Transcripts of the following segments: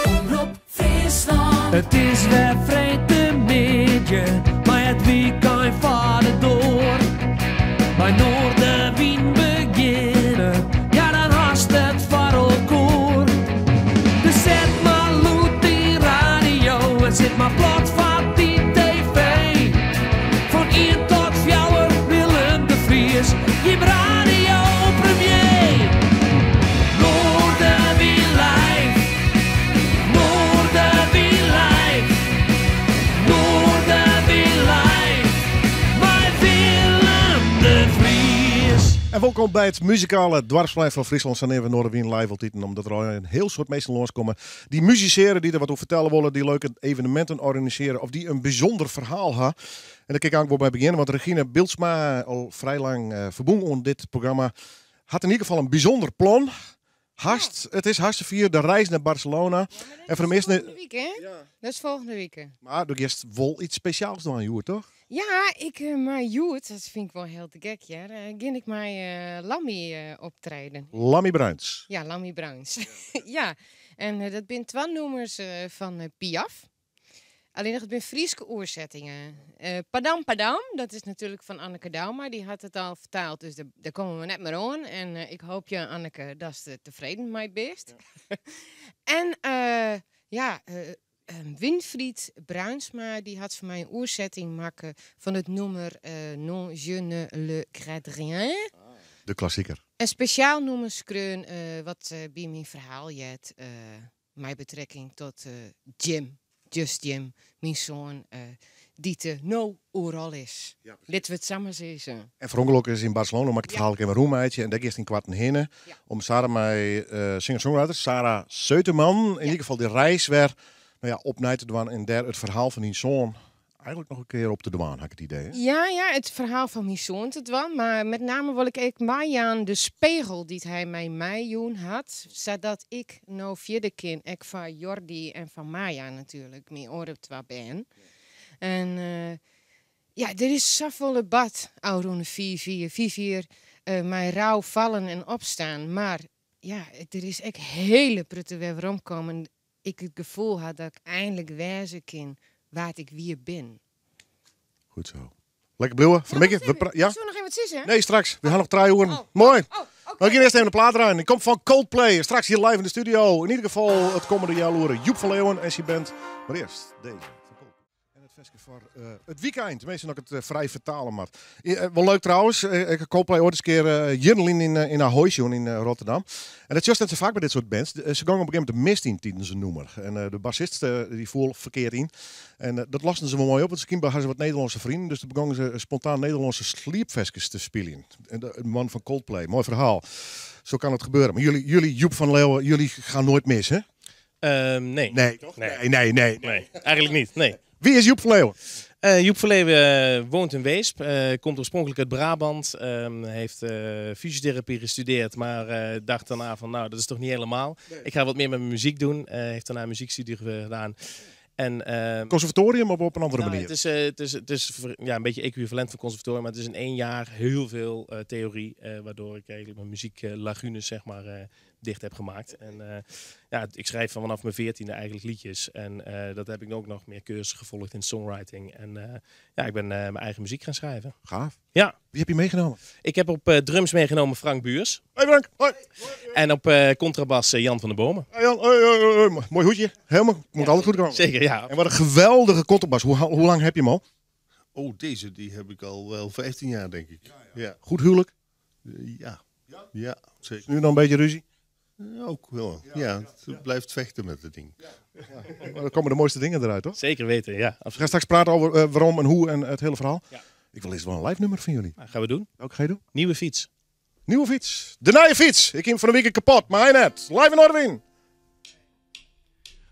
Omrop Fryslân. It is wer freedtemiddei, mei it wykein foar de doar. Mei Noardewyn begjinne, ja dan hast it foar elkoar. Dus set mar lûd dyn radio en sit mar plat foar dyn TV. Fan ien tot fjouwer Willem de Vries, jim radio premier. Noardewyn live, Noardewyn live, Noardewyn live, mei Willem de Vries. En wolkom by it muzikale doarpsplein fan Fryslân. Sa neame we Noardewyn live altiten, omdat der al in hiel soad minsken lânskomme dy't musisearje, dy't der wat oer fertelle wolle, dy't leuke eveneminten organisearje of dy't in bysûnder ferhaal ha. En dêr kin ik eigentlik wol by begjinne, want Regine Biltsma, al frij lang ferbûn oan dit programma, hat yn ieder gefal in bysûnder plan. Hast, it is hast safier, de reis nei Barcelona. En foar de measten. Folgjende wike, hè? Dat is folgjende wike. Mar do giest wol yts spesjaals dwaan hjoed, toch? Ja, ik mei hjoed, dat fyn ik wol hiel te gek hear, gean ik mei Lammy optreden. Lammy Bruins. Ja, Lammy Bruins. Ja, en dat binne twa nûmers fan Piaf. Allinnich it binne Fryske oersettingen. Padam Padam, dat is natuerlik fan Anneke Douma, dy hat it al fertaald, dus dêr komme we net mear oan. En ik hoopje, Anneke, datst der tefreden mei bist. En ja, Winfried Bruinsma, dy hat foar my in oersetting makke fan it nûmer Non, je ne le regrette rien. De klassiker. In spesjaal nûmer skreaun wat by myn ferhaal heart. Mei betrekking tot Jim, Just Jim, myn soan, dy't no oeral is. Litte we it sa mar sizze. En ferûngelokke is yn Barcelona, moat ik it ferhaal ek even rûn meitsje. En dêr giest ynkoarten hinne om Sarah mei singer-songwriter Sarah Seuterman yn ieder gefal dy reis wer no ja, opnij te dwaan en dêr it ferhaal fan dyn soan Eigenlik noch in kear op te dwaan, ha ik it idee. Hè? Ja, ja, it ferhaal fan myn soan te dwaan. Mar met name wol ik ek meijaan de spegel dy't hy my meijûn hat, sadat ik no fierder kin, ek foar Jordi en foar Maya natuerlik, myn oare twa bern. En ja, der is safolle bard ôfrûne fiif jier. Fiif jier mei rou fallen en opstaan. Mar ja, der is ek hiele protte wer weromkommen. Ik it gefoel ha dat ik einlik wêze kin wa't ik wier bin. Goed zo. Lekker bliuwe. Fan 'e middei. We pra- ja? Soe noch even wat sizze? Nee, straks. We ha noch trije oeren. Oh. Moai. Oh, oké. We gean earst even de plaat draaien. Die komt fan Coldplay. Straks hjir live yn de studio. Yn ieder gefal it kommende healoere Joep van Leeuwen en syn band. Mar earst dizze. fan Coldplay. En it ferske foar it wykein. Teminsten as ik it frij fertale moat. Wol leuk trouwens, ik ha Coldplay oait ris in kear jierren lyn yn Ahoy sjoen yn Rotterdam. En dat sjochst net sa faak by dit soart bands. Se gongen op in gegeven momint de mist yn tidens in nûmer. En de bassist dy foel ferkeard yn. En dat losten se wol moai op, want skynber ha se wat Nederlânske freonen. Dus doe begongen se spontaan Nederlânske sliepferskes te spyljen. En de man fan Coldplay, moai ferhaal. Zo kan het gebeuren. Mar jullie, jullie Joep van Leeuwen, jullie gaan nooit mis, hè? Nee. Nee, toch? Nee. Nee, nee, nee. Nee, eigenlijk niet. Nee. Wie is Joep van Leeuwen? Joep van Leeuwen woont in Weesp, komt oorspronkelijk uit Brabant, heeft fysiotherapie gestudeerd, maar dacht daarna van nou, dat is toch niet helemaal. Nee. Ik ga wat meer met mijn muziek doen, heeft daarna een muziekstudie gedaan. En Conservatorium of op een andere manier? Het is een beetje equivalent van conservatorium, maar het is in 1 jaar heel veel theorie, waardoor ik eigenlijk mijn muzieklagunes dicht heb gemaakt. En ik schrijf vanaf mijn 14e eigenlijk liedjes. En dat heb ik ook nog meer cursussen gevolgd in songwriting. En ik ben mijn eigen muziek gaan schrijven. Gaaf. Ja. Wie heb je meegenomen? Ik heb op drums meegenomen Frank Buurs. Hoi Frank. Hoi. En op contrabas Jan van der Bomen. Hey Jan, hoi, hoi, hoi, hoi. Mooi hoedje. Helemaal. Moet altijd goed komen. Zeker, ja. En wat een geweldige contrabas. Hoe lang heb je hem al? Oh, deze die heb ik al wel 15 jaar, denk ik. Ja. Goed huwelijk? Ja. Ja? Ja, zeker. Is nu nog een beetje ruzie? Ja, ook wel. Ja, het blijft vechten met het ding. Ja. Maar dan komen de mooiste dingen eruit, toch? Zeker weten, ja. We gaan straks praten over waarom en hoe en het hele verhaal. Ja. Ik wil eerst wel een live nummer van jullie. Nou, gaan we doen. Welke ga je doen? Nieuwe fiets. Nieuwe fiets. De nieuwe fiets. Ik heb van de week kapot, maar hij net. Live in Noardewyn.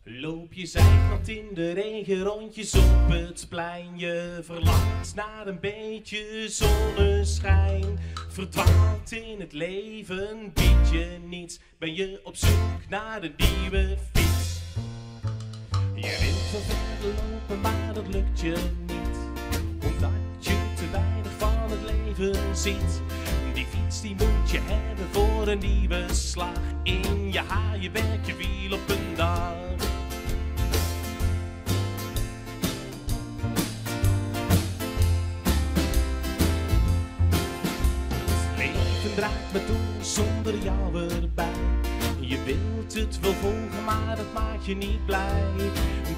Loop je zeiknat in de regen rondjes op het plein. Je verlangt naar een beetje zonneschijn. Verdwaald in het leven biedt je niets. Ben je op zoek naar een nieuwe fiets. Je wilt wel verder lopen, maar dat lukt je niet. Omdat je te weinig van het leven ziet. Die fiets die moet je hebben voor een nieuwe slag. In je haar, je werk, je wiel op een dag. Het leven draait me door zonder jou erbij. Je wilt het wel volgen, maar dat maakt je niet blij.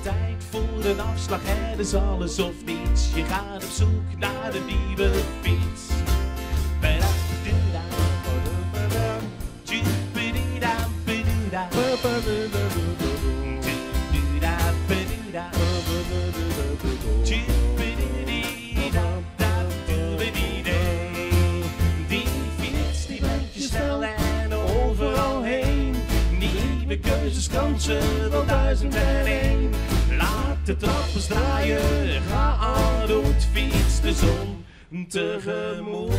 Tijd voor een afslag, het is alles of niets. Je gaat op zoek naar een nieuwe fiets. Die fiets die brengt je snel en overal heen. Nieuwe keuzes, kansen, wel 1001. Laat de trappers draaien, ga aan route, fiets de zon tegemoet.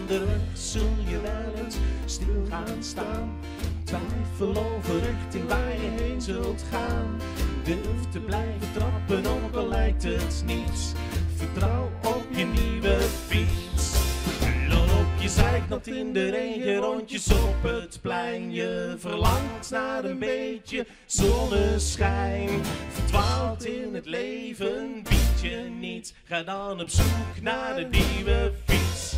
Onderweg zul je wel eens stil gaan staan. Twijfel over richting waar je heen zult gaan. Durf te blijven trappen, ook al lijkt het niets. Vertrouw op je nieuwe fiets. Loop je zeiknat in de regen, rondjes op het plein. Je verlangt naar een beetje zonneschijn. Verdwaald in het leven, bied je niets. Ga dan op zoek naar een nieuwe fiets.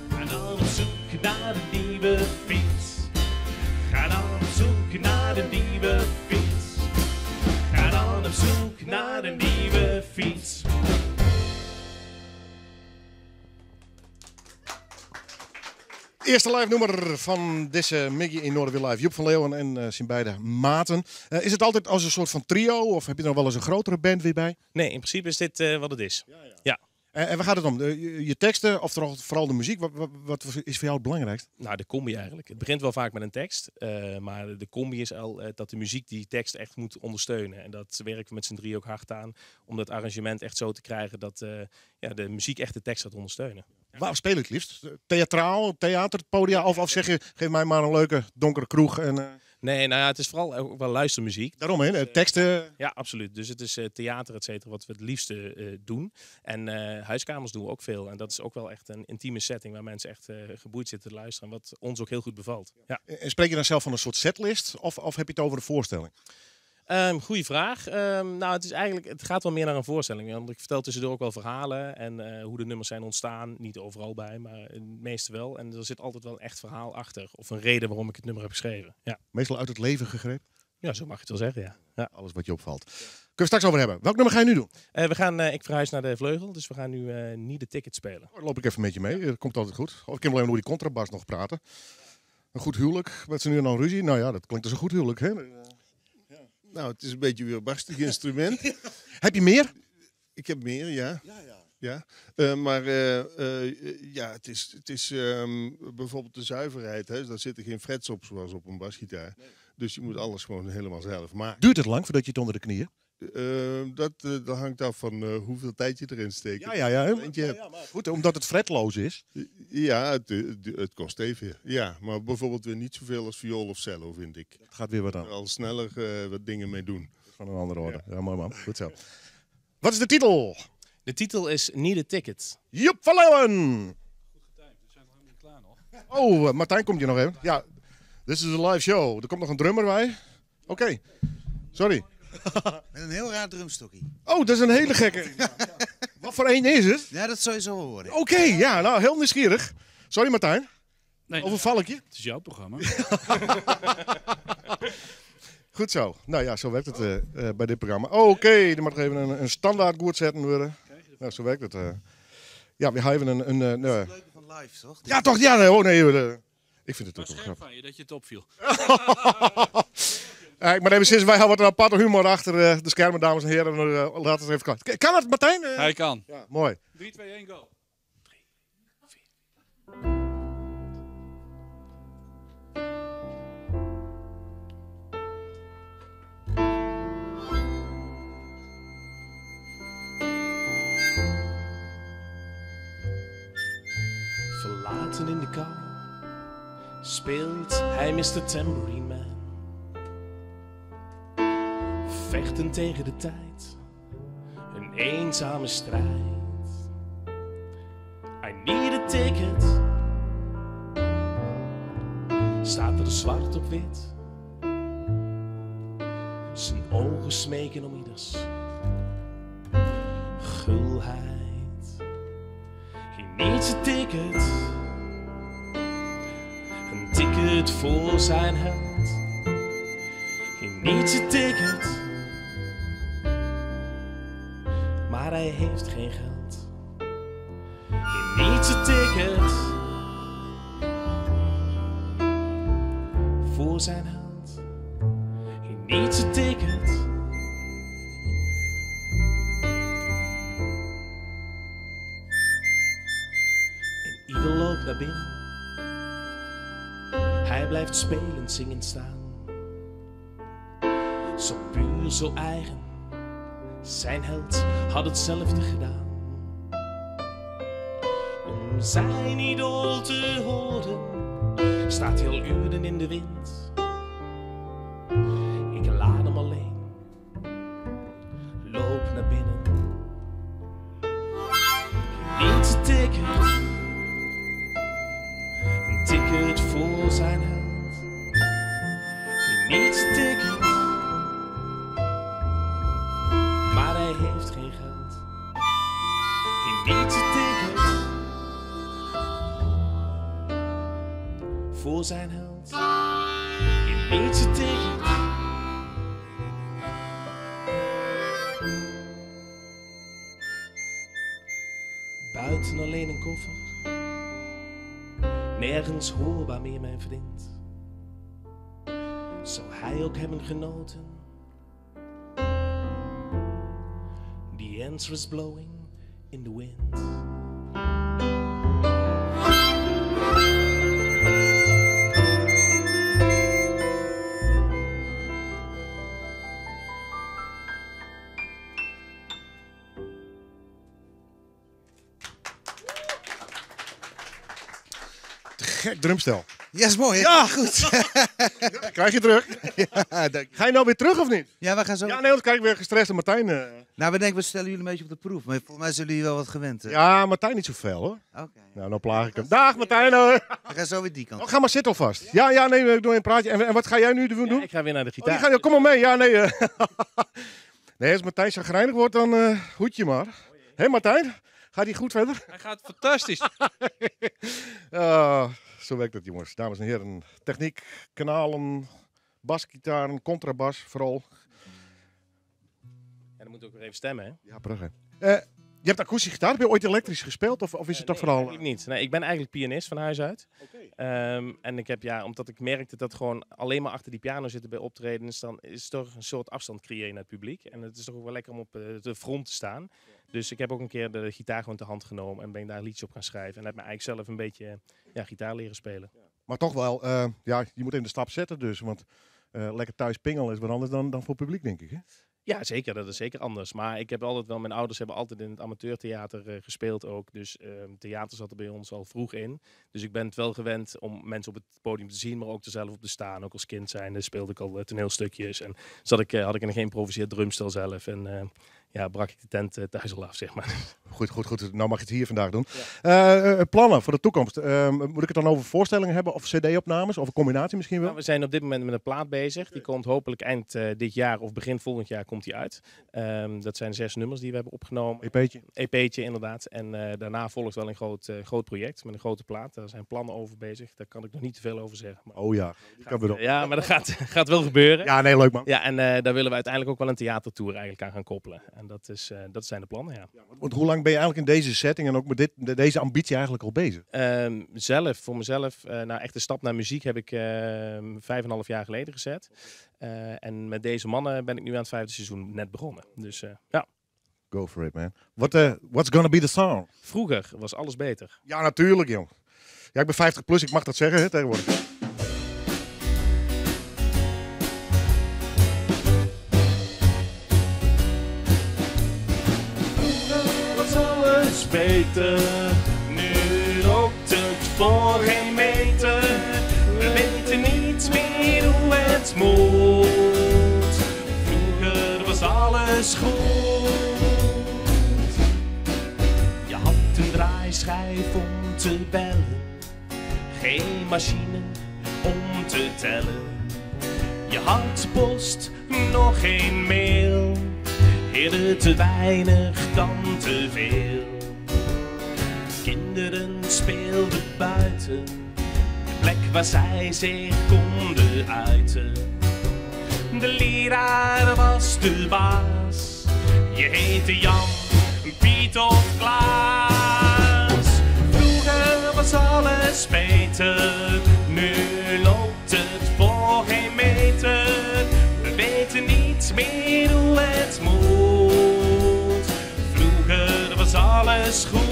Ga dan op zoek naar een nieuwe fiets. Ga dan op zoek naar een nieuwe fiets. Ga dan op zoek naar een nieuwe fiets. Eerste live nummer van deze Miggy in Noardewyn Live. Joep van Leeuwen en zijn beide maten. Is het altijd als een soort van trio of heb je er nog wel eens een grotere band weer bij? Nee, in principe is dit wat het is. Ja. En waar gaat het om? Je teksten of vooral de muziek? Wat is voor jou het belangrijkst? Nou, de combi eigenlijk. Het begint wel vaak met een tekst. Maar de combi is al dat de muziek die tekst echt moet ondersteunen. En dat werken we met z'n drie ook hard aan. Om dat arrangement echt zo te krijgen dat de muziek echt de tekst gaat ondersteunen. Waar speel je het liefst? Theatraal, theater, podia? Of zeg je, geef mij maar een leuke donkere kroeg en Nee, het is vooral ook wel luistermuziek. Daarom, hè? Teksten. Ja, absoluut. Dus het is theater, et cetera, wat we het liefste doen. En huiskamers doen we ook veel. En dat is ook wel echt een intieme setting waar mensen echt geboeid zitten te luisteren. En wat ons ook heel goed bevalt. Ja. En spreek je dan zelf van een soort setlist of heb je het over een voorstelling? Goeie vraag. Het is eigenlijk, het gaat wel meer naar een voorstelling. Want ik vertel tussendoor ook wel verhalen en hoe de nummers zijn ontstaan. Niet overal bij, maar het meeste wel. En er zit altijd wel een echt verhaal achter. Of een reden waarom ik het nummer heb geschreven. Ja. Meestal uit het leven gegrepen? Ja, zo mag je het wel zeggen, ja. Ja. Alles wat je opvalt. Kunnen we straks over hebben. Welk nummer ga je nu doen? Ik verhuis naar de vleugel, dus we gaan nu niet de ticket spelen. Oh, dan loop ik even met je mee. Dat komt altijd goed. Of ik kan wel even over die contrabas nog praten. Een goed huwelijk. Met z'n nu en dan ruzie. Nou ja, dat klinkt als een goed huwelijk, hè? Nou, het is een beetje weer barstig instrument. Heb je meer? Ik heb meer, ja. Ja, ja. Ja. Maar ja, het is, het is bijvoorbeeld de zuiverheid. Hè? Daar zitten geen frets op zoals op een basgitaar. Nee. Dus je moet alles gewoon helemaal zelf maken. Duurt het lang voordat je het onder de knieën? Dat hangt af van hoeveel tijd je erin steekt. Ja, ja, ja. Talent je Ja, hebt. ja, maar goed, omdat het fretloos is. Ja, het kost even. Ja, maar bijvoorbeeld weer niet zoveel als viool of cello, vind ik. Het gaat weer wat aan. Al sneller wat dingen mee doen. Van een andere orde. Ja. Ja, mooi man. Goed zo. Wat is de titel? De titel is Niet de Ticket. Joep van Leeuwen! Goed getimed, we zijn nog helemaal niet klaar nog. Oh, Martijn komt hier nog even. Ja, dit is een live show. Er komt nog een drummer bij. Oké, sorry. Met een heel raar drumstokje. Oh, dat is een hele gekke. Wat voor een is het? Ja, dat zou je zo wel horen. Oké, ja, nou, heel nieuwsgierig. Sorry Martijn. Nee, Overval ik je? Het is jouw programma. Goed zo. Nou ja, zo werkt het bij dit programma. Oké, er mag even een standaard goed zetten worden. Nou, zo werkt het. Ja, we hebben een, Dat is het leuke van live, toch? Ja, toch? Ja, nee, oh, nee, ik vind het Maar ook wel scherp grappig. van je dat je het opviel. Ik moet even sinds wij hebben wat een aparte humor achter de schermen, dames en heren. Laten we het even klaar. Kan het, Martijn? Hij kan. Ja, mooi. 3, 2, 1, go. 3, 4. Verlaten in de kou, Speelt hij Mr. Tambourine Man. Vechten tegen de tijd, een eenzame strijd. I need a ticket. Staat er zwart op wit. Zijn ogen smeken om ieders gulheid. He needs a ticket. Een ticket voor zijn held. He needs a ticket. Maar hij heeft geen geld. He needs a ticket. Voor zijn held. He needs a ticket. En ieder loopt naar binnen. Hij blijft spelend zingend staan. Zo puur, zo eigen. Zijn held had hetzelfde gedaan. Om zijn idool te horen, staat hij al uren in de wind. Ik laat hem alleen. Loop naar binnen. He needs a ticket. Een ticket voor zijn held. He needs a ticket. Maar hij heeft geen geld. He needs a ticket. Voor zijn held. He needs a ticket. Buiten alleen een koffer. Nergens hoorbaar meer mijn vriend. Zou hij ook hebben genoten? The answer is blowing in the wind. Te gek drumstel. Ja, is mooi. hè? Ja. goed. Krijg je terug. Ja, dank je. Ga je nou weer terug of niet? Ja, we gaan zo. Ja, nee, want kijk ik weer gestrest en Martijn. Nou, we denken, we stellen jullie een beetje op de proef. Maar volgens mij zijn jullie wel wat gewend. Hè? Ja, Martijn niet zoveel hoor. Oké. Nou, nou plaag ik hem. Dag Martijn hoor. We gaan zo weer die kant. Oh, ga maar zitten alvast. Ja, ja, nee, ik doe een praatje. En wat ga jij nu doen? Ja, ik ga weer naar de Oh, gitaar. die ga, kom maar mee. Ja, nee. Nee, als Martijn chagrijnig wordt, dan hoed je maar. Hé Martijn, gaat die goed verder? Hij gaat fantastisch. Zo werkt het, jongens. Dames en heren. Techniek, kanalen, basgitaren, contrabas vooral. En dan moet ook weer even stemmen, hè? Ja, prachtig. Je hebt akoestische gitaar. Heb je ooit elektrisch gespeeld? Of is het toch Nee, vooral... eigenlijk niet. Nee, ik ben eigenlijk pianist van huis uit. En ik heb, ja, omdat ik merkte dat gewoon alleen maar achter die piano zitten bij optredens, dan is het toch een soort afstand creëren naar het publiek. En het is toch ook wel lekker om op de front te staan. Dus ik heb ook een keer de gitaar gewoon ter hand genomen en ben ik daar liedjes op gaan schrijven. En heb me eigenlijk zelf een beetje gitaar leren spelen. Maar toch wel, ja, je moet even de stap zetten dus. Want lekker thuis pingelen is wat anders dan voor publiek, denk ik. Hè? Ja, zeker. Dat is zeker anders. Maar ik heb altijd wel, mijn ouders hebben altijd in het amateurtheater gespeeld ook. Dus theater zat er bij ons al vroeg in. Dus ik ben het wel gewend om mensen op het podium te zien, maar ook er zelf op te staan. Ook als kind zijnde speelde ik al toneelstukjes. En had ik een geïmproviseerd drumstel zelf. En brak ik de tent thuis al af, zeg maar. Goed, goed, goed. Nou mag je het hier vandaag doen. Ja. Plannen voor de toekomst. Moet ik het dan over voorstellingen hebben of cd-opnames? Of een combinatie misschien wel? Nou, we zijn op dit moment met een plaat bezig. Die komt hopelijk eind dit jaar of begin volgend jaar komt die uit. Dat zijn 6 nummers die we hebben opgenomen. EP'tje? EP'tje, inderdaad. En daarna volgt wel een groot project met een grote plaat. Daar zijn plannen over bezig. Daar kan ik nog niet te veel over zeggen. Maar oh ja, die kan weer op. Ja, maar dat gaat wel gebeuren. Ja, nee, leuk man. Ja, en daar willen we uiteindelijk ook wel een theatertour eigenlijk aan gaan koppelen. En dat zijn de plannen, ja. Ja, want hoe lang ben je eigenlijk in deze setting en ook met deze ambitie eigenlijk al bezig? Voor mezelf, nou echt de stap naar muziek heb ik 5,5 jaar geleden gezet. En met deze mannen ben ik nu aan het 5e seizoen net begonnen. Dus ja. Go for it, man. What's gonna be the song? Vroeger was alles beter. Ja, natuurlijk, joh. Ja, ik ben 50 plus, ik mag dat zeggen, hè, tegenwoordig. Beter, nu loopt het voor geen meter. niet meer hoe het moet. Vroeger was alles goed. Je had een draaischijf om te bellen, geen machine om te tellen. Je had post, nog geen mail, eerder te weinig dan te veel. Kinderen speelden buiten, de plek waar zij zich konden uiten. De leraar was de baas, je heette Jan, Piet of Klaas. Vroeger was alles beter, nu loopt het voor geen meter. We weten niet meer hoe het moet. Vroeger was alles goed.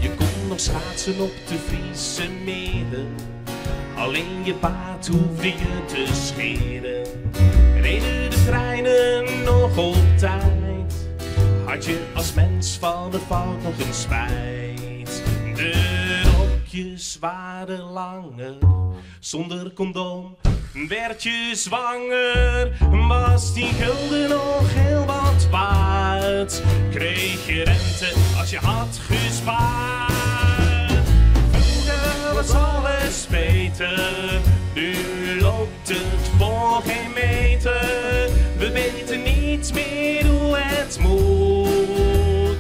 Je kon nog schaatsen op de Friese meren. Alleen je paard hoefde je te scheren. Reden de treinen nog op tijd? Had je als mens van de fout nog een spijt? De rokjes waren langer, zonder condoom werd je zwanger. Was die gulden nog heel wat waard? Kreeg je rente als je had gespaard? Vroeger was alles beter, nu loopt het voor geen meter. We weten niet meer hoe het moet.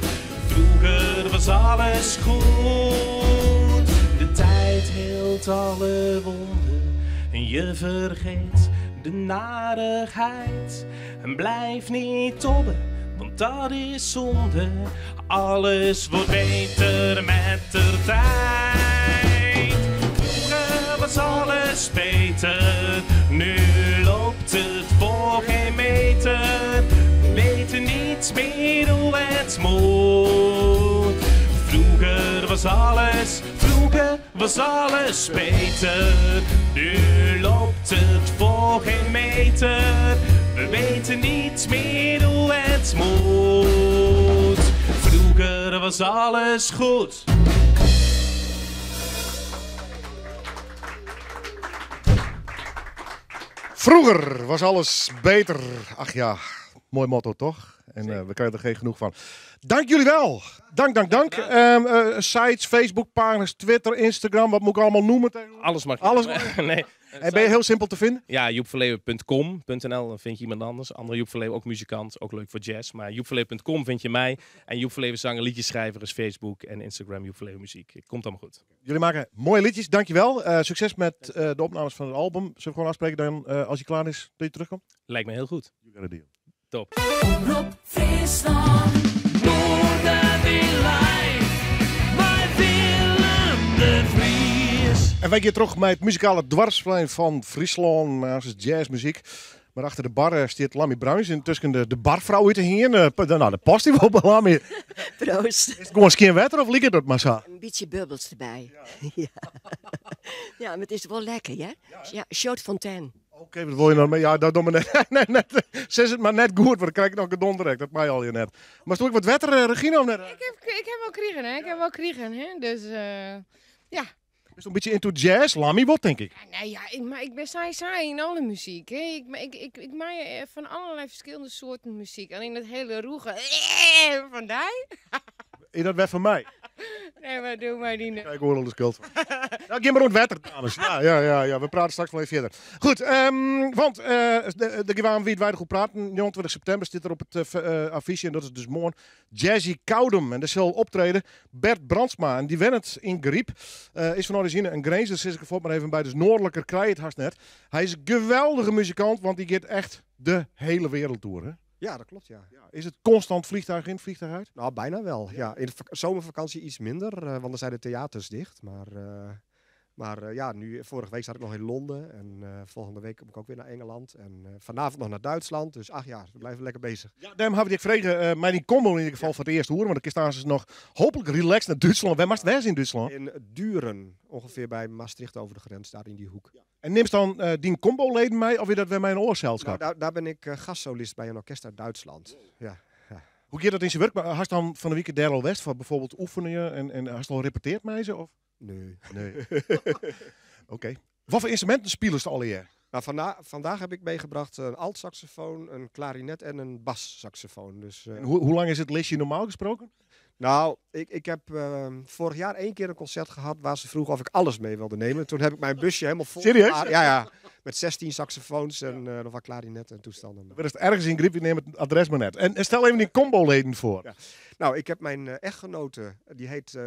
Vroeger was alles goed. De tijd heelt alle wonden en je vergeet de narigheid. En blijf niet tobben, want dat is zonde. Alles wordt beter met de tijd. Vroeger was alles beter, nu loopt het voor geen meter. We weten niet meer hoe het moet. Vroeger was alles, vroeger was alles beter. Nu loopt het voor geen meter. We weten niet meer hoe het moet. Vroeger was alles goed. Vroeger was alles beter. Ach ja, mooi motto toch? En we krijgen er geen genoeg van. Dank jullie wel. Dank, dank, dank. Sites, Facebookpagina's, Twitter, Instagram. Wat moet ik allemaal noemen? Alles mag je Alles noemen. Nee. En ben je heel simpel te vinden? Ja, joepvanleeuwen.com.nl, dan vind je iemand anders. Andere Joep van Leeuwen, ook muzikant, ook leuk voor jazz. Maar joepvanleeuwen.com vind je mij. En Joep van Leeuwen zanger, liedjeschrijver is Facebook en Instagram Joep van Leeuwen muziek. Het komt allemaal goed. Jullie maken mooie liedjes, dankjewel. Succes met de opnames van het album. Zullen we gewoon afspreken dan, als je klaar is, dat je terugkomt? Lijkt me heel goed. You got a deal. Top. Omrop Fryslân. Noardewyn live. Mei Willem de Vries. En wij gaan terug met het muzikale dwarsplein van Fryslân, maar het is jazzmuziek. Maar achter de bar staat Lammy Bruins. Intussen de barvrouw uit de heen. Nou, de past die wel bij Lammy. Proost. Is het gewoon geen water of liep het maar zo? Een beetje bubbels erbij. Ja. Ja. Ja, maar het is wel lekker, hè? Ja, Chaud Fontaine. Oké, wat wil je nou mee? Ja, dat doen we net. Nee, net. Zeg het maar net goed, want dan krijg ik nog een donder. Dat mij al je net. Maar stond ik wat wetter, Regina? Of net? Ik heb wel kriegen, hè? Ik heb wel kriegen, hè? Dus ja. Is een beetje into jazz, Lammy wat, denk ik. Ja, nee, ja, maar ik ben saai saai in alle muziek. Hè. Ik maak van allerlei verschillende soorten muziek. Alleen dat hele roege van die. Is dat weg van mij? Nee, maar doe maar niet. Kijk, ik hoor al de schuld van. Nou, ik maar rond wetter, dames. Ja, ja, ja, ja, we praten straks wel even verder. Goed, want de Gewaan wie het weinig goed praten. 29 september zit er op het affiche en dat is dus morgen Jazzy Koudum. En daar zal optreden Bert Brandsma. En die wennet in Griep. Is van origine een grens, dus zit ik er maar even bij. Dus noordelijker krijg je het haast net. Hij is een geweldige muzikant, want die gaat echt de hele wereld door, hè? Ja, dat klopt, ja. Ja. Is het constant vliegtuig in, vliegtuig uit? Nou, bijna wel. Ja. In de zomervakantie iets minder, want dan zijn de theaters dicht. Maar ja, nu, vorige week zat ik nog in Londen en volgende week kom ik ook weer naar Engeland. En vanavond nog naar Duitsland, dus ach ja, we blijven lekker bezig. Ja, daarom heb ik gevregen, mij die combo in ieder geval voor het eerst horen, want dan staan ze nog hopelijk relaxed naar Duitsland. Waar mag het in Duitsland? In Düren, ongeveer bij Maastricht over de grens, daar in die hoek. Ja. En neemt dan die combo-leden mee of is dat weer mijn oorzelschap? Nou, daar ben ik gastsolist bij een orkest uit Duitsland. Ja. Ja. Hoe gaat dat in zijn werk? Maar had dan van de week daar al West van bijvoorbeeld oefenen en had al repeteerd mij ze? Of? Nee. Nee. Oké. Wat voor instrumenten spelen ze al Nou, vandaag heb ik meegebracht een altsaxofoon, een klarinet en een bassaxofoon. Dus, En hoe lang is het listje normaal gesproken? Nou, ik heb vorig jaar 1 keer een concert gehad waar ze vroegen of ik alles mee wilde nemen. Toen heb ik mijn busje helemaal vol. Serieus? Ja, ja. Met 16 saxofoons en nog wat klarinetten en toestanden. Er is ergens in Griep, ik neem het adres maar net. En stel even die combo-leden voor. Ja. Nou, ik heb mijn echtgenote, die heet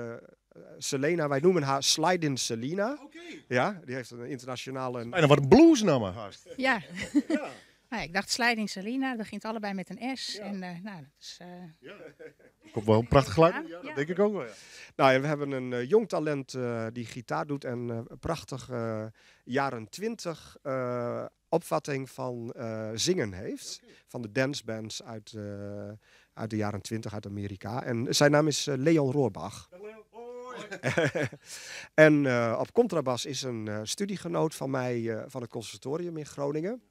Selena. Wij noemen haar Slidin' Selena. Oké. Ja, die heeft een internationale... Bijna wat een bluesnummer haast. Ja. Ja. Nou, ik dacht Sliding Selena, dat begint allebei met een S. Ja. En, nou, dat is, Ja. Komt wel een prachtig geluid. Ja, Ja, dat ja. denk ik ook wel. Ja. Nou, en we hebben een jong talent die gitaar doet en een prachtige jaren 20 opvatting van zingen heeft. Okay. Van de dancebands uit de jaren 20 uit Amerika. En zijn naam is Leon Roorbach. Dag Leon. Hoi. En op contrabas is een studiegenoot van mij van het conservatorium in Groningen.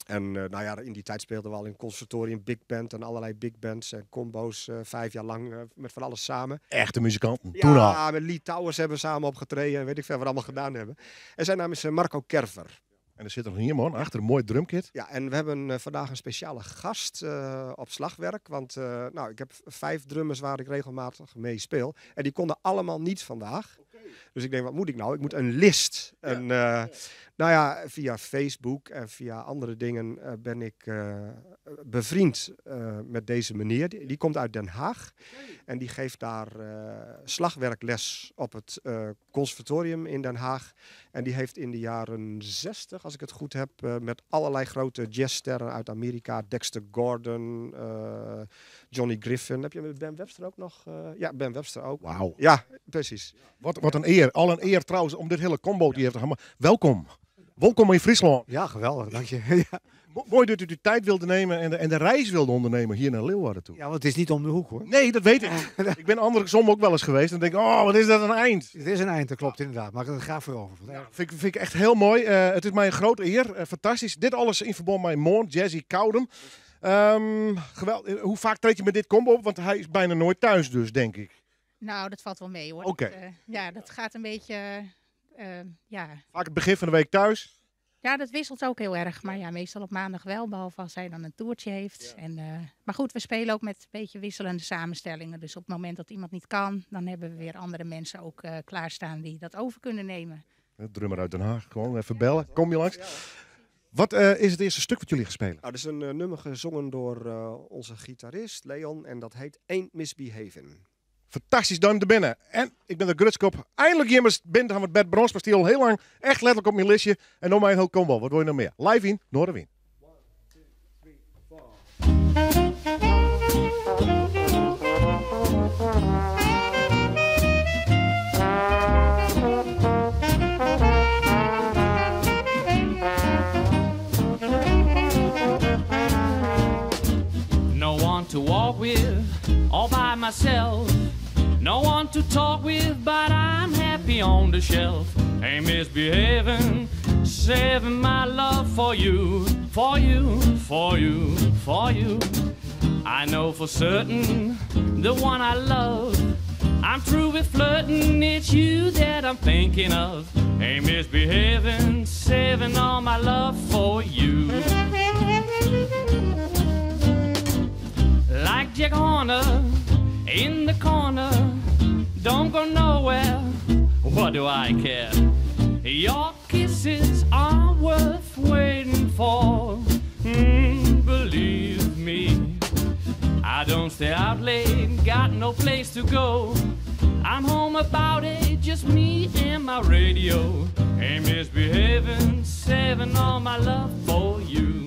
En nou ja, in die tijd speelden we al in conservatorium, big band en allerlei big bands en combo's 5 jaar lang met van alles samen. Echte muzikanten, ja, toen al. Met Lee Towers hebben we samen opgetreden en weet ik veel wat we allemaal gedaan hebben. En zijn naam is Marco Kerver. En er zit nog hier, man, achter een mooi drumkit. Ja, en we hebben vandaag een speciale gast op slagwerk. Want nou, ik heb 5 drummers waar ik regelmatig mee speel. En die konden allemaal niet vandaag. Okay. Dus ik denk, wat moet ik nou? Ik moet een list. Ja. En, nou ja, via Facebook en via andere dingen ben ik bevriend met deze meneer. Die komt uit Den Haag. Okay. En die geeft daar slagwerkles op het conservatorium in Den Haag. En die heeft in de jaren 60, als ik het goed heb, met allerlei grote jazzsterren uit Amerika. Dexter Gordon, Johnny Griffin. Heb je met Ben Webster ook nog? Ja, Ben Webster ook. Wauw. Ja, precies. Wat een eer. Al een eer trouwens om dit hele combo die heeft te hebben. Welkom. Welkom in Friesland. Ja, geweldig, dank je. Ja. Mooi dat u de tijd wilde nemen en de reis wilde ondernemen hier naar Leeuwarden toe. Ja, want het is niet om de hoek, hoor. Nee, dat weet ik. Ik ben andersom ook wel eens geweest en denk, oh, wat is dat een eind. Het is een eind, dat klopt inderdaad. Maar ik had het graag voor over. Ja, vind ik echt heel mooi. Het is mij een grote eer. Fantastisch. Dit alles in verband met Moon, Jazzy Koudum. Geweldig. Hoe vaak treed je met dit combo op? Want hij is bijna nooit thuis dus, denk ik. Nou, dat valt wel mee, hoor. Oké. Okay. Ja, dat gaat een beetje, ja. Vaak het begin van de week thuis. Ja, dat wisselt ook heel erg. Maar ja, meestal op maandag wel, behalve als hij dan een toertje heeft. Ja. En, maar goed, we spelen ook met een beetje wisselende samenstellingen. Dus op het moment dat iemand niet kan, dan hebben we weer andere mensen ook klaarstaan die dat over kunnen nemen. De drummer uit Den Haag, gewoon even bellen. Kom je langs. Wat is het eerste stuk wat jullie gaan spelen? Nou, dat is een nummer gezongen door onze gitarist Leon en dat heet Ain't Misbehavin'. Fantastisch, duim er binnen. En ik ben de Grutskop. Eindelijk immers binnen aan het Bert Brons, maar al heel lang echt letterlijk op mijn listje. En nog mijn heel combo. Wat wil je nog meer? Live in Noardewyn. 1, 2, 3, 4. No one to walk with, all by myself. No one to talk with, but I'm happy on the shelf. Ain't misbehaving, saving my love for you, for you, for you, for you. I know for certain the one I love. I'm through with flirting, it's you that I'm thinking of. Ain't misbehaving, saving all my love for you. Like Jack Horner in the corner, don't go nowhere. What do I care? Your kisses are worth waiting for. Believe me, I don't stay out late, got no place to go. I'm home about 8, just me and my radio. Ain't misbehaving, saving all my love for you.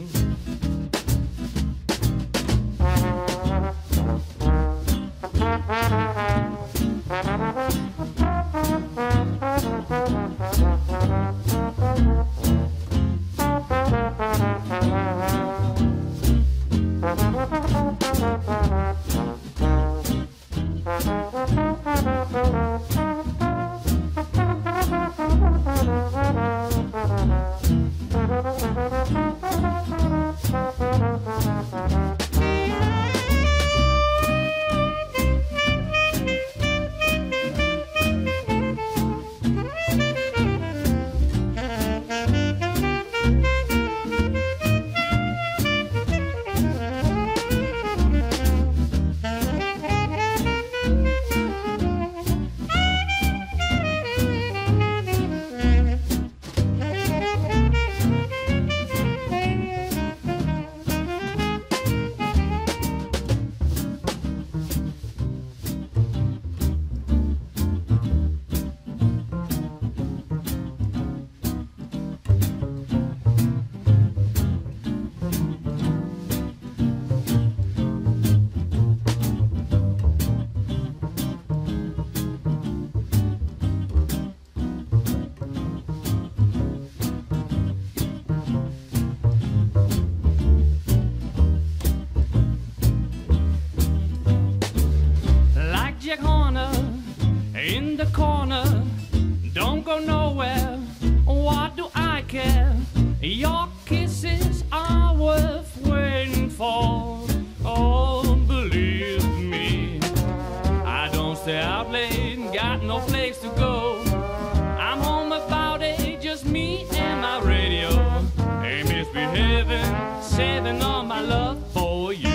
on my love for you.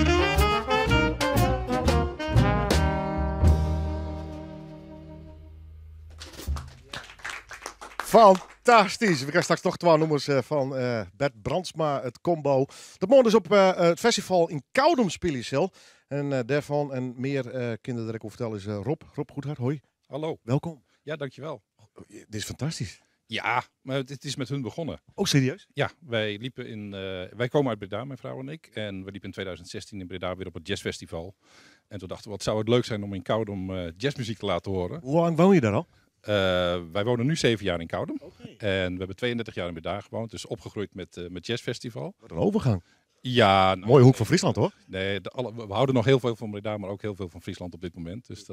Fantastisch. We krijgen straks nog twee nummers van Bert Brandsma, het combo. Dat morgen dus op het festival in Koudum spelen. En daarvan en meer kinderen dat ik over vertel is Rob. Rob Goedhart, hoi. Hallo. Welkom. Ja, dankjewel. Dit is fantastisch. Ja, maar het is met hun begonnen. Oh, serieus? Ja, wij komen uit Breda, mijn vrouw en ik. En we liepen in 2016 in Breda weer op het jazzfestival. En toen dachten we, wat zou het leuk zijn om in Koudum jazzmuziek te laten horen. Hoe lang woon je daar al? Wij wonen nu 7 jaar in Koudum. En we hebben 32 jaar in Breda gewoond. Dus opgegroeid met jazzfestival. Wat een overgang. Ja, nou, mooie hoek van Friesland, hoor. Nee, we houden nog heel veel van Breda, maar ook heel veel van Friesland op dit moment. Dus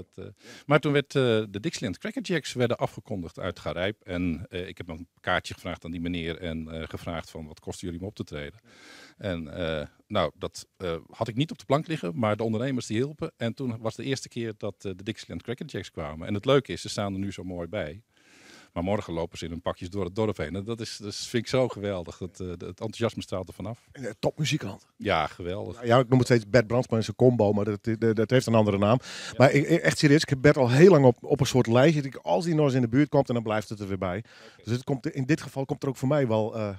maar toen werd de Dixieland Cracker Jacks werden afgekondigd uit Garijp. En ik heb nog een kaartje gevraagd aan die meneer en gevraagd van wat kosten jullie om op te treden. En dat had ik niet op de plank liggen, maar de ondernemers die hielpen. En toen was de eerste keer dat de Dixieland Cracker Jacks kwamen. En het leuke is, ze staan er nu zo mooi bij. Maar morgen lopen ze in hun pakjes door het dorp heen. En dat vind ik zo geweldig. Het enthousiasme straalt er vanaf. En topmuzikant. Ja, geweldig. Ja, ik noem het steeds Bert Brandsma en zijn combo, maar dat heeft een andere naam. Ja. Maar echt serieus, ik heb Bert al heel lang op een soort lijstje. Ik, als die nog eens in de buurt komt, en dan blijft het er weer bij. Okay. Dus in dit geval komt er ook voor mij wel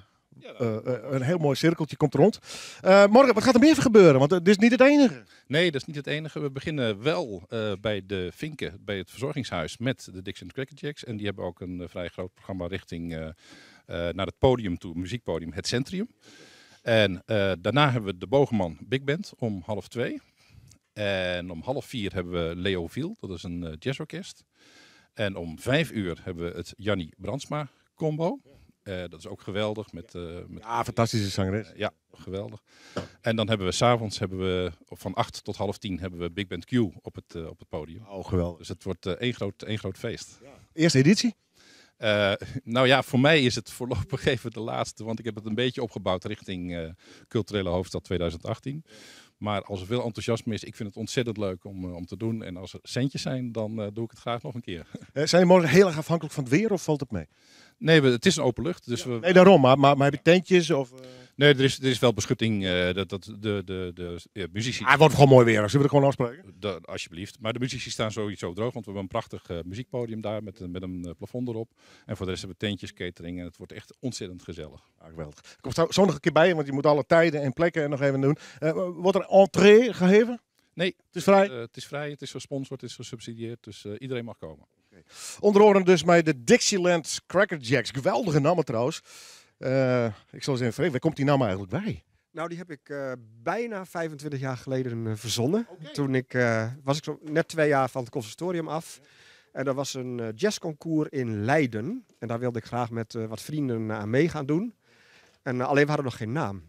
een heel mooi cirkeltje komt rond. Morgen, wat gaat er meer gebeuren? Want dit is niet het enige. Nee, dat is niet het enige. We beginnen wel bij de Vinken, bij het verzorgingshuis met de Dixieland Cracker Jacks. En die hebben ook een vrij groot programma richting naar het podium toe, muziekpodium, het Centrium. En daarna hebben we de Bogeman Big Band om 1:30. En om 3:30 hebben we Leo Viel, dat is een jazzorkest. En om 5:00 hebben we het Jannie Brandsma combo. Dat is ook geweldig. Met ja, fantastische zangeres. Ja, geweldig. En dan hebben we 's avonds van 8 tot 9:30 hebben we Big Band Q op het podium. Oh, geweldig. Dus het wordt één groot feest. Ja. Eerste editie? Nou ja, voor mij is het voorlopig even de laatste. Want ik heb het een beetje opgebouwd richting Culturele Hoofdstad 2018. Maar als er veel enthousiasme is, ik vind het ontzettend leuk om te doen. En als er centjes zijn, dan doe ik het graag nog een keer. Zijn jullie morgen heel erg afhankelijk van het weer of valt het mee? Nee, het is een open lucht. Dus ja. Nee, daarom. Maar heb je tentjes? Of, Nee, er is wel beschutting. De muzici... Het wordt gewoon mooi weer. Zullen we er gewoon afspreken? Alsjeblieft. Maar de muzici staan sowieso droog. Want we hebben een prachtig muziekpodium daar met een plafond erop. En voor de rest hebben we tentjes, catering. En het wordt echt ontzettend gezellig. Ja, geweldig. Ik kom zo nog een keer bij, want je moet alle tijden en plekken nog even doen. Wordt er entree gegeven? Nee. Het is vrij? Het is vrij, het is gesponsord, het is gesubsidieerd. Dus iedereen mag komen. Okay. Onder andere dus bij de Dixieland Cracker Jacks. Geweldige namen trouwens. Ik zal eens even vragen, waar komt die naam eigenlijk bij? Nou, die heb ik bijna 25 jaar geleden verzonnen. Okay. Toen was ik zo net 2 jaar van het conservatorium af. En er was een jazzconcours in Leiden. En daar wilde ik graag met wat vrienden aan mee gaan doen. En alleen we hadden nog geen naam.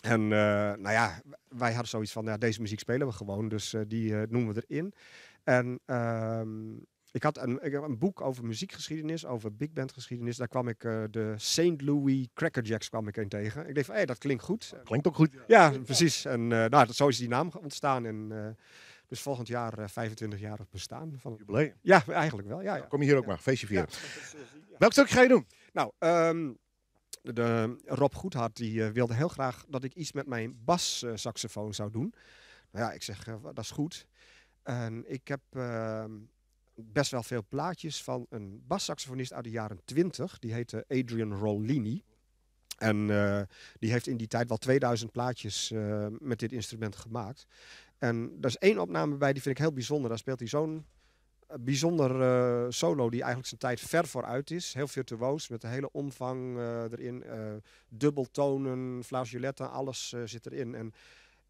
En nou ja, wij hadden zoiets van, ja, deze muziek spelen we gewoon. Dus die noemen we erin. En ik had een boek over muziekgeschiedenis, over big bandgeschiedenis. Daar kwam ik de St. Louis Cracker Jacks kwam ik een tegen. Ik dacht van, hé, dat klinkt goed. Klinkt ook goed. Ja, precies. En nou, zo is die naam ontstaan. En dus volgend jaar 25 jaar bestaan. Van het jubileum. Ja, eigenlijk wel. Ja, ja. Kom je hier ook maar, feestje vieren. Ja, ja. Welk stuk ga je doen? Nou, Rob Goedhart die wilde heel graag dat ik iets met mijn bassaxofoon zou doen. Nou ja, ik zeg, dat is goed. En ik heb best wel veel plaatjes van een bassaxofonist uit de jaren 20. Die heette Adrian Rollini. En die heeft in die tijd wel 2000 plaatjes met dit instrument gemaakt. En daar is één opname bij, die vind ik heel bijzonder. Daar speelt hij zo'n bijzonder solo die eigenlijk zijn tijd ver vooruit is. Heel virtuoos, met de hele omvang erin. Dubbeltonen, flageoletten, alles zit erin. En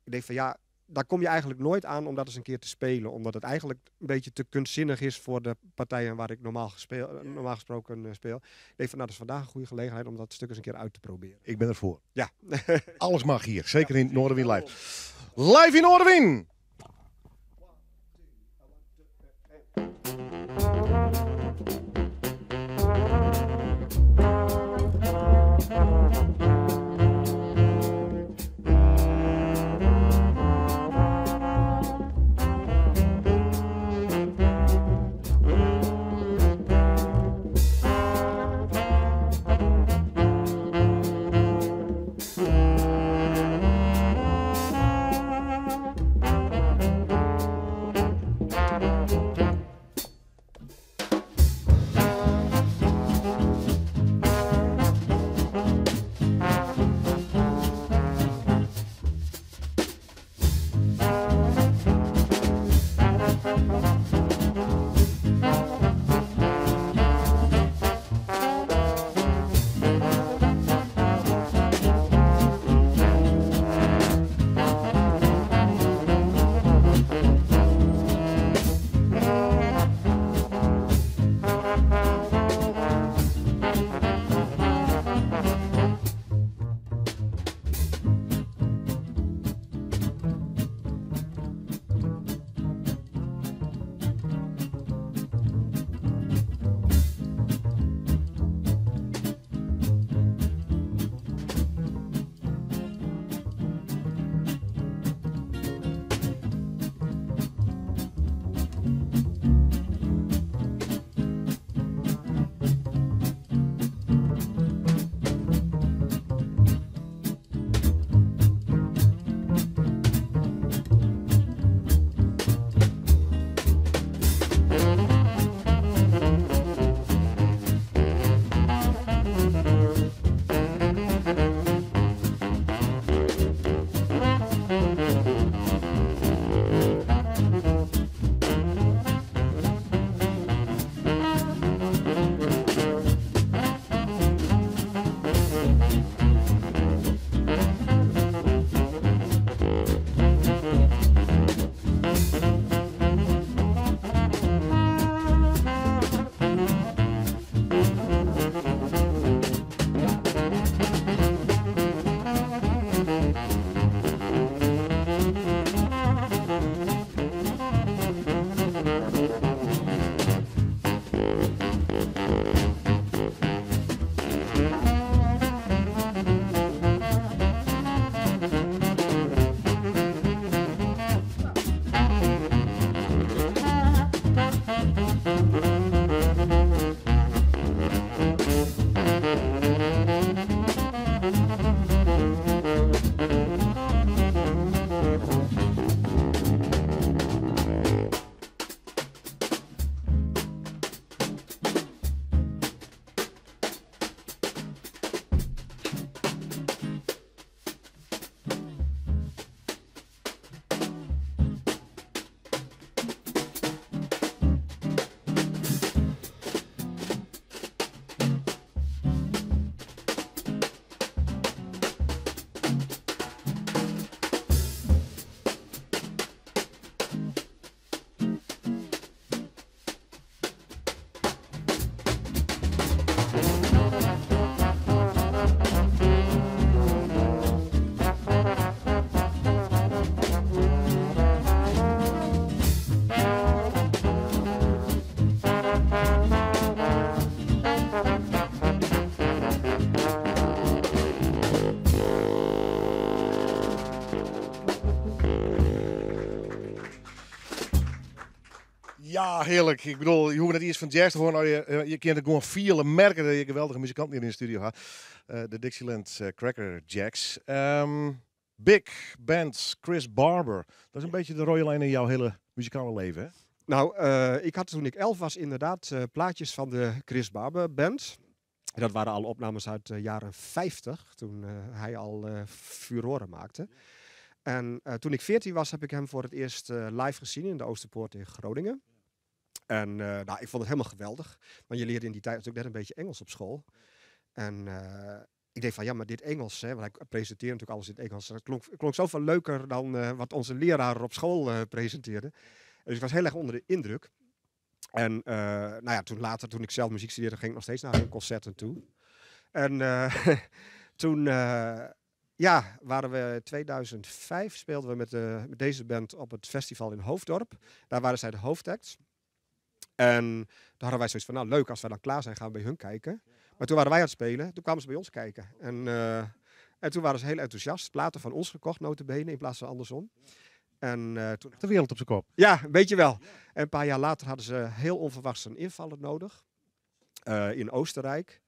ik denk van ja, daar kom je eigenlijk nooit aan om dat eens een keer te spelen. Omdat het eigenlijk een beetje te kunstzinnig is voor de partijen waar ik normaal gesproken speel. Ik denk van nou, dat is vandaag een goede gelegenheid om dat stuk eens een keer uit te proberen. Ik ben ervoor. Ja. Alles mag hier, zeker in Noardewyn Live. Live in Noardewyn! Ja, heerlijk. Ik bedoel, je hoeft net eerst van jazz te horen. Nou, je kunt het gewoon vielen, merken dat je geweldige muzikanten hier in de studio hebt. De Dixieland Cracker Jacks. Big Band, Chris Barber. Dat is een beetje de rode lijn in jouw hele muzikale leven, hè? Ik had toen ik 11 was inderdaad plaatjes van de Chris Barber Band. En dat waren al opnames uit de jaren 50, toen hij al furoren maakte. En toen ik 14 was, heb ik hem voor het eerst live gezien in de Oosterpoort in Groningen. En ik vond het helemaal geweldig. Want je leerde in die tijd natuurlijk net een beetje Engels op school. En ik dacht van, ja, maar dit Engels, hè, want hij presenteerde natuurlijk alles in het Engels. Dat klonk zoveel leuker dan wat onze leraar op school presenteerde. Dus ik was heel erg onder de indruk. En toen later, toen ik zelf muziek studeerde, ging ik nog steeds naar hun concerten toe. En toen waren we in 2005, speelden we met deze band op het festival in Hoofddorp. Daar waren zij de hoofdact. En daar hadden wij zoiets van, nou leuk, als wij dan klaar zijn, gaan we bij hun kijken. Maar toen waren wij aan het spelen, toen kwamen ze bij ons kijken. En toen waren ze heel enthousiast. Platen van ons gekocht, nota bene, in plaats van andersom. En toen De wereld op zijn kop. Ja, een beetje wel. En een paar jaar later hadden ze heel onverwachts een invaller nodig. In Oostenrijk.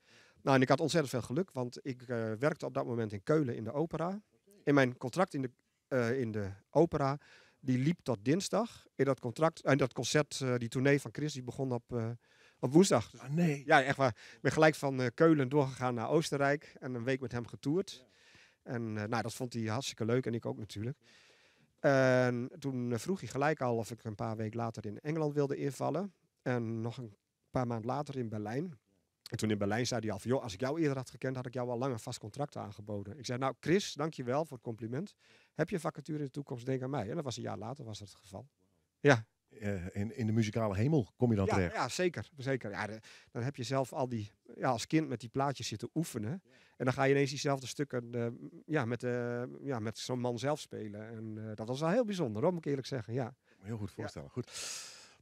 En ik had ontzettend veel geluk, want ik werkte op dat moment in Keulen in de opera. En mijn contract in de opera, die liep tot dinsdag. In dat contract, en dat concert, die tournee van Chris, die begon op woensdag. Ah, nee. Ja, echt waar. Ik ben gelijk van Keulen doorgegaan naar Oostenrijk en een week met hem getoerd. En dat vond hij hartstikke leuk en ik ook natuurlijk. En toen vroeg hij gelijk al of ik een paar weken later in Engeland wilde invallen. En nog een paar maand later in Berlijn. En toen in Berlijn zei hij al van, joh, als ik jou eerder had gekend, had ik jou al lang een vast contract aangeboden. Ik zei, Chris, dankjewel voor het compliment. Heb je een vacature in de toekomst, denk aan mij. En dat was een jaar later was dat het geval. Ja. In de muzikale hemel kom je dan terecht. Ja, zeker. Zeker. Ja, dan heb je zelf al die, ja, als kind met die plaatjes zitten oefenen. En dan ga je ineens diezelfde stukken met zo'n man zelf spelen. En dat was wel heel bijzonder, hoor, moet ik eerlijk zeggen. Ja. Ik kan me heel goed voorstellen. Goed.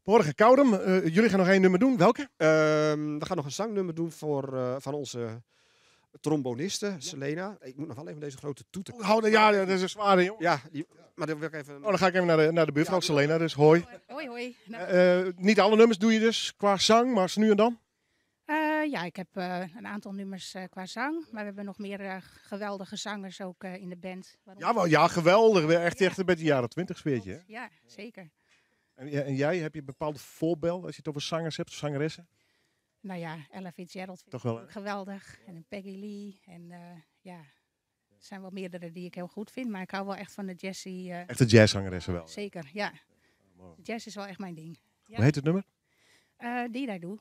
Morgen Koudum, jullie gaan nog één nummer doen. Welke? We gaan nog een zangnummer doen van onze tromboniste, Selena. Ik moet nog wel even deze grote toeter. Oh, hou dan, ja, ja, dat is een zware, jongen. Ja, die, maar dan wil ik even Oh, dan ga ik even naar de buurvrouw, Ja, doe Selena, dus hoi. Hoi, hoi. Nou. Niet alle nummers doe je dus qua zang, maar nu en dan? Ja, ik heb een aantal nummers qua zang. Maar we hebben nog meer geweldige zangers ook in de band. Waaronder Ja, wel, ja, geweldig. Weer echt een beetje jaren 20 sfeertje, hè? Ja, zeker. En jij, heb je bepaalde voorbeelden als je het over zangers hebt, zangeressen? Ella Fitzgerald vind Toch ik wel, ook hè? geweldig. En een Peggy Lee. En ja, er zijn wel meerdere die ik heel goed vind. Maar ik hou wel echt van de jazzy Echte jazzzangeressen wel, hè? Zeker, ja. Mooi. Jazz is wel echt mijn ding. Ja. Hoe heet het nummer? Die I Do. Oké.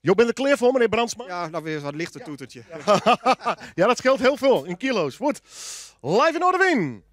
Jo, bent er klaar voor, meneer Brandsma? Ja, nou weer wat lichter toetertje. Ja, dat scheelt heel veel in kilo's. Goed. Live in Noardewyn.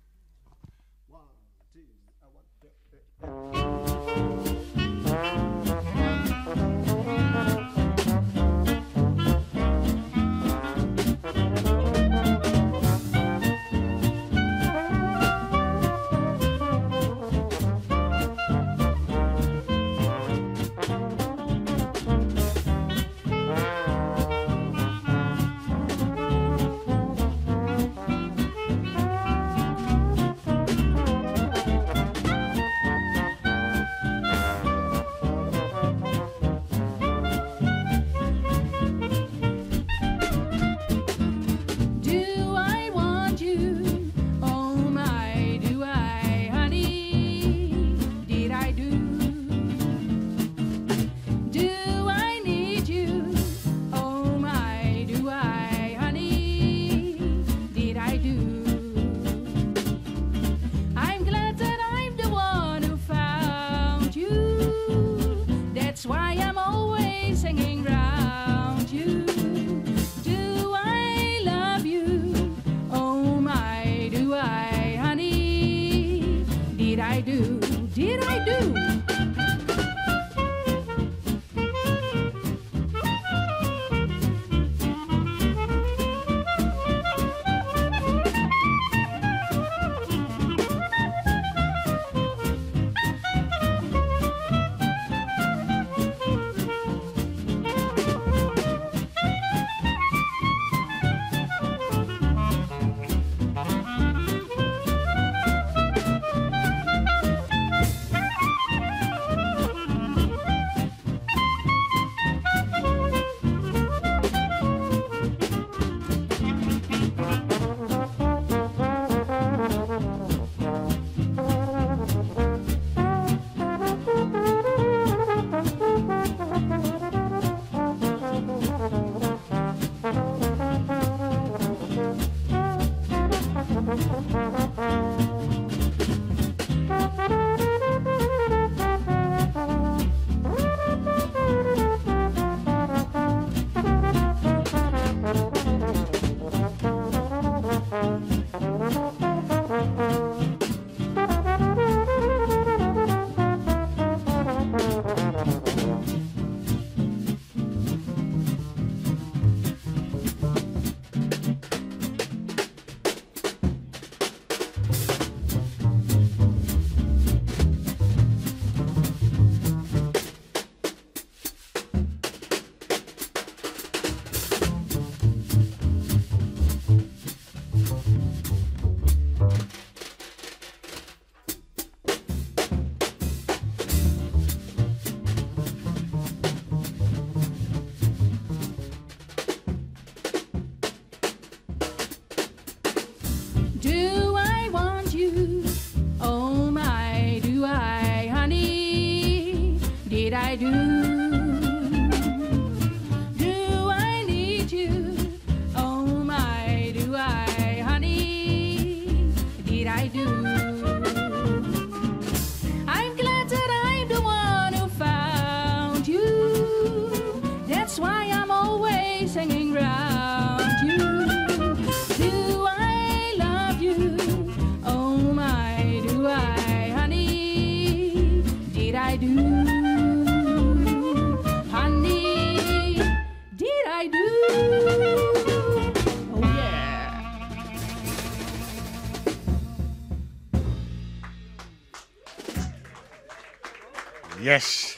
Yes.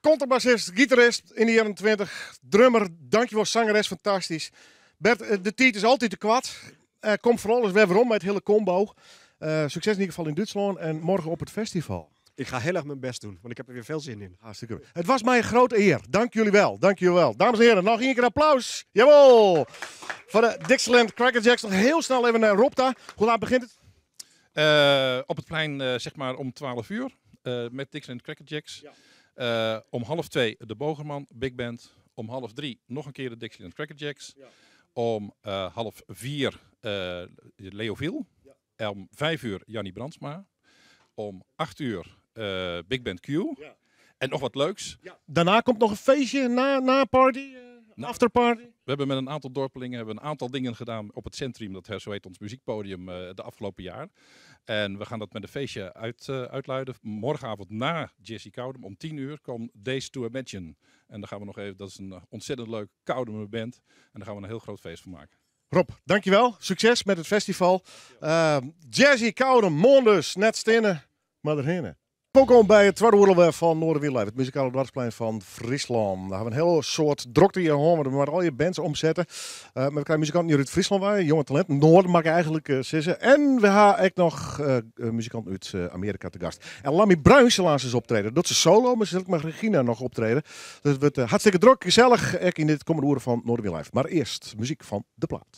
Contrabassist, gitarist in de jaren 20, drummer, dankjewel, zangeres, fantastisch. Bert, de tijd is altijd te kwart. Kom vooral eens weer waarom met het hele combo. Succes in ieder geval in Duitsland en morgen op het festival. Ik ga heel erg mijn best doen, want ik heb er weer veel zin in. Hartstikke. Het was mij een grote eer. Dank jullie wel. Dank jullie wel. Dames en heren, nog één keer applaus. Jawel! Voor de Dixieland Cracker Jacks. Nog heel snel even naar Ropta. Hoe laat begint het? Op het plein zeg maar om 12 uur met Dixieland Cracker Jacks. Ja. Om 1:30 de Bogerman Big Band. Om 2:30 nog een keer de Dixieland Cracker Jacks. Ja. Om 3:30 Leoville. Ja. Om 5 uur Jannie Brandsma. Om 8 uur Big Band Q. Ja. En nog wat leuks. Ja. Daarna komt nog een feestje, na party, afterparty. We hebben met een aantal dorpelingen hebben een aantal dingen gedaan op het Centrum, dat zo heet ons muziekpodium, de afgelopen jaar. En we gaan dat met een feestje uitluiden. Morgenavond na Jesse Koudum om 10 uur komt Days to Imagine. En dan gaan we nog even, dat is een ontzettend leuk Koudumer band. En daar gaan we een heel groot feest van maken. Rob, dankjewel. Succes met het festival. Jesse Koudum, Mondus, net stinnen, maar erheen. Welkom bij het tweede oerlog van Noardewyn Live, het muzikale dwarsplein van Friesland. Daar hebben we een hele soort drokte hier hoor, maar al je bands omzetten. Maar we krijgen muzikanten hier uit Friesland, waar, jonge talent, Noord mag eigenlijk sissen. En we hebben ook nog muzikanten uit Amerika te gast. En Lammy Bruins zal laatst eens optreden. Dat is solo, maar ze zal ook met Regina nog optreden. Dus het wordt hartstikke druk, gezellig, ook in dit komende uur van Noardewyn Live. Maar eerst muziek van de plaat.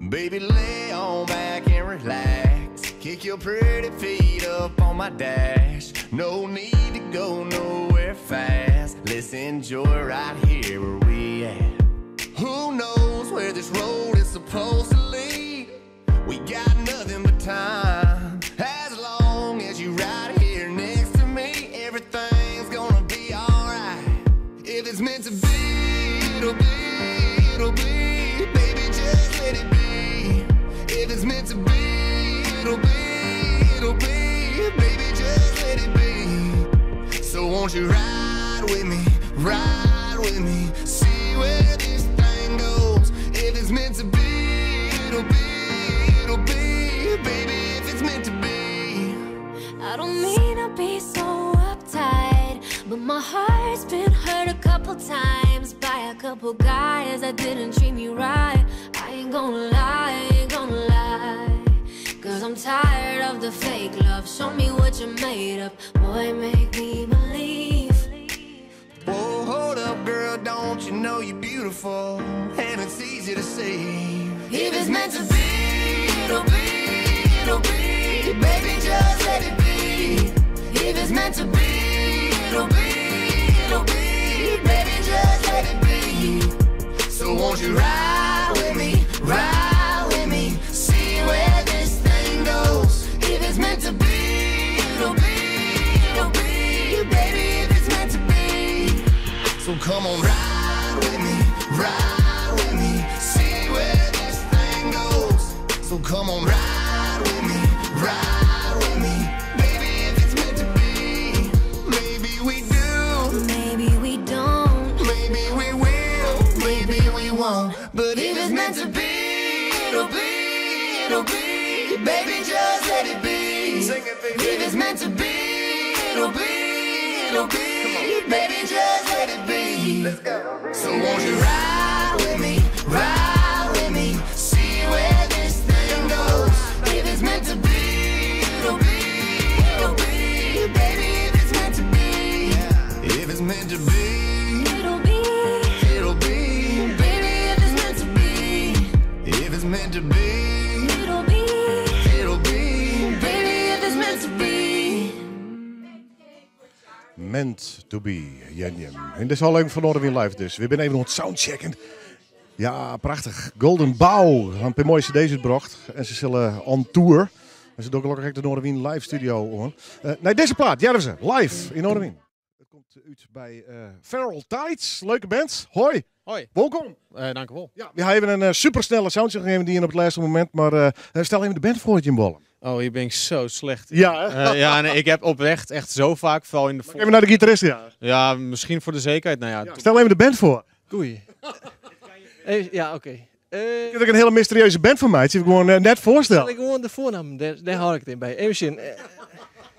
Baby, lay on back and relax. Kick your pretty feet up on my dash. No need to go nowhere fast. Let's enjoy right here where we at. Who knows where this road is supposed to lead? We got nothing but time. As long as you right here next to me, everything's gonna be alright. If it's meant to be, it'll be, it'll be. Baby, just let it be. If it's meant to be, it'll be, it'll be. Baby, just let it be. So won't you ride with me, ride with me. See where this thing goes. If it's meant to be, it'll be, it'll be. Baby, if it's meant to be. I don't mean to be so uptight, but my heart's been hurt a couple times by a couple guys that didn't treat me right. I ain't gonna lie, ain't gonna lie. Cause I'm tired of the fake love. Show me what you're made of. Boy, make me believe. Whoa, hold up, girl, don't you know you're beautiful? And it's easy to see. If it's meant to be, it'll be, it'll be. Baby, just let it be. If it's meant to be, it'll be, it'll be. Baby, just let it be. So won't you ride with me, ride with me. See where this thing goes. If it's meant to be, it'll be, it'll be. Baby, if it's meant to be. So come on, ride with me, ride with me. See where this thing goes. So come on, ride with me, ride with me. Baby, if it's meant to be. Maybe we do, maybe we don't, maybe we will, maybe we won't. But if it's meant to be, it'll be, it'll be. Baby, just let it be. Sing it, baby. If it's meant to be, it'll be, it'll be. Baby, just let it be. Let's go. So won't you ride with me, ride with me. See where this thing goes. If it's meant to be, it'll be, it'll be. Baby, if it's meant to be. If it's meant to be, it'll be, it'll be. Baby, if it's meant to be. If it's meant to be, it'll be, it'll be. Baby, if it's meant to be. Meant to be, Jen Jen. En dit is al leuk van Noardewyn Live dus. We zijn even aan het soundchecken. Ja, prachtig. Golden Bough. Een paar mooie cd's uitgebracht. En ze zullen on tour. En ze doen gelukkig ook de Noardewyn Live studio. Hoor. Nee, deze plaat, ja, dat is ze. Live in Noardewyn. Het komt uit bij Feral Tides. Leuke band. Hoi. Hoi. Welkom. Dank u wel. Ja, we hebben een supersnelle soundcheck gegeven die op het laatste moment. Maar stel even de band voor, Jim Bollen. Oh, hier ben ik zo slecht. Ja, hè? Ja, nee, ik heb oprecht echt zo vaak, vooral in de... Even naar de gitarist, ja. Ja, misschien voor de zekerheid. Nou ja, ja, stel even de band voor. Goeie. Ja, oké. Ik heb er een hele mysterieuze band van mij. Het is gewoon net voorstellen. Zal ik gewoon de voornaam, daar hou ik het in bij. Even zien.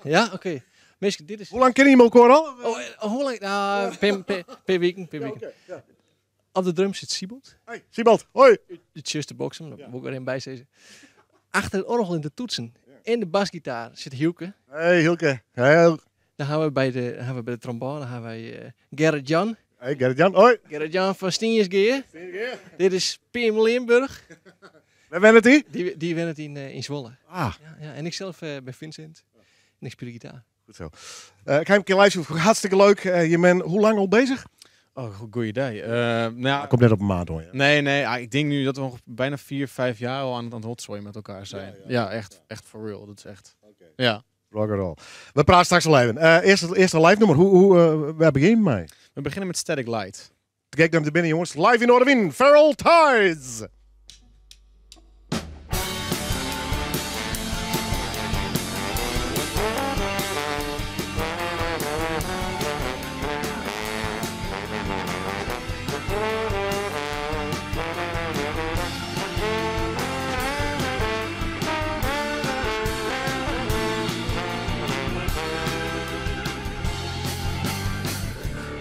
Ja, oké. Misschien, dit is... Hoe lang kennen jullie elkaar al? Oh, hoe lang? Nou, per week, per week. Ja, oké, ja. Op de drum zit Siebold. Hey, Siebold, hoi. De Chester Boxem, daar moet ik er een bij zeggen. Achter het orgel in de toetsen en de basgitaar zit Hielke. Hey Hielke. Hey. Dan gaan we bij de, dan gaan we bij de trombone, dan gaan wij Gerrit Jan. Hey Gerrit Jan, hoi. Gerrit Jan van Stiensgeer. Stiensgeer. Dit is Pim Limburg. Waar bent het die? Die went het in Zwolle. Ah. Ja, ja, en ik zelf ben Vincent en ik speel gitaar. Goed zo. Ik ga een keer live zoeken. Hartstikke leuk. Je bent hoe lang al bezig? Oh, goeie idee. Nou ja, Komt net op een maand hoor. Ja. Nee, nee. Ik denk nu dat we nog bijna 4, 5 jaar al aan het rotzooien met elkaar zijn. Ja, ja. Ja, echt, echt for real. Dat is echt. Okay. Ja. Rock and roll. We praten straks al even. Eerst het eerste live nummer. Waar begin je mee? We beginnen met Static Light. Kijk naar binnen jongens. Live in Noardewyn. Feral Tides.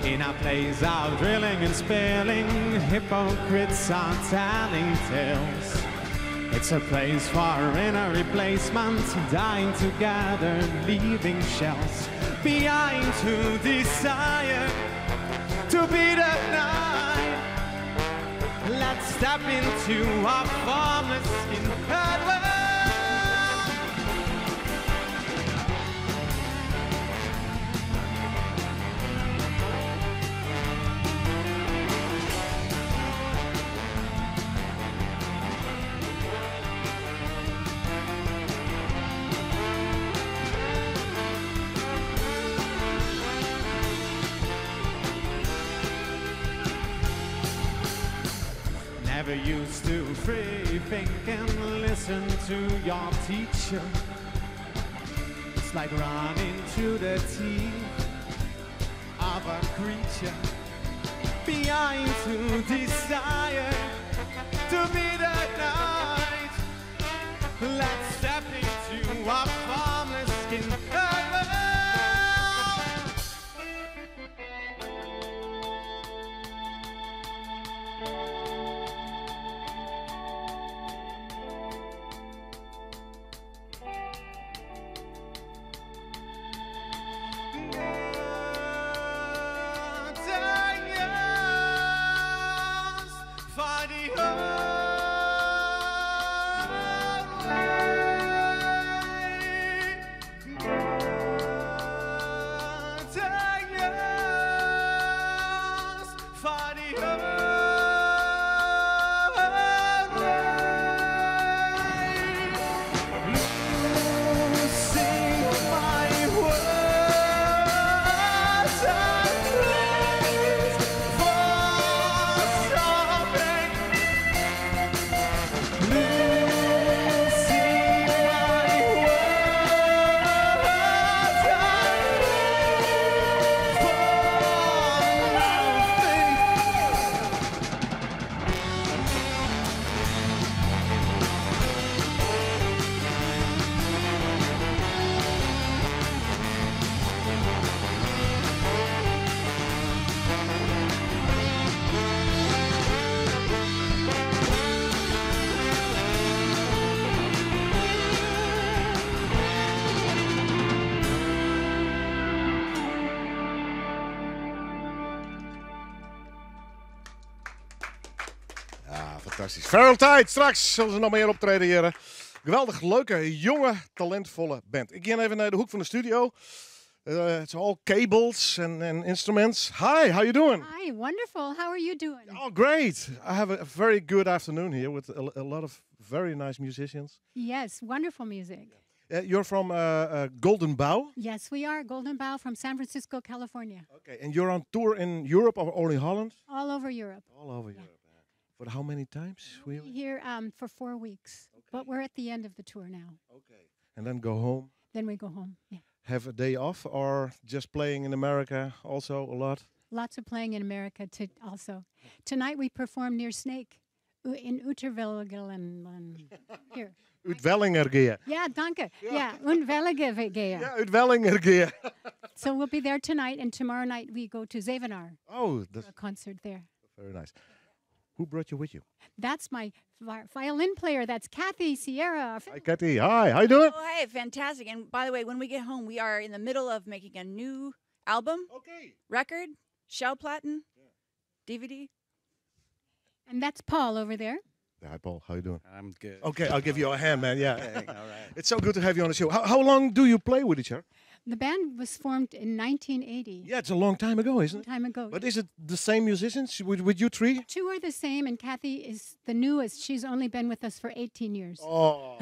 In our place of drilling and spilling, hypocrites are telling tales. It's a place for inner replacement, dying together, leaving shells behind to desire to be the night. Let's step into our formless skin. Never used to free think and listen to your teacher. It's like running to the teeth of a creature behind to desire to be the night. Let's step into our formless skin. Ja, fantastisch. Feral Tide, straks zullen ze nog meer optreden, heren. Geweldig leuke, jonge, talentvolle band. Ik ga even naar de hoek van de studio. It's all cables and instruments. Hi, how you doing? Hi, wonderful. How are you doing? Oh, great. I have a very good afternoon here with a lot of very nice musicians. Yes, wonderful music. You're from Golden Bough? Yes, we are Golden Bough from San Francisco, California. Okay, and you're on tour in Europe or only Holland? All over Europe. All over Europe. For how many times? We'll be here for 4 weeks, Okay. But we're at the end of the tour now. Okay. And then go home? Then we go home, yeah. Have a day off or just playing in America also a lot? Lots of playing in America also. Tonight we perform near Sneek In Uterwelgelen. Here. Uit Wellingergea. Ja, danke. Ja, und Wellingergea. Ja, uit Wellingergea. So we'll be there tonight, and tomorrow night we go to Zevenaar. Oh, for that's a concert there. very nice. Who brought you with you? That's my violin player. That's Kathy Sierra. Hi, Kathy. Hi, how you doing? Oh, hey, fantastic. And by the way, when we get home, we are in the middle of making a new album. Okay. Record, Schallplatten, DVD. And that's Paul over there. Hi, Paul. How you doing? I'm good. Okay, I'll give you a hand, man. Yeah. Okay, all right. It's so good to have you on the show. How long do you play with each other? The band was formed in 1980. Yeah, it's a long time ago, isn't it? Time ago. But is it the same musicians with you three? Two are the same, and Kathy is the newest. She's only been with us for 18 years. Oh,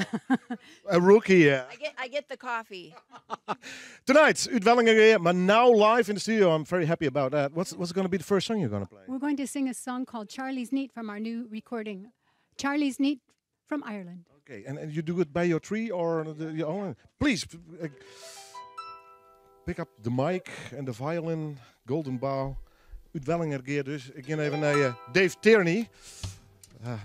a rookie, yeah. I get the coffee. Tonight, Uit Wellingergea, maar now live in the studio. I'm very happy about that. What's going to be the first song you're going to play? We're going to sing a song called Charlie's Neat from our new recording. Charlie's Neat from Ireland. Okay, and you do it by your tree or your own? Please, pick up the mic and the violin, Golden Bough. Uit Wellingergea dus. Ik ga even naar Dave Tierney.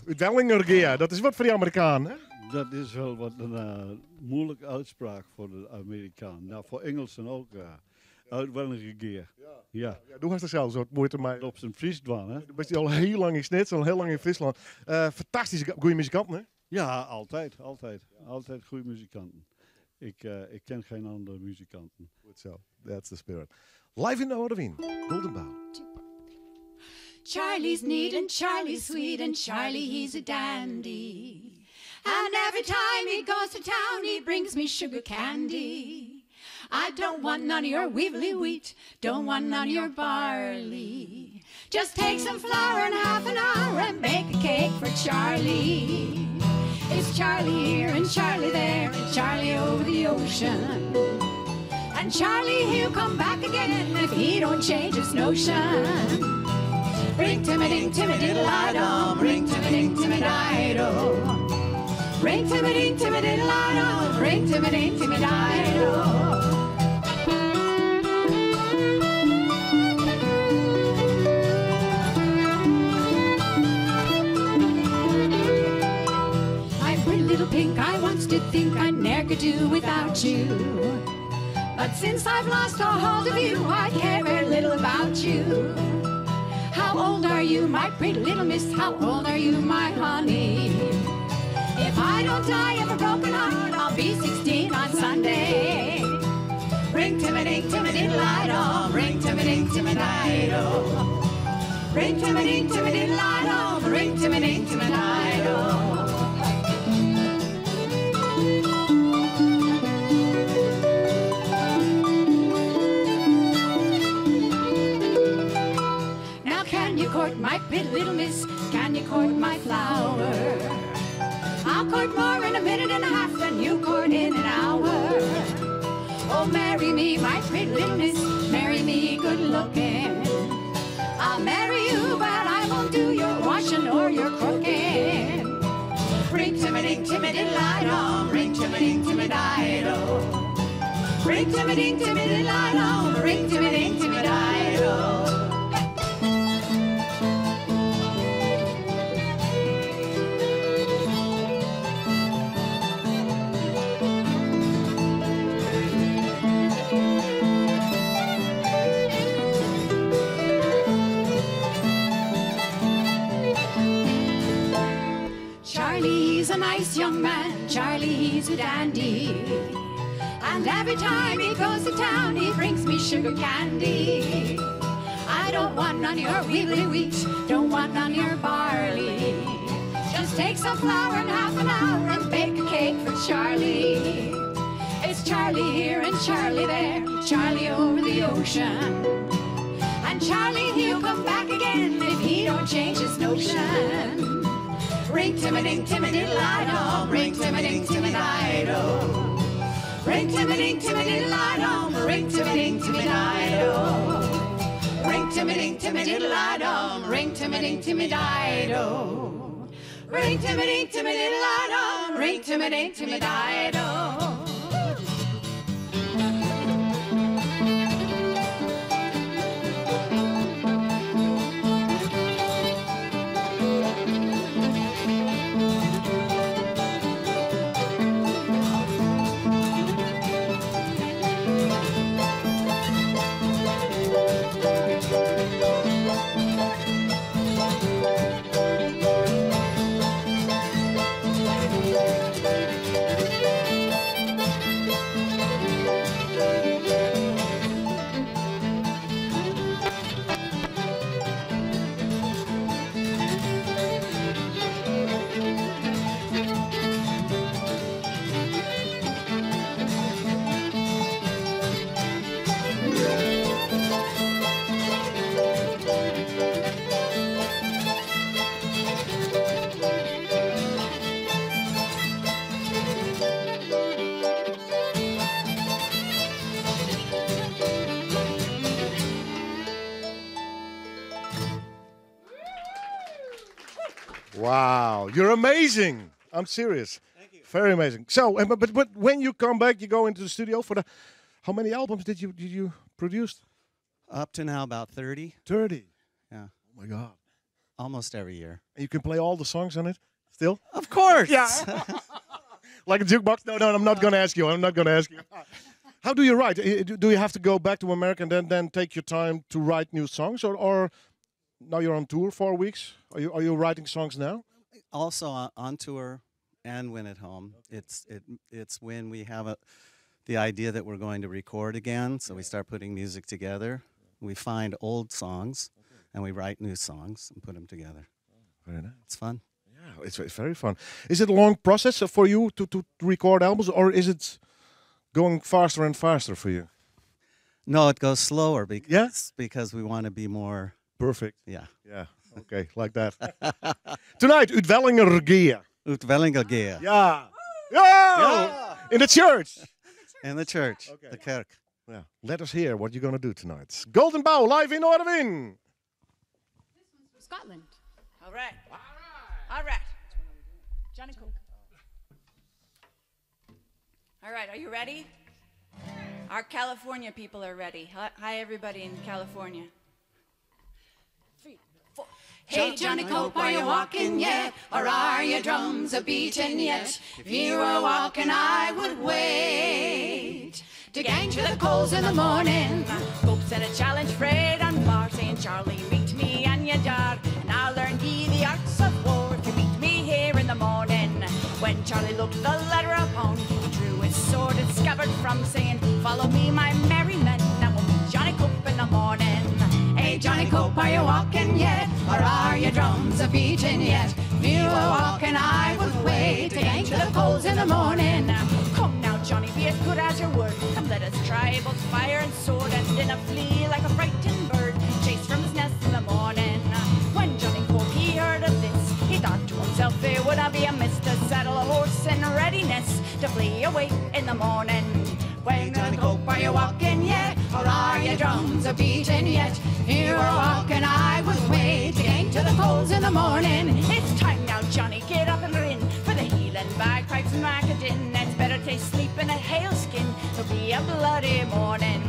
Uit Wellingergea, dat is wat voor die Amerikaan, hè? Dat is wel wat een moeilijke uitspraak voor de Amerikaan. Nou, voor Engelsen ook. Uit Wellingergea. Ja. Ja, doe hast er zelfs wat moeite mee. Op zijn Fries dwan, hè? Du bist al heel lang in Snits, al heel lang in Friesland. Fantastisch goede muzikant, hè? Ja, altijd, altijd. Altijd goede muzikanten. Ik ken geen andere muzikanten. Goed zo, that's the spirit. Live in de Oude Golden Bough. Charlie's neat and Charlie's sweet and Charlie he's a dandy. And every time he goes to town he brings me sugar candy. I don't want none of your weevily wheat, don't want none of your barley. Just take some flour in half an hour and bake a cake for Charlie. It's Charlie here and Charlie there and Charlie over the ocean. And Charlie, he'll come back again if he don't change his notion. Ring timmy ding timmy diddle I dum, ring timmy ding timmy di do. Ring timmy ding timmy diddle I dum, ring timmy ding timmy di do. My pretty little pink, I once did think I ne'er could do without you. But since I've lost all hold of you, I care very little about you. How old are you, my pretty little miss? How old are you, my honey? If I don't die of a broken heart, I'll be 16 on Sunday. Ring timmy ding timmy diddle I dum, ring timmy ding timmy di do. Ring timmy ding timmy diddle I dum, ring timmy ding timmy di do. Now can you court my pretty little miss? Can you court my flower? I'll court more in a minute and a half than you court in an hour. Oh, marry me, my pretty little miss, marry me good looking. I'll marry you, but I won't do your washing or your cooking. Ring timmy ding timmy diddle I dum, ring timmy ding timmy di do. Ring timmy ding timmy diddle I dum, ring timmy ding timmy di do. Charlie's a nice young man, Charlie, he's a dandy. And every time he goes to town, he brings me sugar candy. I don't want none of your weevily wheat, don't want none of your barley. Just take some flour in half an hour and bake a cake for Charlie. It's Charlie here and Charlie there, Charlie over the ocean. And Charlie, he'll come back again if he don't change his notion. Ring timmy ding timmy diddle I dum, ring timmy ding timmy di do. Ring timmy ding timmy diddle I dum, ring timmy ding timmy di do. Ring timmy ding timmy diddle I dum, ring timmy ding timmy di do. Ring timmy ding timmy diddle I dum, ring timmy ding timmy di do. Wow, you're amazing. I'm serious. Thank you. Very amazing. So, and, but when you come back, you go into the studio for the. How many albums did you produce? Up to now, about 30. 30. Yeah. Oh my God. Almost every year. And you can play all the songs on it still? Of course. Yeah. Like a jukebox? No, no, I'm not going to ask you. I'm not going to ask you. How do you write? Do you have to go back to America and then take your time to write new songs, or now you're on tour 4 weeks? Are you writing songs now? Also on tour and when at home. It's when we have the idea that we're going to record again, so we start putting music together. We find old songs and we write new songs and put them together. Very nice. It's fun. Yeah, it's very fun. Is it a long process for you to record albums, or is it going faster and faster for you? No, it goes slower because we want to be more perfect. Yeah. Yeah. Okay, like that. Tonight, Ut Wellingergea. Ut Wellingergea. Yeah. Yeah. In the church. In the church. Okay. De kerk. Yeah. Let us hear what you're gonna do tonight. Golden Bough live in Noardewyn. Scotland. All right. All right. Johnny Cope. All right, are you ready? Our California people are ready. Hi, everybody in California. Three, four. Hey, Johnny Cope, are you walking yet? Or are your drums a beating yet? If you were walking, I would wait to gang to the coals in the morning. Cope sent a challenge, Fred Dunbar, saying, Charlie, meet me and your jar, and I'll learn ye the arts of war if you meet me here in the morning. When Charlie looked the letter upon, he drew his sword and scabbard from, saying, Follow me, my merry men, and we'll meet Johnny Cope in the morning. Hey, Johnny Cope, are you walking yet? Or are your drums a beating yet? If you were walking, I would wait to gang to the coals in the morning. Come now, Johnny, be as good as your word. Come, let us try both fire and sword, and in a flee like a frightened bird, chase from his nest in the morning. When Johnny Cope he heard of this, he thought to himself it would not be amiss to saddle a horse in readiness to flee away in the morning. When Johnny Cope, are you walking yet? Or are your drums a beating yet? If you were walking, I would wait to gang to the coals in the morning. It's time now, Johnny, get up and rin for the Hieland bagpipes and mak a din. It's better to sleep in a hail skin. There'll be a bloody morning.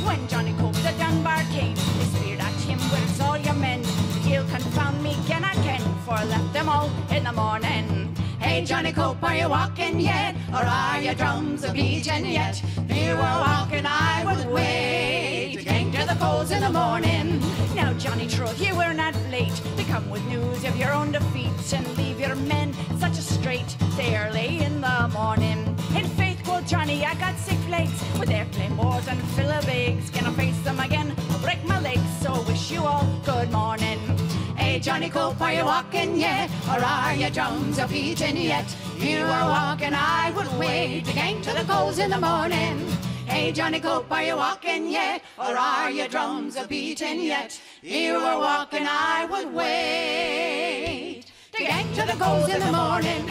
When Johnny Cope the Dunbar came, they speared at him, where's all your men? He'll confound me, can I ken, for I left them all in the morning. Hey, Johnny Cope, are you walking yet? Or are your drums a beating yet? If you were walking, I would wait to gang to the coals in the morning. Now, Johnny troth, you were not late to come with news of your own defeat and leave your men in such a strait say early in the morning. In faith, quoth Johnny, I got six legs with their claymores and philibeg. Can I face them again? I'll break my legs. So wish you all good morning. Hey, Johnny Cope, are you walking yet? Or are your drums a beating yet? If you were walking, I would wait to gang to the coals in the morning. Hey, Johnny Cope, are you walking yet? Or are your drums a beating yet? If you were walking, I would wait to gang to the coals in the morning.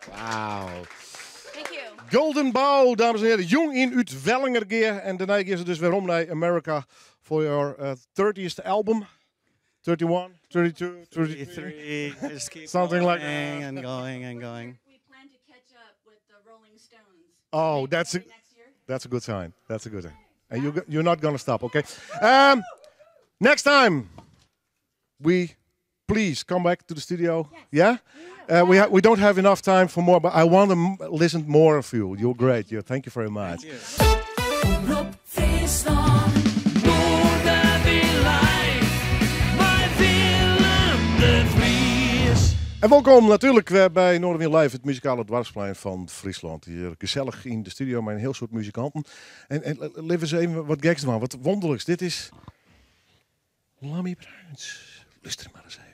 Wow. Thank you. Golden Bough, dames en heren. Jong in Ut Wellingergea. En daarna is het dus weer om naar America voor your 30th album. 31, 32, 33. 33. Just keep Something like going that. and going and going. Oh, that's a good sign. That's a good sign. And you're not gonna stop, okay? Next time, we please come back to the studio. Yeah? We don't have enough time for more, but I want to listen more of you. You're great. Thank you very much. Omrop Fryslân, Noardewyn Live, mei Willem de Vries. En welkom natuurlijk bij Noardewyn Live, het muzikale dwarsplein van Friesland. Hier gezellig in de studio met een heel soort muzikanten. En laten we eens even wat geks doen, wat wonderlijks. Dit is Lammy Bruins. Luister maar eens even.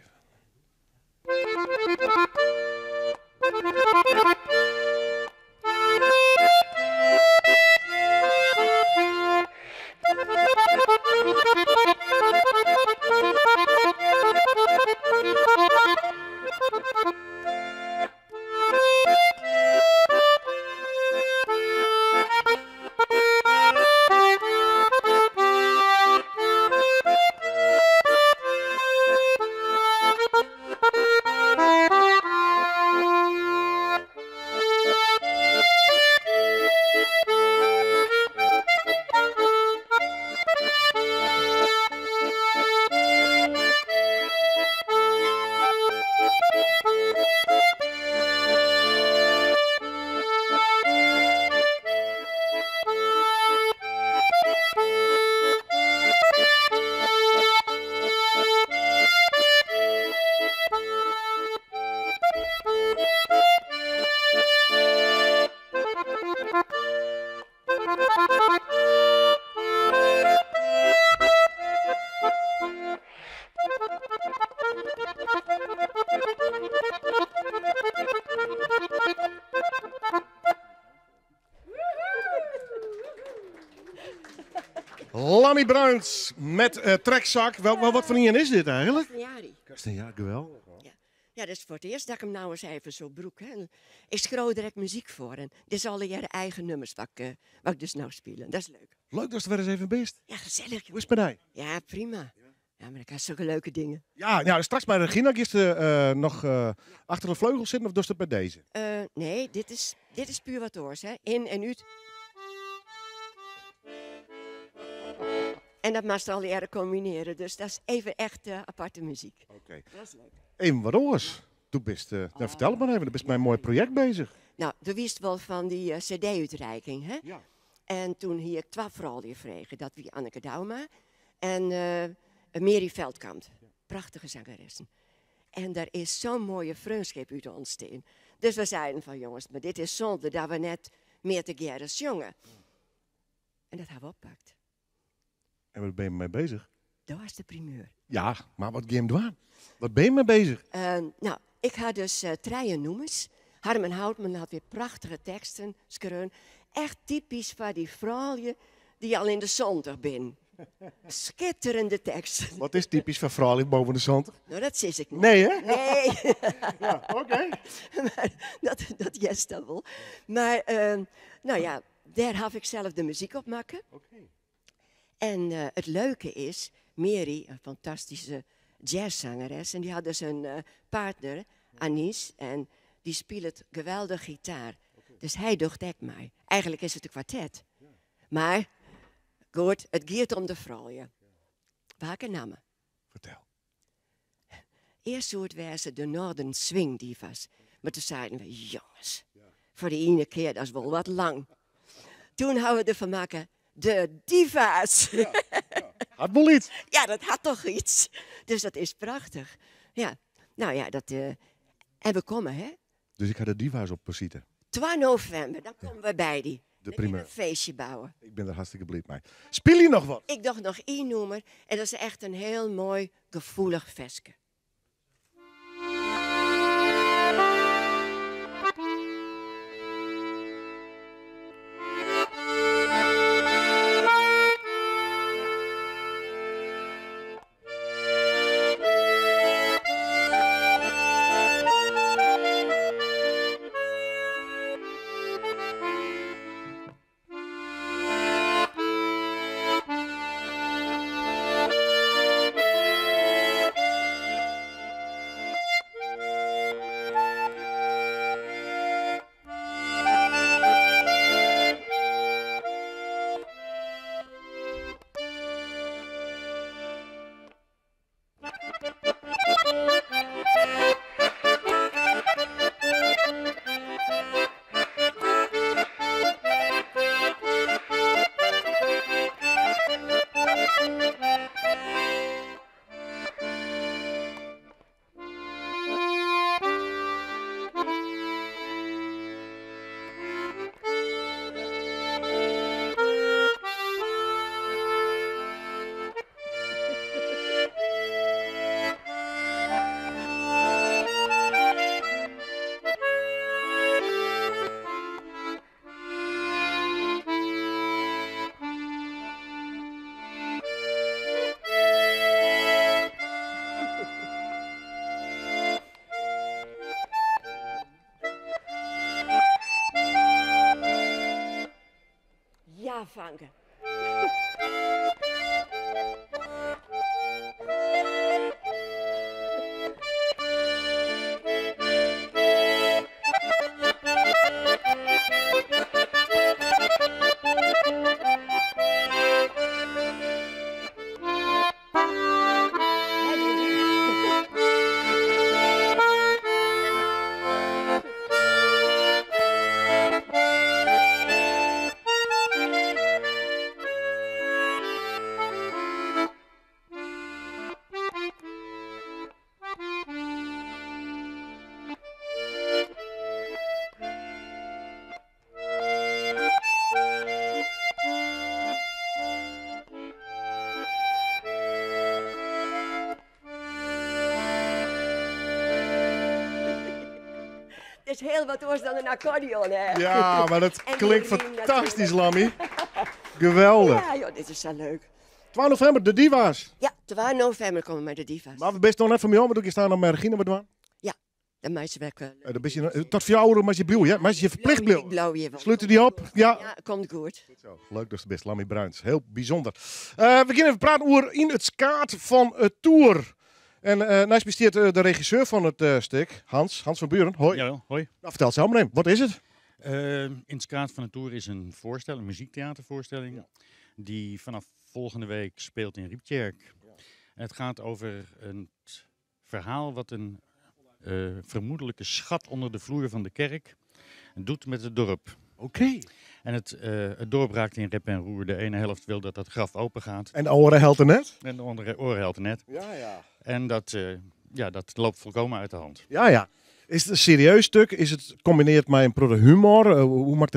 Lammy Bruins met trekzak. Wat voor een is dit eigenlijk? Castagnari. Castagnari, geweldig. Ja. Ja, dat is voor het eerst dat ik hem nou eens even zo broek. Hè. En ik schreeuw direct muziek voor. En dit is alle jaren eigen nummers wat ik dus nou speel. Dat is leuk. Leuk dat je er weer eens even bent. Ja, gezellig. Hoe is het met jou? Ja, prima. Ja, maar ik heb zulke leuke dingen. Ja, nou, straks bij Regina gisteren nog achter de vleugel zitten of dus dat bij deze? Nee, dit is puur wat oors. Hè. In en uit. En dat mag ze al jaren combineren. Dus dat is even echt aparte muziek. Oké. Dat is leuk. Even wat oors. Du bist, nou, vertel het maar even, du bist met een mooi project bezig. Nou, du wist wel van die cd-uitreiking, hè? Ja. En toen hier ik 12 vrouwen vregen. Dat wie Anneke Douma en Mary Veldkamp. Prachtige zangeressen. En daar is zo'n mooie vriendschap uit ontstaan. Dus we zeiden van jongens, maar dit is zonde dat we net meer te geren jongen. En dat hebben we oppakt. En waar ben je mee bezig? Dat was de primeur. Ja, maar wat game doen? Wat ben je mee bezig? Nou, ik had dus treien noemers. Harmen Houtman had weer prachtige teksten schreeuwen. Echt typisch van die vrouwen die al in de zondag zijn. Schitterende tekst. Wat is typisch van vrouwen boven de zondag? Nou, dat zie ik niet. Nee, hè? Nee. Ja, oké. Maar dat is dat wel. Maar nou ja, daar heb ik zelf de muziek op maken. Oké. En het leuke is, Mary, een fantastische jazzzangeres, en die had dus een partner, Anis, en die speelt geweldig gitaar. Oké. Dus hij dacht ook mij. Eigenlijk is het een kwartet. Maar, goed, het gaat om de vrouwen. Welke namen? Vertel. Eerst soort waren ze de Northern Swing Divas. Maar toen zeiden we, jongens, voor de ene keer, dat is wel wat lang. Toen houden we ervan maken, de diva's. Ja, ja. Had wel iets. Ja, dat had toch iets. Dus dat is prachtig. Ja, nou ja, dat... En we komen, hè? Dus ik ga de diva's op zitten. 2 november, dan komen we bij die. De Dan primeur. gaan we een feestje bouwen. Ik ben er hartstikke blij mee. Speel je nog wat? Ik dacht nog één noemer. En dat is echt een heel mooi, gevoelig versje. Ja, fanke. Het is heel wat anders dan een accordeon, hè? Ja, maar dat En die klinkt riem fantastisch, natuurlijk. Lammy. Geweldig. Ja, joh, dit is zo leuk. 12 november, de Diva's. Ja, 12 november komen met de Diva's. Maar we best nog net van mij, want ik staan nog met Regina wat doen. Ja, dan meisje weg. Dan ben je, tot 4 uur maar je blauw, ja? Maar je verplicht blauw. Blauw hier wel. Sluiten die op? Ja. Ja, komt goed. Leuk dus de best, Lammy Bruins. Heel bijzonder. We gaan even praten over in het skaat van het Tour. En naast besteedt de regisseur van het stuk, Hans, Hans van Buren. Hoi. Jawel, hoi. Nou, vertel het zelf maar even. Wat is het? In het Skaat van de Tour is een voorstelling, een muziektheatervoorstelling, die vanaf volgende week speelt in Ryptsjerk. En het gaat over een verhaal wat een vermoedelijke schat onder de vloer van de kerk doet met het dorp. Oké. En het dorp raakt in rep en roer. De ene helft wil dat dat graf open gaat. En de andere helft er net? En de andere oren helft net. Ja, ja. En dat loopt volkomen uit de hand. Ja, ja. Is het een serieus stuk? Is het combineerd met een protte humor? Hoe maakt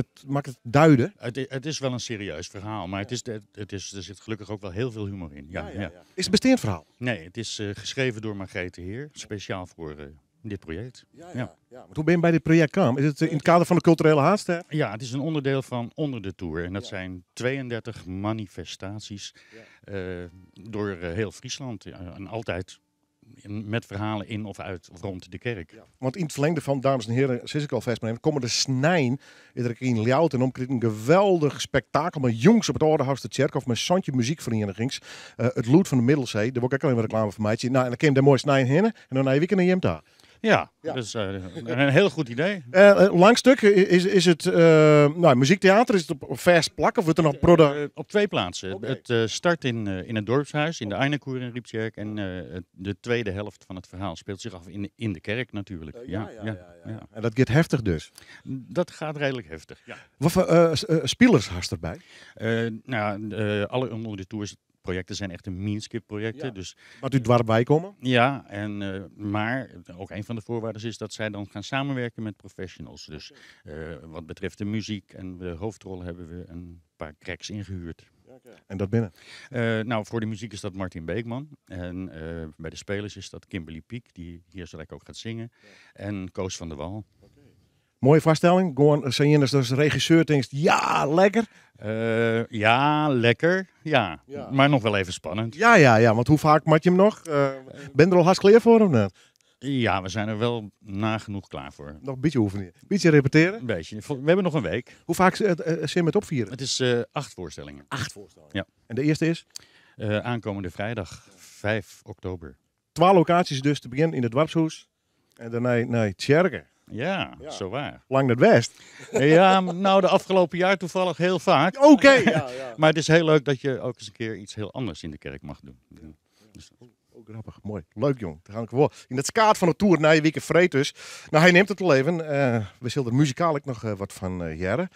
het duiden? Het is wel een serieus verhaal, maar er zit gelukkig ook wel heel veel humor in. Ja, ja, Is het bestaand verhaal? Nee, het is geschreven door Margrethe Heer, speciaal voor dit project. Ja, Ja, want hoe ben je bij dit project gekomen? Is het in het kader van de culturele haatster? Ja, het is een onderdeel van Onder de Tour. En dat zijn 32 manifestaties door heel Friesland. Ja, en altijd met verhalen in of uit of rond de kerk. Want in het verlengde van, dames en heren, sinds ik al vast maar even, komen de snijn iedere keer in Ljouwert en omkring een geweldig spektakel met jongs op het Ordehuis de Tjerk of met Santje muziekverenigings. Het Loed van de Middelzee, daar word ik ook alleen maar reclame van mij. Nou, en dan kwam daar mooi snijn heen en dan naar je weekend naar Jemta. Ja, dat is een heel goed idee. Lang stuk, is het muziektheater, is het op vers plak of wordt er nog prodder? Op twee plaatsen. Het start in het dorpshuis, in de Einakoer in Ryptsjerk. En de tweede helft van het verhaal speelt zich af in de kerk natuurlijk. Ja. En dat gaat heftig dus? Dat gaat redelijk heftig, ja. Wat voor spelers hast erbij? Alle onder de tours projecten zijn echte meanskip-projecten. Dus, Wat u dwars komen? Ja, maar ook een van de voorwaarden is dat zij dan gaan samenwerken met professionals. Dus wat betreft de muziek en de hoofdrol hebben we een paar cracks ingehuurd. En dat binnen? Voor de muziek is dat Martin Beekman. En bij de spelers is dat Kimberly Piek, die hier zo lekker ook gaat zingen. En Koos van der Wal. Mooie vaststelling. Gewoon, zijn je dus regisseur denkt, ja, lekker. Ja, lekker. Ja. Maar nog wel even spannend. Ja, ja, ja, want hoe vaak moet je hem nog? Ben je er al hartstikke klaar voor of niet? Ja, we zijn er wel nagenoeg klaar voor. Nog een beetje oefenen. Een beetje repeteren? Een beetje. We hebben nog een week. Hoe vaak zin je het opvieren? Het is 8 voorstellingen. 8 voorstellingen? Ja. En de eerste is? Aankomende vrijdag, 5 oktober. 12 locaties dus, te beginnen in het Dwarpshoes. En daarna naar Tjerken. Ja, zo waar. Lang naar het West. Ja, de afgelopen jaar toevallig heel vaak. Oké. Ja, ja. Maar het is heel leuk dat je ook eens een keer iets heel anders in de kerk mag doen. Ja. Dus Oh, grappig, mooi. Leuk, jong. Daar ga ik voor. In het skaat van de Tour na je week vreed dus. Hij neemt het te leven. We zullen er muzikaal ook nog wat van jaren.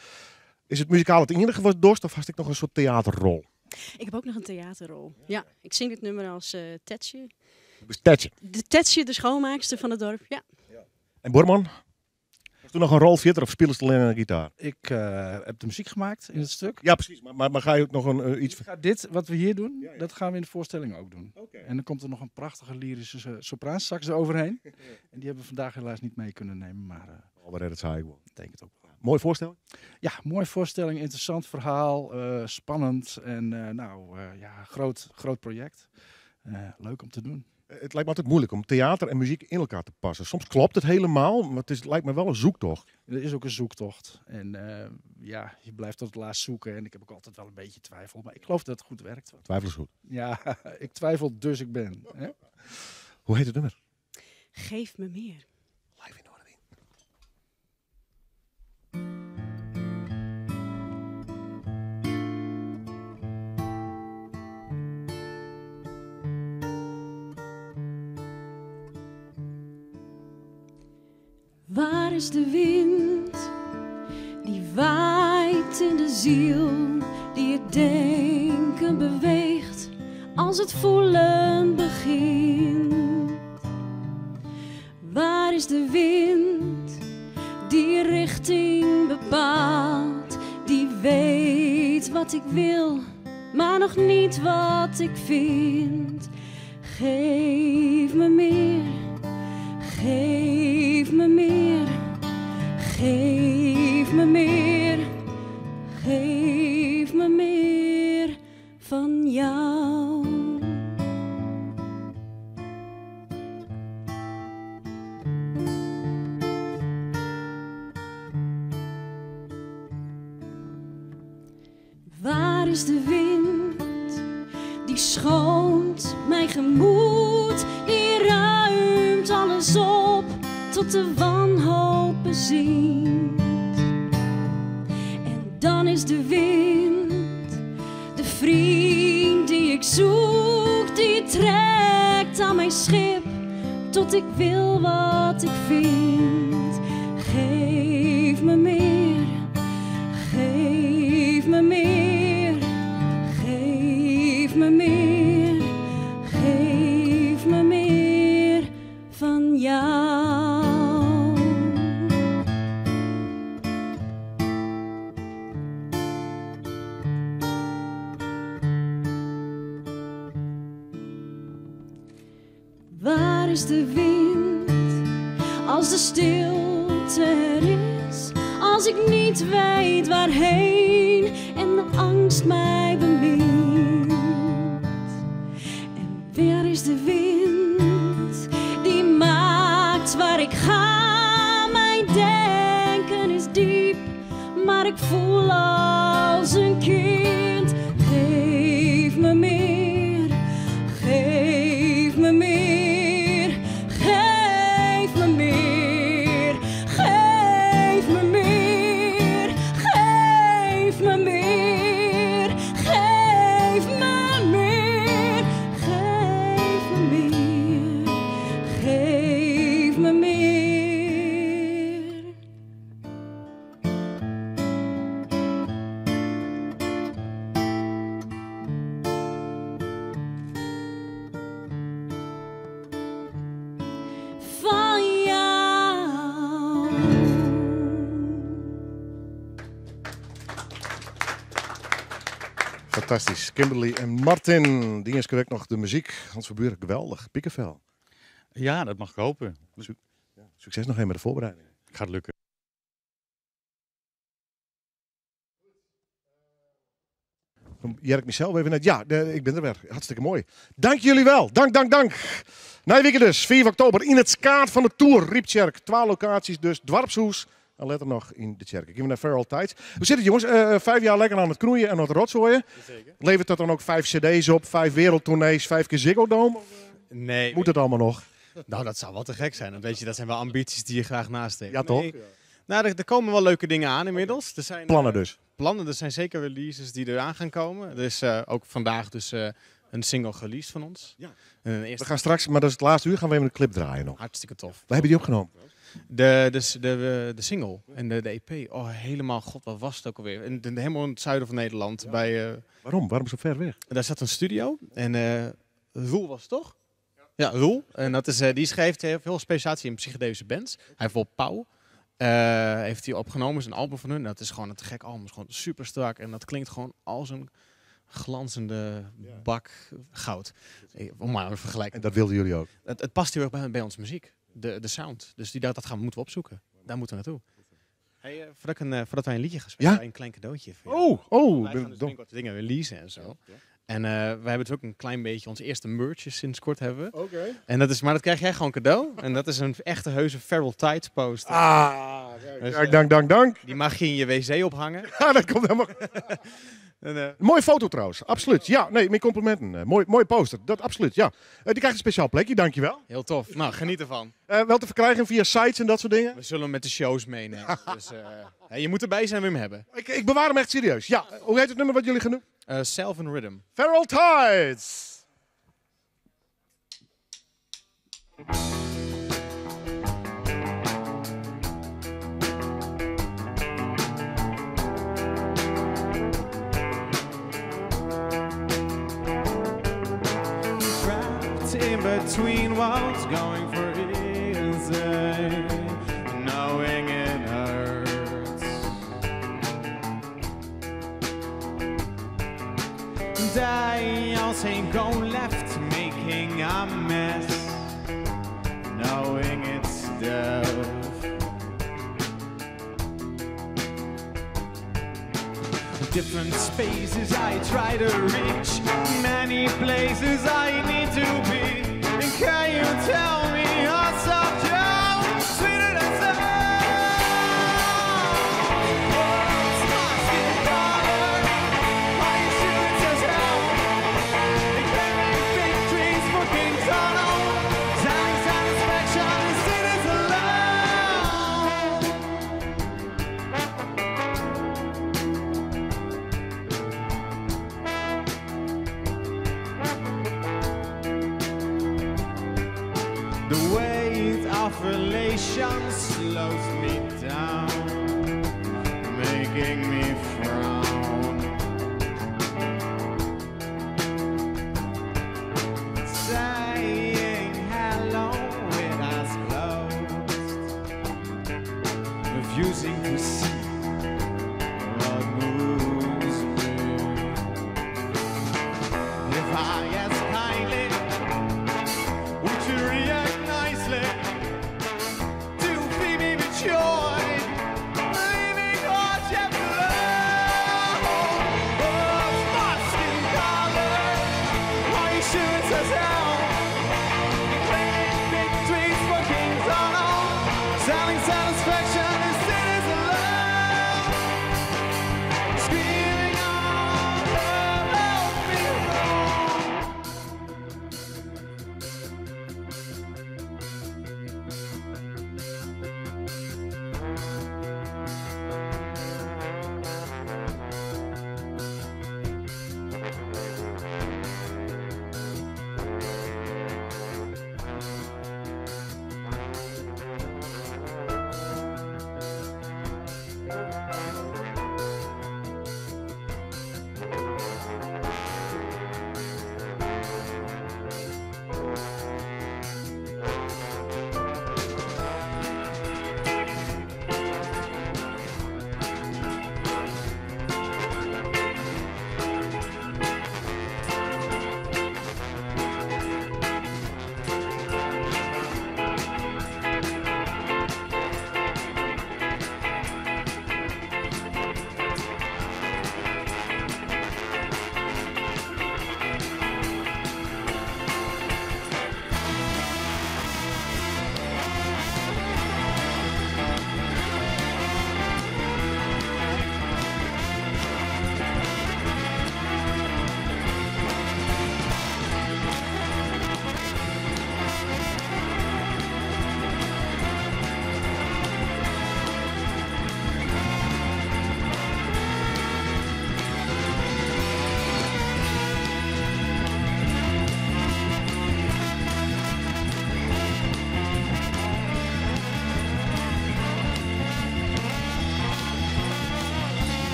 Is het muzikaal het enige wat dorst of had ik nog een soort theaterrol? Ik heb ook nog een theaterrol. Ja, ik zing dit nummer als Tetje. Dus Tetje. De Tetje, de schoonmaakster van het dorp, ja. En Borman? Was toen nog een rol verder of spelen ze alleen een gitaar? Ik heb de muziek gemaakt in het stuk. Ja, precies. Maar ga je ook nog een iets Ja, dit, wat we hier doen, dat gaan we in de voorstelling ook doen. En dan komt er nog een prachtige lyrische sopraansax eroverheen. En die hebben we vandaag helaas niet mee kunnen nemen. Maar Oh, maar dat zei ik wel. Ik denk het ook wel. Mooie voorstelling? Ja, mooie voorstelling. Interessant verhaal. Spannend. En groot project. Leuk om te doen. Het lijkt me altijd moeilijk om theater en muziek in elkaar te passen. Soms klopt het helemaal, maar het lijkt me wel een zoektocht. Er is ook een zoektocht. En ja, je blijft tot het laatst zoeken. En ik heb ook altijd wel een beetje twijfel. Maar ik geloof dat het goed werkt. Twijfel is goed. Ja, ik twijfel dus ik ben. Hè? Hoe heet het nummer? Geef me meer. Live in Noardewyn. Waar is de wind die waait in de ziel, die het denken beweegt als het voelen begint? Waar is de wind die richting bepaalt, die weet wat ik wil, maar nog niet wat ik vind? Geef me meer. Geef me meer, geef me meer, geef me meer van jou. Waar is de wind die schoont mijn gemoed, die ruimt alles op tot de wanhoop bezinkt? En dan is de wind de vriend die ik zoek, die trekt aan mijn schip tot ik wil wat ik vind. Geef me meer, geef me meer, geef me meer, geef me meer van jou. Waar is de wind als de stilte er is? Als ik niet weet waarheen en de angst mij bemint. En waar is de wind die maakt waar ik ga? Mijn denken is diep, maar ik voel als een kind. Geef me meer, geef me meer, geef me meer, geef me meer, geef me meer, geef me meer, geef me meer, geef me meer. Van jou. Fantastisch. Kimberly en Martin. Die is correct nog de muziek. Hans van Buren, geweldig. Piekenvel. Ja, dat mag ik hopen. Succes nog even met de voorbereiding. Gaat lukken. Jerk Michel, even net. Ja, ik ben er weer. Hartstikke mooi. Dank jullie wel. Dank, dank, dank. Nijweek dus, 4 oktober in het skaat van de Tour. Ryptsjerk, 12 locaties dus. Dwarpshoes. En let er nog in de kerk. Ik ben naar Feral Tides. Hoe zit het, jongens? 5 jaar lekker aan het knoeien en aan het rotzooien. Zeker. Levert dat dan ook 5 cd's op, 5 wereldtournees, 5 keer Ziggo Dome? Nee. Moet het allemaal nog? Nou, dat zou wel te gek zijn. Dat zijn wel ambities die je graag nastreeft. Ja, toch? Nee. Nou, er komen wel leuke dingen aan inmiddels. Er zijn, Plannen dus? Plannen. Er zijn zeker releases die eraan gaan komen. Er is ook vandaag dus een single released van ons. Ja. En een eerste We gaan straks, maar dat is het laatste uur, gaan we even een clip draaien nog. Hartstikke tof. Waar hebben die opgenomen? De single en de EP. Oh, helemaal, god, wat was het ook alweer? Helemaal in het zuiden van Nederland. Ja. Bij, Waarom? Waarom zo ver weg? Daar zat een studio. En Roel was het toch? Ja, Roel. En dat is, die schrijft heel veel specialisatie in psychedelische bands. Hij heeft wel Pauw. Heeft hij opgenomen, is een album van hun. Dat is gewoon een te gek album. Het is gewoon super strak. En dat klinkt gewoon als een glanzende bak goud. Om maar een vergelijking. En dat wilden jullie ook? Het past heel erg bij onze muziek. De sound. Dus dat moeten we opzoeken. Daar moeten we naartoe. Hey, voordat wij een liedje gaan spelen, Ja? een klein cadeautje voor jou. Oh, oh, Wij ben gaan dus dom. binnenkort dingen releasen en zo. En wij hebben dus ook een klein beetje ons eerste merch is sinds kort hebben we. Oké. En dat is, maar dat krijg jij gewoon cadeau. En dat is een echte heuse Feral Tides poster. Ah, kijk, kijk, dank, dank, dank. Die mag je in je wc ophangen. Ja, dat komt helemaal. En, Mooie foto trouwens, absoluut. Ja, nee, mijn complimenten. Mooi, mooie poster, dat absoluut, ja. Die krijgt een speciaal plekje, dankjewel. Heel tof. Nou, geniet ervan. Wel te verkrijgen via sites en dat soort dingen? We zullen hem met de shows meenemen. Dus hey, je moet erbij zijn, wil je hem hebben. Ik bewaar hem echt serieus. Ja, hoe heet het nummer wat jullie gaan doen? Self and Rhythm. Feral Tides! Trapped in between walls, going for easy, knowing it hurts. They all say go left, making a mess, knowing it's death. Different spaces I try to reach, many places I need to be. And can you tell me what's up, Joe? Sweeter than sound. What's my skin color? Are you sure it's as hell? They claim victories for kings on all. Selling satisfaction is it is alone. The weight of relations slows me down, making me frown. Saying hello with eyes closed, refusing to see what moves me. If I ask kindly, would you react nicely to feed me with joy? Leaving hardship alone. What's my skin color? Are you sure it's as hell? Claiming victories for kings on all, selling satisfaction is sinners alone. Screaming out, help me roam.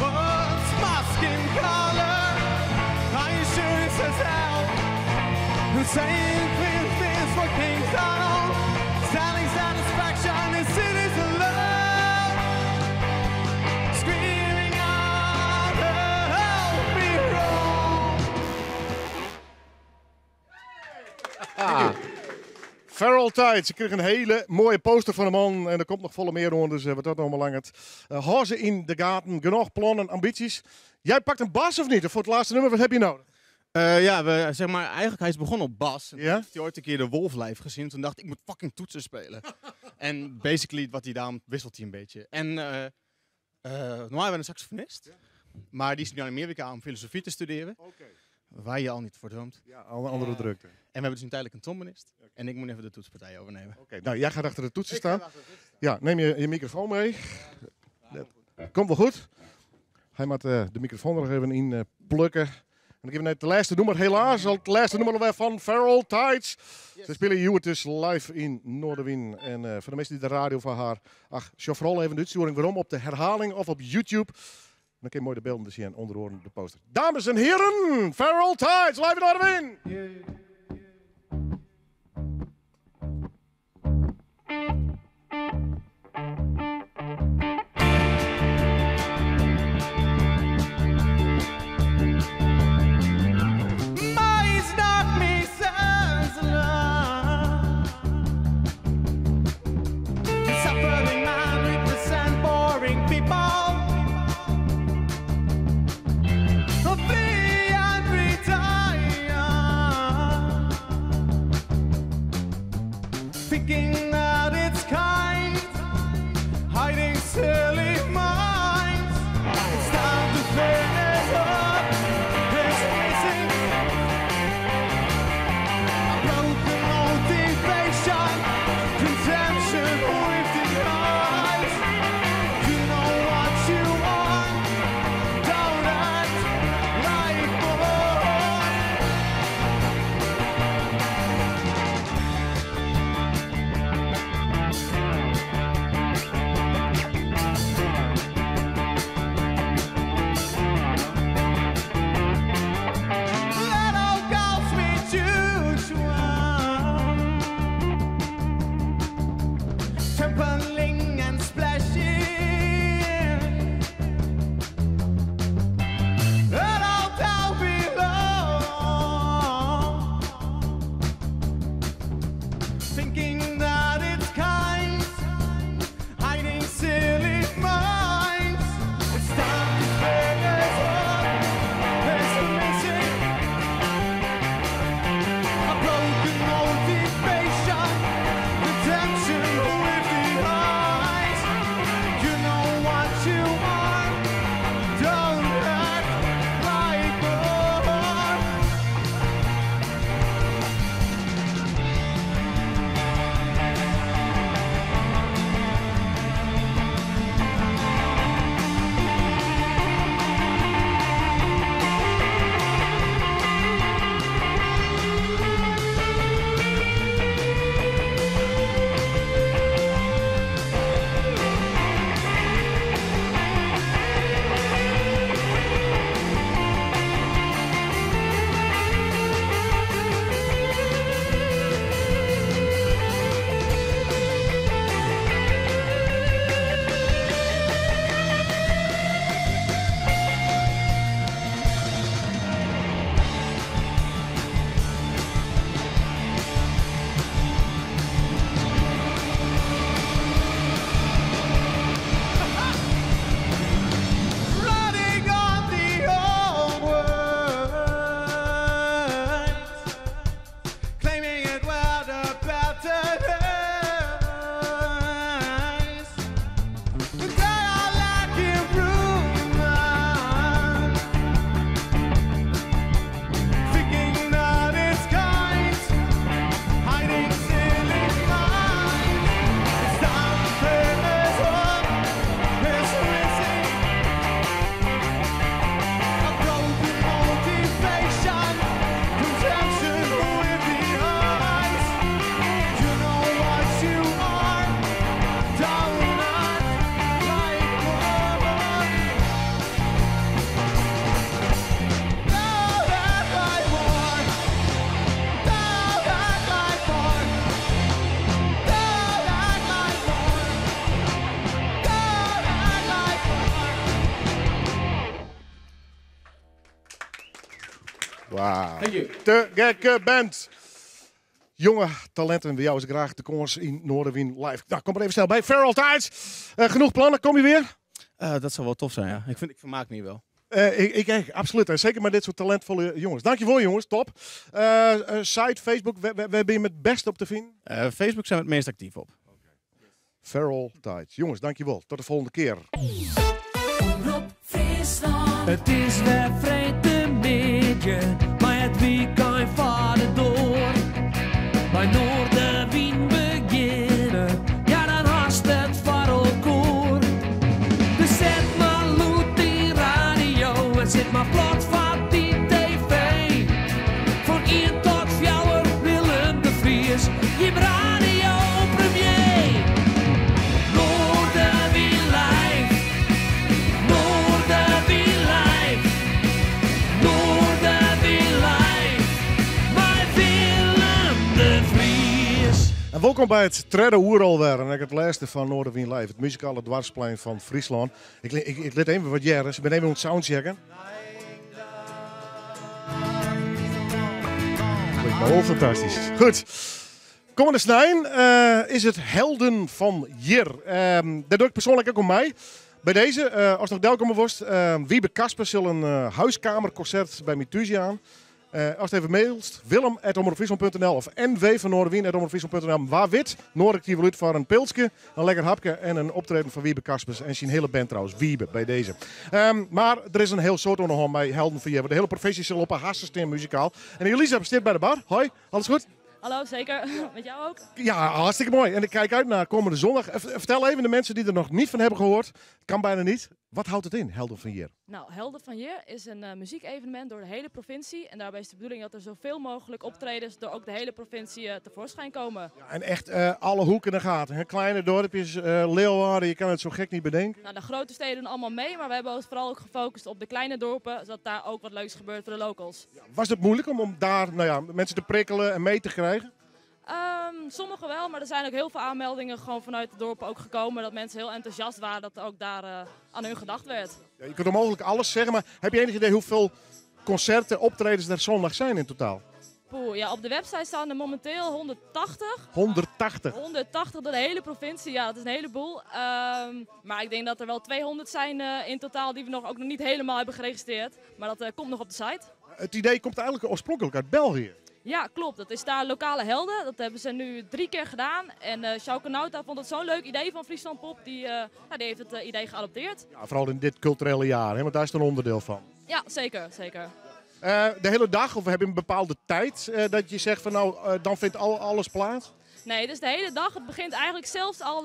What's my skin color? Are you sure it's as hell? Saying clear things for kings on all, selling satisfaction is cities alone. Screaming out, help me roam. Feral Tides. Ik kreeg een hele mooie poster van de man. En er komt nog volle meer aan, dus wat dat allemaal belangrijk. Hou ze in de gaten. Genoeg plannen, ambities. Jij pakt een bas of niet? Of voor het laatste nummer, wat heb je nodig? Ja, we, zeg maar, eigenlijk hij is begonnen op bas. En toen heeft hij ooit een keer de Wolf live gezien. Toen dacht ik, ik moet fucking toetsen spelen. En basically, wat hij daarom wisselt hij een beetje. En normaal hebben we een saxofonist. Maar die is nu in Amerika om filosofie te studeren. Waar je al niet voor droomt. Ja, alle andere drukte. En we hebben dus een tijdelijk een trombonist. En ik moet even de toetspartij overnemen. Oké, nou, jij gaat achter de toetsen Ik ga staan. achter de toetsen staan. Ja, neem je microfoon mee. Dat komt wel goed. Hij moet de microfoon er nog even in plukken. En dan geven we net de laatste nummer, helaas, al het laatste nummer alweer van Feral Tides. Ze spelen hier dus live in Noardewyn. En voor de mensen die de radio van haar... Ach, sjouw vooral even de uitzending waarom op de herhaling of op YouTube. Dan kun je mooi de beelden zien en onderhoren de poster. Dames en heren, Feral Tides, live in Noardewyn! Mais knock me senseless. Suffering man represent boring people. Free and retire. Thinking that it's kind, hiding silly minds. It's time to finish up. It's missing. Broken motivation, contention with the eyes. You know what you want. Don't act like more. Let all go, sweet usual. Trampling and splashing. Let all down below. Thinking that it's kind, hiding silly minds. It's time to finish up. It's missing. A broken motivation, redemption with the eyes. You know what you want. Don't act like more. Running on the old words, claiming it were the better days. They are lacking improvement, thinking that it's kind, hiding silly minds. It's time to finish up. It's missing. A broken motivation, contention with the eyes. You know what you are. Don't act like more. Don't act like more. Don't act like more. Don't act like more. Don't act like more. Wauw. Thank you. Te gekke band. Jonge talenten, we jouwe ze graag de kans in Noardewyn Live. Nou, kom er even snel bij. Feral Tides. Genoeg plannen, kom je weer? Dat zou wel tof zijn, ja. Ik vermaak me hier wel. Ik, absoluut. En zeker met dit soort talentvolle jongens. Dankjewel jongens, top. Site, Facebook, waar ben je het beste op te vinden? Facebook zijn we het meest actief op. Feral Tides. Jongens, dankjewel. Tot de volgende keer. Omrop Fryslân. It is wer freedtemiddei, mar it wykein foar de doar. By Noardewyn begjinne, ja dan hast it foar elkoar. Dus set mar lûd dyn radio en sit mar plat foar dyn TV. Fan ien tot fjouwer Willem de Vries, jim radio premier. Noardewyn Live, Noardewyn Live, Noardewyn Live, mei Willem de Vries. En welkom bij het tredde oere alwer. En ek it lêste fan Noardewyn Live, it muzikale doarpsplein fan Fryslân. Ik lit even wat hearre, ik bin even oan it soundchecken. Klinkt wel fantastisch. Goed. Komende snein is it Helden fan Hjir. Dêr doch ik persoanlik ek oan mei. By dizze, ast noch delkomme wolst, Wiebe Kasper sil in huiskamerconcert by my thús jaan. Ast even mailst, willem@omropfryslan.nl of nw fan noardewyn@omropfryslan.nl. Wa wit, noadigje ik dy wol út foar in pilske, in lekker hapke en in optreden fan Wiebe Kaspers en syn hiele band trouwens, Wiebe, by dizze. Mar der is in hiel soad oan de hân mei Helden fan Hjir, want de hiele provinsje sil op 'e hasten stean muzikaal. En Elisa stiet by de bar. Hoi, alles goed? Hallo, zeker. Met jou ook? Ja, hartstikke mooi. En ik kijk uit naar komende zondag. Vertel even de mensen die er nog niet van hebben gehoord. Het kan bijna niet. Wat houdt het in, Helden van Hjir? Helden van Hjir is een muziekevenement door de hele provincie. En daarbij is de bedoeling dat er zoveel mogelijk optredens door ook de hele provincie tevoorschijn komen. Ja, en echt alle hoeken en gaten. Hè? Kleine dorpjes, Leeuwarden, je kan het zo gek niet bedenken. De grote steden doen allemaal mee, maar we hebben ons vooral ook gefocust op de kleine dorpen, zodat daar ook wat leuks gebeurt voor de locals. Ja, was het moeilijk om daar mensen te prikkelen en mee te krijgen? Sommigen wel, maar er zijn ook heel veel aanmeldingen gewoon vanuit de dorpen ook gekomen. Dat mensen heel enthousiast waren dat er ook daar aan hun gedacht werd. Ja, je kunt onmogelijk alles zeggen, maar heb je enig idee hoeveel concerten, optredens er zondag zijn in totaal? Poeh, ja, op de website staan er momenteel 180. 180? 180 door de hele provincie, ja, dat is een heleboel. Maar ik denk dat er wel 200 zijn in totaal die we ook nog niet helemaal hebben geregistreerd. Maar dat komt nog op de site. Het idee komt eigenlijk oorspronkelijk uit België. Ja, klopt. Dat is daar lokale helden. Dat hebben ze nu 3 keer gedaan. En Sjouke Nauta vond het zo'n leuk idee van Friesland Pop. Die heeft het idee geadopteerd. Ja, vooral in dit culturele jaar, hè, want daar is het een onderdeel van. Ja, zeker, zeker. De hele dag of heb je een bepaalde tijd dat je zegt van nou, dan vindt alles plaats? Nee, het is de hele dag. Het begint eigenlijk zelfs al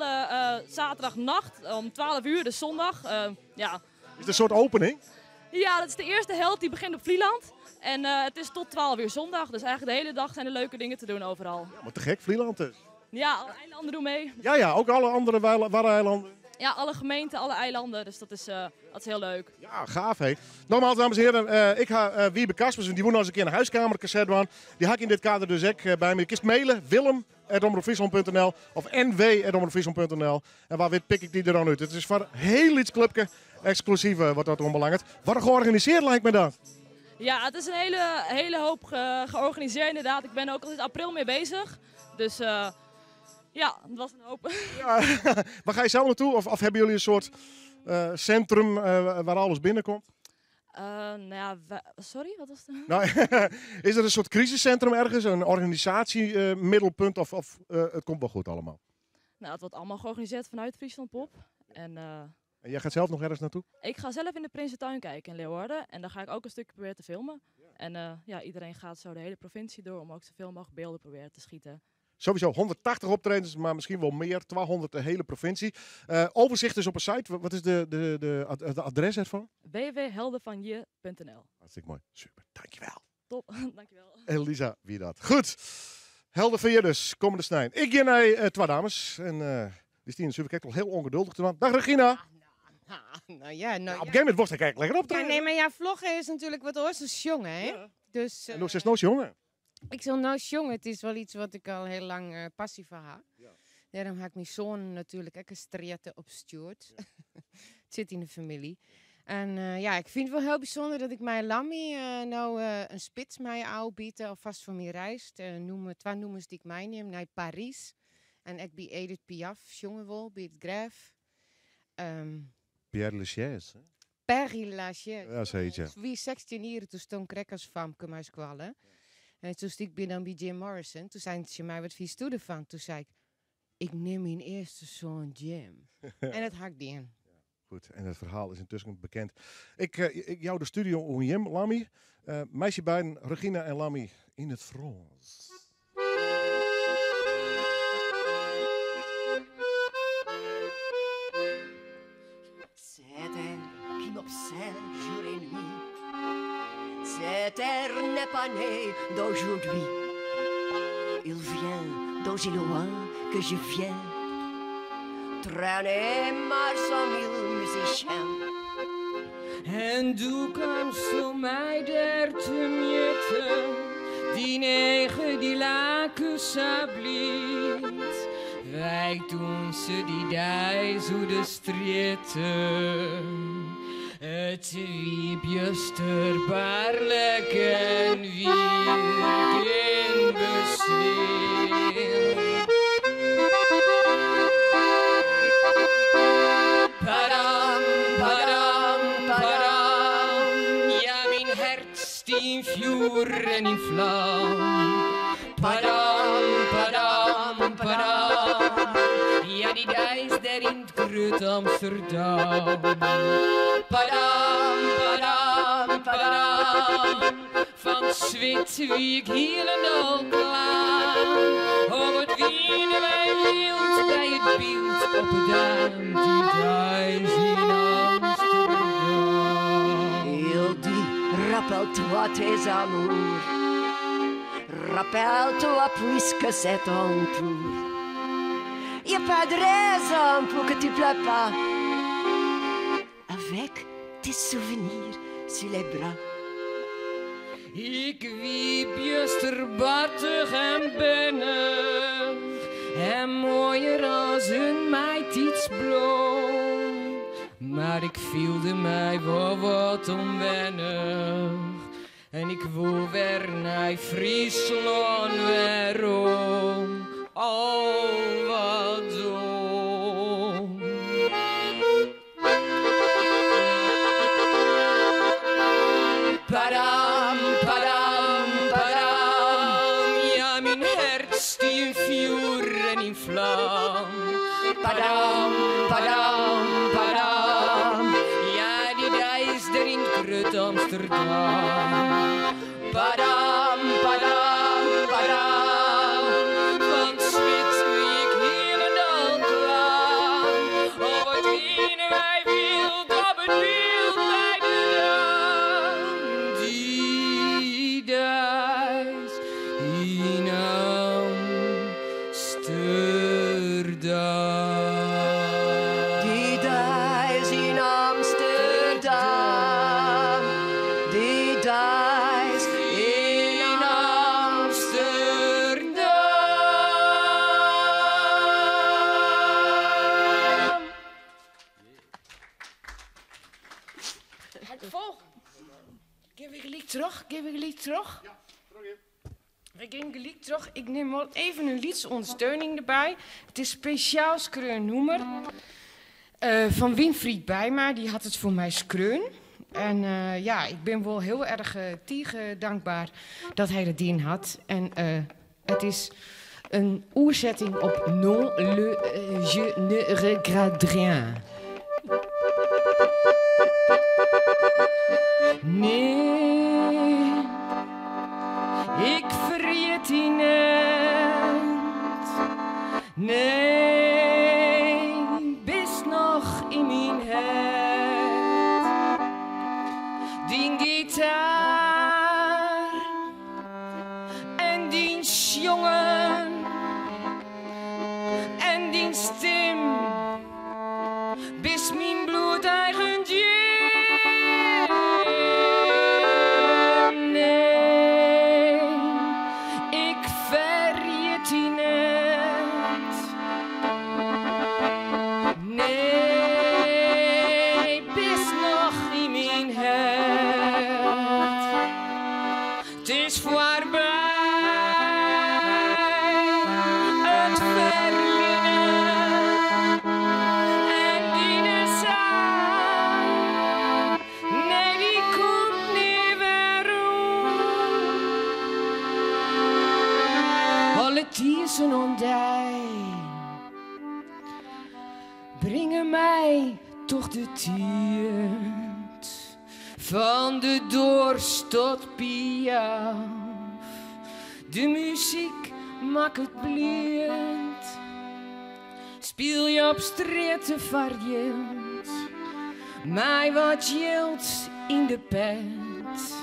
zaterdagnacht om 12 uur, dus zondag. Is het een soort opening? Ja, dat is de eerste held die begint op Vlieland. En het is tot 12 uur zondag, dus eigenlijk de hele dag zijn er leuke dingen te doen overal. Ja, maar te gek, Vlieland dus. Ja, alle eilanden doen mee. Ja, ja, ook alle andere Waddeneilanden. Ja, alle gemeenten, alle eilanden, dus dat is heel leuk. Ja, gaaf hè. Nogmaals, dames en heren, ik ga Wiebe Kaspers, die moet nog eens een keer een huiskamercassette doen. Die ga ik in dit kader dus ook bij me. Je kunt mailen, willem at omroep friesland punt N L of N W at omroep friesland punt N L. En waar weet pik ik die er dan uit. Het is voor een heel iets clubje, exclusief wat dat onbelangrijk. Wat georganiseerd lijkt me dat. Ja, het is een hele hoop georganiseerd inderdaad. Ik ben er ook al sinds april mee bezig. Dus ja, het was een hoop. Ja, waar ga je zelf naartoe? Of hebben jullie een soort centrum waar alles binnenkomt? Sorry, wat was het? Is er een soort crisiscentrum ergens? Een organisatiemiddelpunt? Of het komt wel goed allemaal? Het wordt allemaal georganiseerd vanuit Friesland Pop. En En jij gaat zelf nog ergens naartoe? Ik ga zelf in de Prinsentuin kijken in Leeuwarden. En daar ga ik ook een stukje proberen te filmen. En iedereen gaat zo de hele provincie door om ook zoveel mogelijk beelden proberen te schieten. Sowieso 180 optredens, maar misschien wel meer. 200 de hele provincie. Overzicht is op een site. Wat is het adres ervan? w w w punt helden van hjir punt n l. Hartstikke mooi. Super, dankjewel. Top, dankjewel. Elisa, wie dat. Goed. Helden van Hjir dus, komende snijn. Ik ga naar twee dames. En die stien super kijk al heel ongeduldig te doen. Dag Regina. Nou ja, nou Ja, op een ja. gegeven moment wordt hij eigenlijk lekker op te Ja, nee, maar ja, vloggen is natuurlijk wat oors als jongen, hè? Ja. Dus, En nog steeds nooit jongen. Ik zal nou jongen, het is wel iets wat ik al heel lang passie voor heb. Ja. Daarom ga ik mijn zoon natuurlijk ook een striette op stuurt. Ja. Het zit in de familie. En ja, ik fyn it wol hiel bysûnder dat ik mei Lammy no in spits mei ôfbiede, alfêst foar myn reis. Nûmer, twa nûmers dy't ik meinim nei Parys. En ek by Edith Piaf sjonge wol, by it grêf. Père Lachaise, hè? Père Lachaise. Ja, sa hjit, ja. Ik wie 16 jier, doe stong ik krekt as famke mei skoalle. En doe stie ik by dan by Jim Morrison. Doe seinen se my, wat fynsto derfan? Doe sei ik, ik nim myn earste soan Jim. En dat ha ik dien. Goed, en it ferhaal is yntusken bekend. Ik, ik jou de studio oan jim, Lammy. Meisje beiden, Regina en Lammy, yn it Frânsk. Cet air qui m'obsède jour et nuit, Cet air n'est pas né d'aujourd'hui. Il vient d'aussi loin que je viens, Traîné mar 100 000 musiciens. En doe kaamsto my dêr temjitte, Dyn eagen dy laken sa bliid. Wy dûnsen dy deis oer de strjitte. It wie bjusterbaarlik en wier gjin beswier. Padam, padam, padam, ja myn hert stie yn fjoer en yn flam. Padam, padam, padam, ja dy deis dêr yn 't grut Amsterdam. Padam, padam, padam, fan 't swit wie ik hielendal klam. Oh wat wiene wy wyld by it byld op 'e Dam dy deis yn Amsterdam. Il dit, rappelle-toi tes amours, Rappelle-toi puisque c'est ton tour. Y a pas de raison pour que tu pleures pas Avec tes souvenirs sur les bras. Ik wie bjusterbartich en bernich en moaier as in maitiidsblom. Mar ik fielde my wol wat ûnwennich en ik woe wer nei Fryslân werom. Oh, wat dom. Padam, padam, padam, ja myn hert stie yn fjoer en yn flam. Padam, padam, padam, ja dy deis dêr yn 't grut Amsterdam. Padam, padam, padam, fan 't swit wie ik hielendal klam. Oh, wat wiene wy wyld op it byld by de Dam. Dy deis yn Amsterdam. Dy deis yn Amsterdam. Dy deis yn Amsterdam. Het volgende. Gean we gelyk troch? Gean we gelyk troch? We gean gelyk troch. Ik nim wol even in lytse ûndersteuning derby. It is spesjaal skreaun nûmer fan Winfried Bijma. Dy hat it foar my skreaun. En ja, ik bin wol hiel erch tige dankber dat hy dat dien hat. En it is in oersetting op Non, le, je ne regrette rien. Nee, ik ferjit dy net. Nee, bist noch yn myn hert. Dyn gitaar en dyn sjongen en dyn stim. Bist myn bloedeigen Jim. Nee, ik ferjit dy net. Nee, bist noch Toch de tiid fan de Doors tot Piaf. De muzyk makket bliid. Spylje op strjitte foar jild, mei wat jild yn de pet.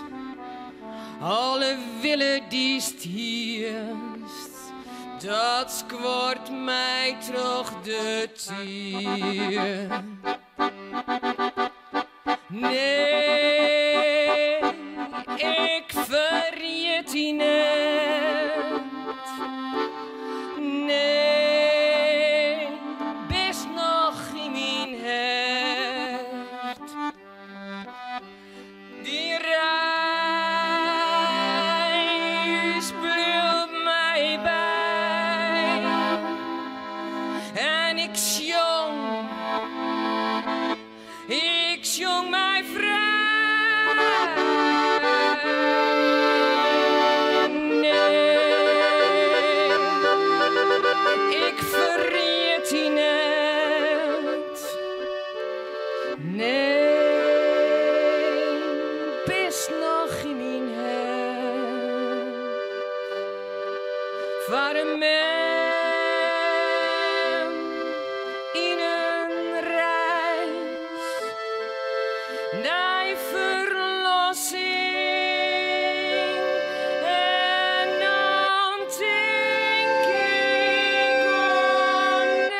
Alle wille dy'tst hiest, dat skuort my troch de tiid. Nee, ik ferjit dy net. Nee, bist noch yn myn hert. Dyn reis bliuwt my by. En ik sjong. Ik sjong my frij. Nee, ik ferjit dy net. Nee, bist noch yn myn hert. Foar in mem yn in reis nei ferlossing en dan tink ik oan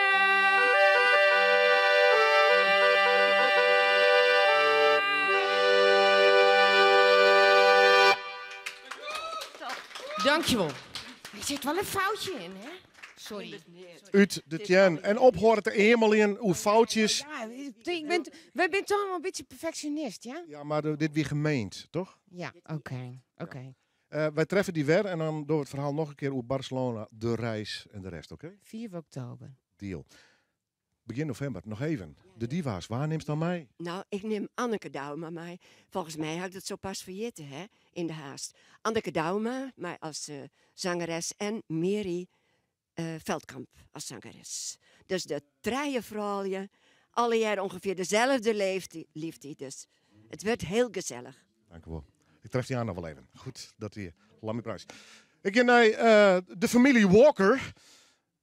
Dankjewol. Der sit wol in foutje yn, hè? Sorry. Ut de teannen. En ophâlde te eameljen oer foutsjes. Ja, ik ben, wy binne toch wol in bytsje perfeksjonist, ja? Ja, mar dit wie gemeend, toch? Ja, oké, oké. Wy treffe dy wer en dan dogge we it ferhaal noch in kear oer Barcelona, de reis en de rest, oké? 4 oktober. Deal. Begjin novimber, noch even. De Diva's, wa nimst dan mei? Nou, ik nim Anneke Douma mei. Folgens my ha ik dat sa pas ferjitten, hè, yn de haast. Anneke Douma, mei as zangeres en Mary Veldkamp as zangeres. Dus de trije froulju, allegear ûngefear deselde leeftiid, dus it wurdt hiel gesellich. Dankjewol. Ik tref dy noch wol even. Goed dat wie Lammie Pruis. Ik gean nei de famylje Walker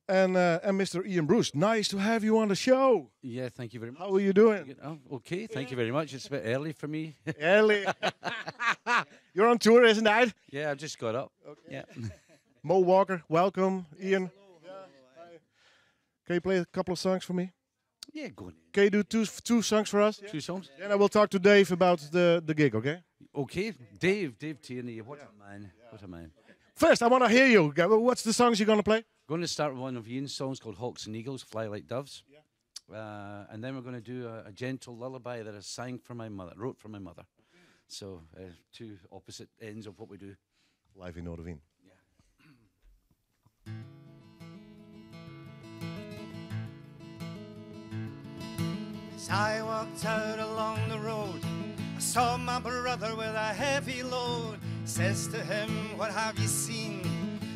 en Mr. Ian Bruce. Nice to have you on the show. Yeah, thank you very much. How are you doing? Oh, okay, thank you very much. It's a bit early for me. Early. You're on tour, isn't it? Yeah, I've just got up. Okay. Yeah. Mo Walker, welcome. Ian. Can you play a couple of songs for me? Yeah, go on. Can you do two songs for us? Two songs. Then I will talk to Dave about the gig, okay? Okay. Dave Tierney, what a man. What a man. First, I want to hear you. What's the songs you're going to play? Going to start with one of Ian's songs called Hawks and Eagles, Fly Like Doves. Yeah. And then we're going to do a gentle lullaby that I sang for my mother, wrote for my mother. So, two opposite ends of what we do. Live in Noardewyn. Yeah. As I walked out along the road, I saw my brother with a heavy load. Says to him, what have you seen?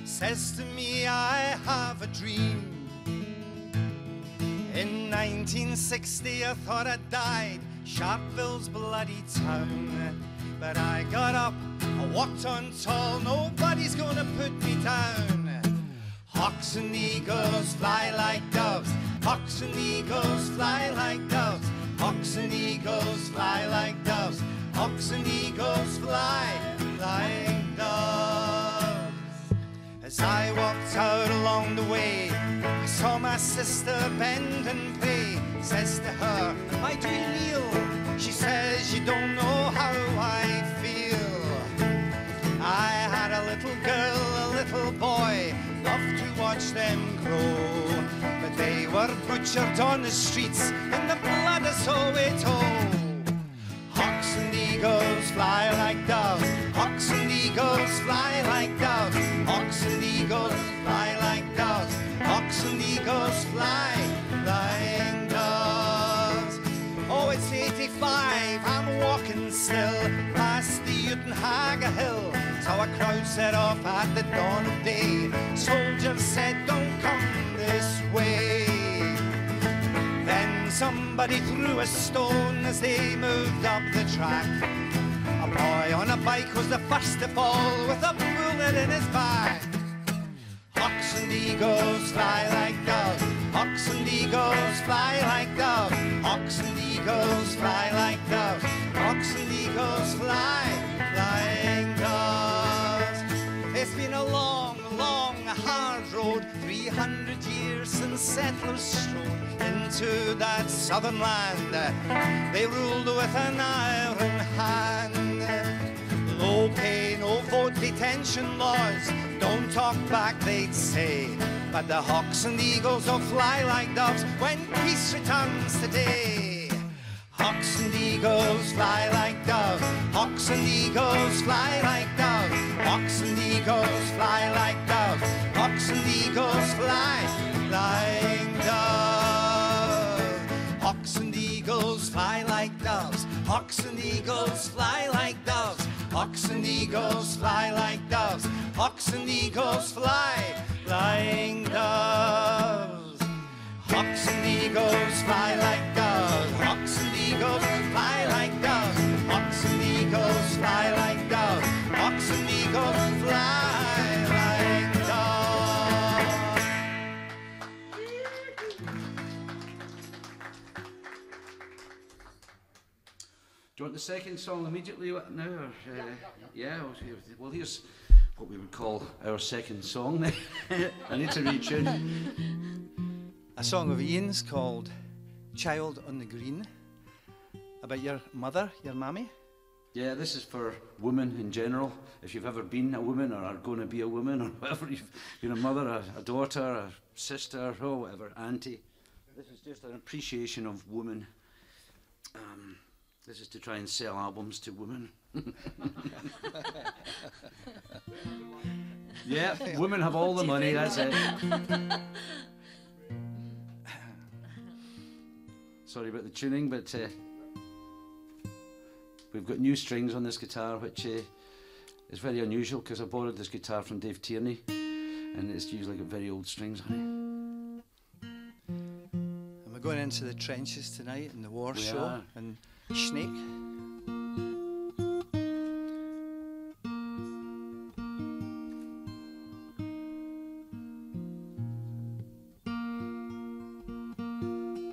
Says to me, I have a dream. In 1960 I thought I died, Sharpeville's bloody town. But I got up, I walked on tall, nobody's going to put me down. Hawks and eagles fly like doves, hawks and eagles fly like doves, hawks and eagles fly like doves, hawks and eagles fly like doves. As I walked out along the way, I saw my sister bend and pray. Says to her, why do you kneel? She says, you don't know how I feel. I had a little girl, a little boy, loved to watch them grow. But they were butchered on the streets in the blood of Soweto. Hawks and eagles fly like doves, hawks and eagles fly like doves, hawks and eagles fly like doves, hawks and eagles fly like doves. Oh, it's 85, I'm walking still past the Uitenhage Hill. Saw a crowd set off at the dawn of day. Soldiers said, don't come this way. Then Somebody threw a stone as they moved up the track. A boy on a bike was the first to fall with a bullet in his back. Hawks and eagles fly like doves. Hawks and eagles fly like doves. Hawks and eagles fly like doves. Hawks and eagles fly, flying doves. It's been a long, long, hard road. 300 years since settlers strode into that southern land. They ruled with an iron hand. Low pay, no vote, detention laws. Don't talk back, they'd say. But the hawks and eagles will fly like doves when peace returns today. Hawks and eagles fly like doves. Hawks and eagles fly like doves. Hawks and eagles fly like doves. Hawks and eagles fly like doves. Hawks and eagles fly like doves. Hawks and eagles fly like doves. Hawks and eagles fly like doves. Hawks and eagles fly flying doves. Hawks and eagles fly like doves. Hawks and eagles fly like doves. Hawks and eagles fly like doves. Hawks and eagles fly like doves. Do you want the second song immediately now? Or, yeah, well, here's what we would call our second song. I need to retune. A song of Ian's called Child on the Green, about your mother, your mammy. Yeah, this is for women in general. If you've ever been a woman or are going to be a woman or whatever, you've been a mother, a daughter, a sister, or whatever, auntie. This is just an appreciation of women. This is to try and sell albums to women. Yeah, women have all the money, that's it. Sorry about the tuning, but we've got new strings on this guitar, which is very unusual because I borrowed this guitar from Dave Tierney, and it's usually got very old strings on it. And we're going into the trenches tonight in the war We show are. and Sneek.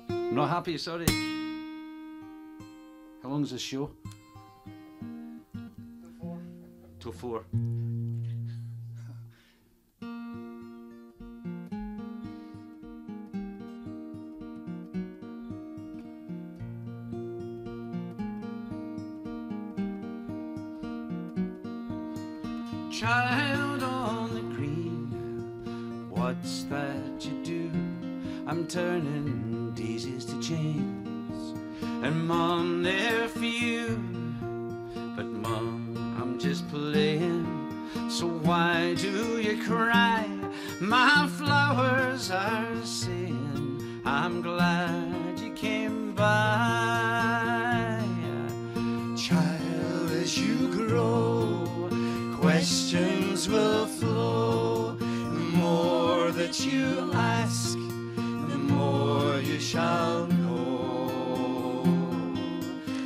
I'm not happy, sorry. How long's this show? Till 4. Child on the green, what's that you do? I'm turning daisies to chains, and Mom, they're for you. But Mom, I'm just playing, so why do you cry? My flowers are saying, I'm glad you came by. Child, as you grow, questions will flow. The more that you ask, the more you shall know.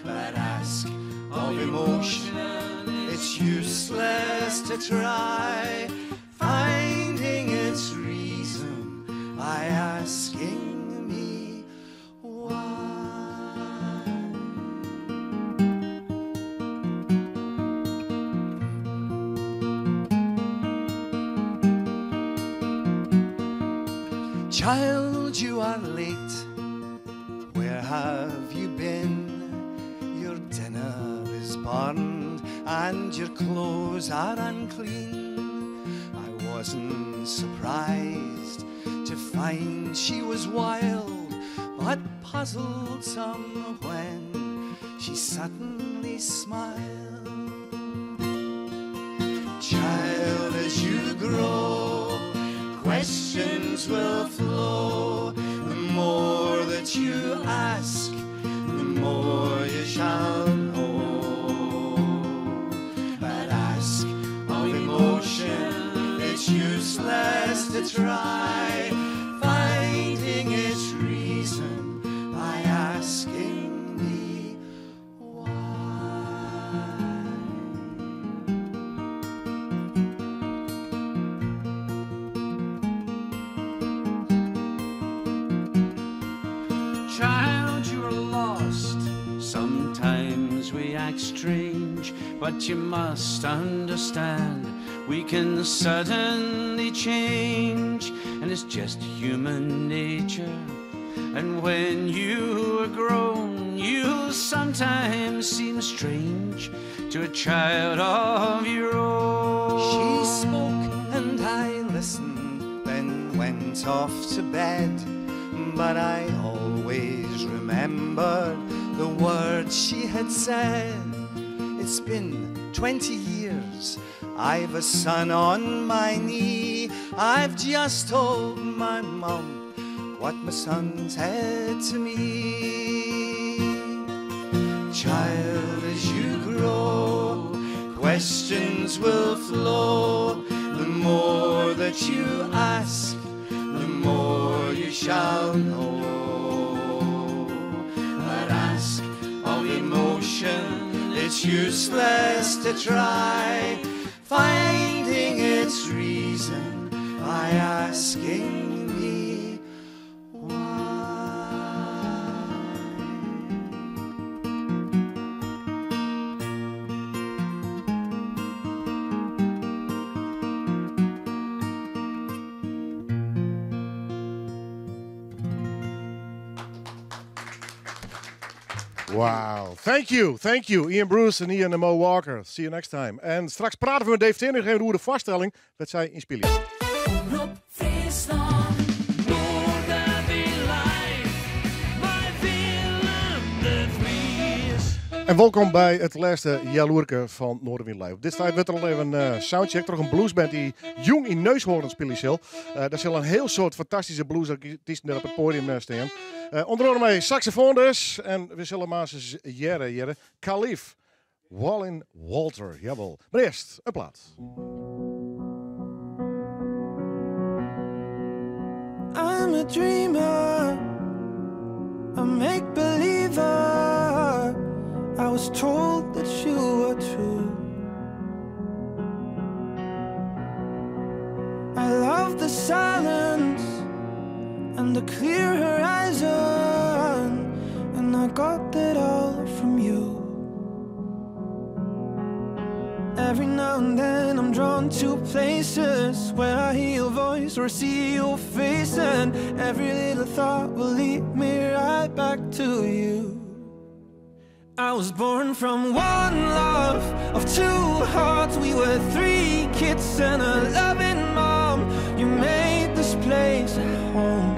But ask of emotion, it's useless to try finding its reason by asking me why. Child, you are late. Where have you been? Your dinner is burned and your clothes are unclean. I wasn't surprised to find she was wild, but puzzled some when she suddenly smiled. Child, as you grow, questions will flow. The more that you ask, the more you shall know. But ask of emotion, it's useless to try finding its reason by act strange, but you must understand we can suddenly change, and it's just human nature. And when you are grown, you'll sometimes seem strange to a child of your own. She spoke and I listened, then went off to bed. But I always remembered the words she had said. It's been 20 years, I've a son on my knee. I've just told my mum what my son said to me. Child, as you grow, questions will flow. The more that you ask, the more you shall know. But ask of emotion, it's useless to try. Finding its reason by asking me. Wow. Thank you, thank you. Ian Bruce en Ian en Mo Walker. See you next time. En straks praten we met Dave Tinnig over de vaststelling dat zij in spelen. Omrop Fryslân, Noardewyn Live, mei Willem de Vries. En welkom bij het laatste Jaloerke van Noardewyn Live. Op dit tijd werd er al even een soundcheck door een bluesband die jong in Neushoorn spelen zal. Daar zullen een heel soort fantastische bluesartiesten daar op het podium staan. Onder andere mee saxofoon dus. En we zullen maar eens jere, jere. Khalif Wallin Walter, jawel. Maar eerst een plaat. I'm a dreamer, a make-believer. I was told that you were true. I love the silence and the clear horizon, and I got that all from you. Every now and then I'm drawn to places where I hear your voice or see your face, and every little thought will lead me right back to you. I was born from one love of two hearts. We were three kids and a loving mom. You made this place a home,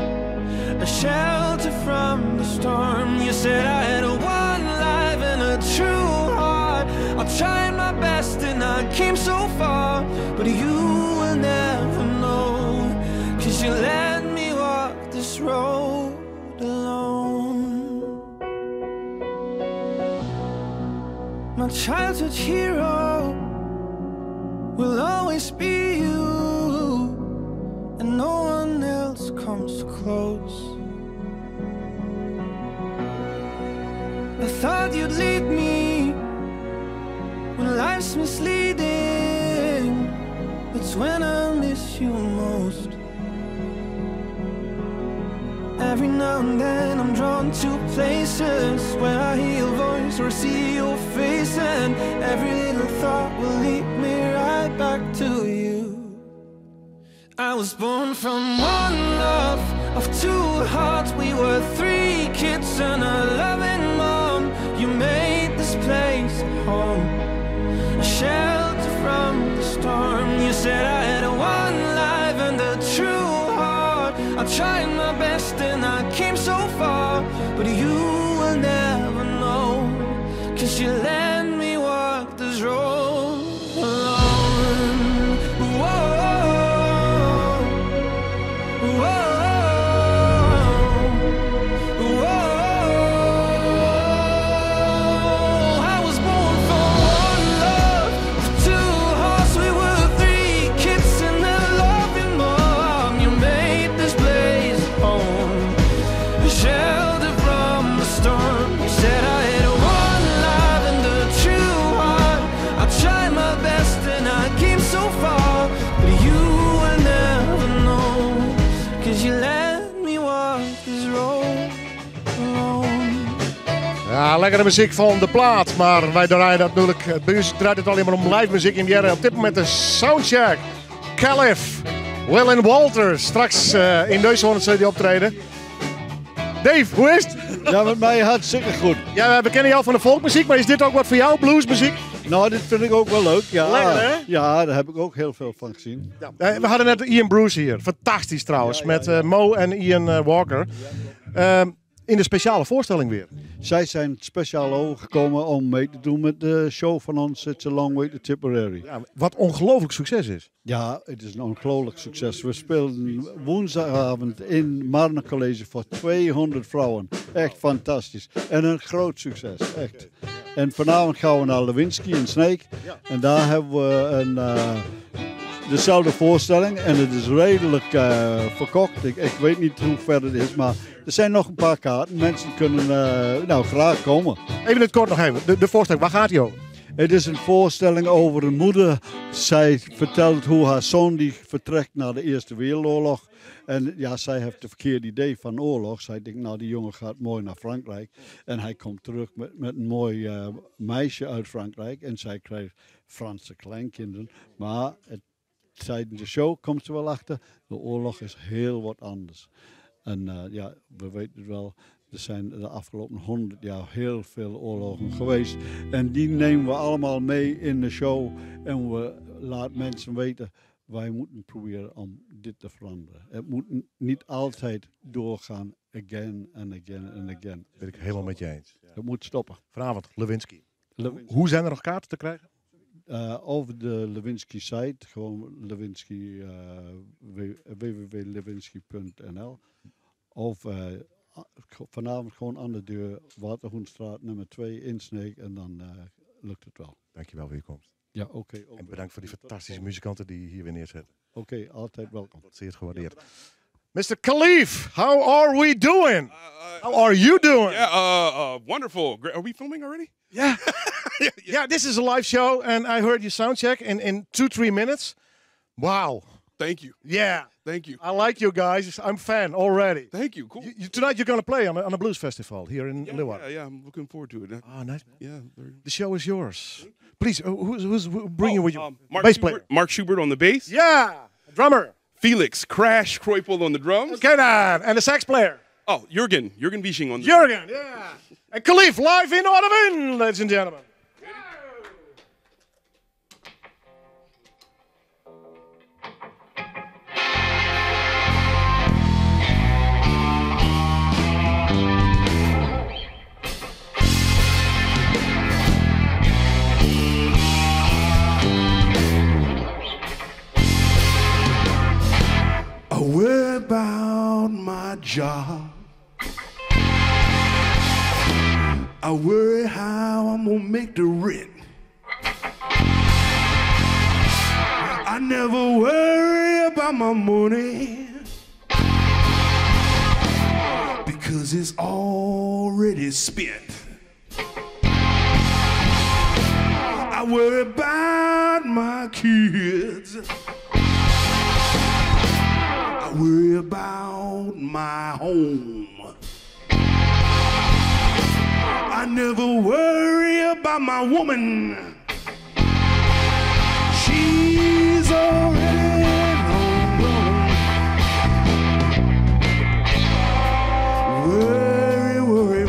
a shelter from the storm. You said I had a one life and a true heart. I tried my best and I came so far, but you will never know, because you let me walk this road alone. My childhood hero will always be you, and no one else comes close. I thought you'd lead me when life's misleading. That's when I miss you most. Every now and then I'm drawn to places where I hear your voice or see your face, and every little thought will lead me right back to you. I was born from one love of two hearts. We were three kids and a loving mom. You made this place home, a shelter from the storm. You said I had a one life and a true heart. I tried my best and I came so far, but you will never know, because you let me walk this road alone. Whoa, whoa, whoa. I was born for one love of two hearts. We were three kids and a loving mom. You made this place home, a shelter from the storm. You said I had a one life and a Ja, lekkere muzyk fan de plaat, mar wy draaie dat natuerlik. By ús draait it allinne mar om live muzyk yn hearre op dit momint de soundcheck. Caliph, Will and Walter, straks yn Neushoorn sille dy optrede. Dave, hoe is it? Ja, met mij hartstikke goed. Ja, we kennen jou van de folkmuziek, maar is dit ook wat voor jou, bluesmuziek? Nou, dit vind ik ook wel leuk. Ja. Lekker, hè? Ja, daar heb ik ook heel veel van gezien. Ja. We hadden net Ian Bruce hier. Fantastisch trouwens, met Mo en Ian Walker. In de speciale voorstelling weer. Zij zijn speciaal overgekomen om mee te doen met de show van ons It's a Long Way to Tipperary. Ja, wat ongelooflijk succes is. Ja, het is een ongelooflijk succes. We speelden woensdagavond in Marne College voor 200 vrouwen. Echt fantastisch. En een groot succes, echt. En vanavond gaan we naar Lewinsky in Sneek. En daar hebben we dezelfde voorstelling. En het is redelijk verkocht. Ik weet niet hoe ver het is, maar er zijn nog een paar kaarten. Mensen kunnen nou, graag komen. Even in het kort nog even. De voorstelling, waar gaat die over? Het is een voorstelling over een moeder. Zij vertelt hoe haar zoon die vertrekt naar de Eerste Wereldoorlog. En ja, zij heeft het verkeerde idee van oorlog. Zij denkt, nou die jongen gaat mooi naar Frankrijk. En hij komt terug met een mooi meisje uit Frankrijk. En zij krijgt Franse kleinkinderen. Maar tijdens de show komt ze wel achter, de oorlog is heel wat anders. En ja, we weten het wel, er zijn de afgelopen 100 jaar heel veel oorlogen geweest. En die nemen we allemaal mee in de show. En we laten mensen weten, wij moeten proberen om dit te veranderen. Het moet niet altijd doorgaan, again and again and again. Ben ik helemaal met je eens. Het moet stoppen. Vanavond, Lewinsky. Lewinsky. Hoe zijn er nog kaarten te krijgen? Over de Lewinsky site, gewoon Lewinsky, www.lewinsky.nl. Of vanavond gewoon aan de deur, Waterhoenstraat nummer 2 in Sneek en dan lukt het wel. Dankjewel voor je komst. Ja, oké. En bedankt voor die fantastische muzikanten die je hier weer neerzetten. Oké, altijd welkom. Wordt zeer gewaardeerd. Mr. Khalif, how are we doing? How are you doing? Yeah, wonderful. Great. Are we filming already? Yeah. Yeah, this is a live show, and I heard your sound check in 2-3 minutes. Wow. Thank you. Yeah. Thank you. I like you guys. I'm fan already. Thank you. Cool. Tonight you're going to play on a blues festival here in Leeuwarden. Yeah, I'm looking forward to it. Oh, nice, man. Yeah. Very... The show is yours. Please, who's bringing with you? Mark Bass Schubert, player. Mark Schubert on the bass. Yeah. Drummer. Felix Crash Kreupel on the drums. Okay, then. And the sax player. Oh, Jurgen. Jurgen Wiesing on the Jurgen, yeah. And Khalif live in Noardewyn, ladies and gentlemen. I worry about my job. I worry how I'm gonna make the rent. I never worry about my money because it's already spent. I worry about my kids. I worry about my home. I never worry about my woman. She's already long gone. Worry, worry.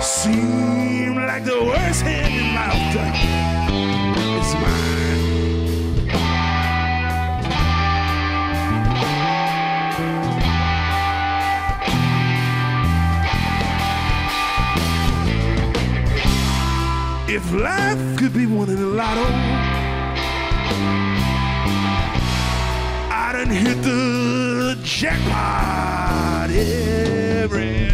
Seem like the worst hand in mouth is mine. If life could be won in the lotto, I done hit the jackpot every.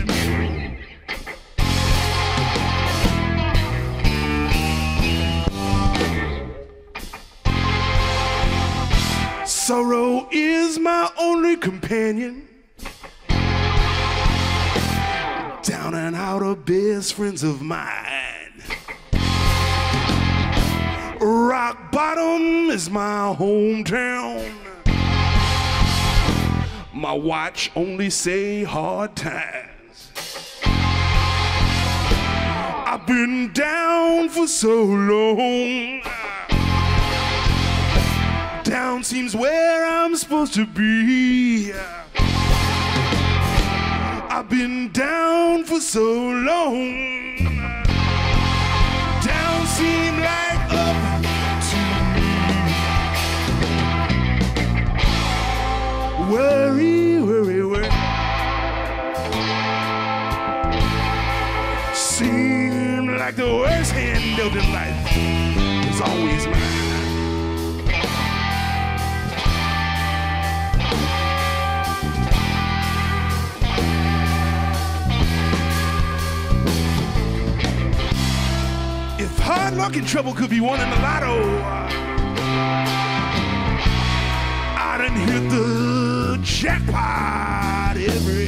Sorrow is my only companion. Down and out of best friends of mine. Rock bottom is my hometown. My watch only say hard times. I've been down for so long. Down seems where I'm supposed to be. I've been down for so long. Down seem like up to me. Worry, worry, worry. Seem like the worst hand dealt in life is always mine. If hard luck and trouble could be won in the lotto, I done hit the jackpot every.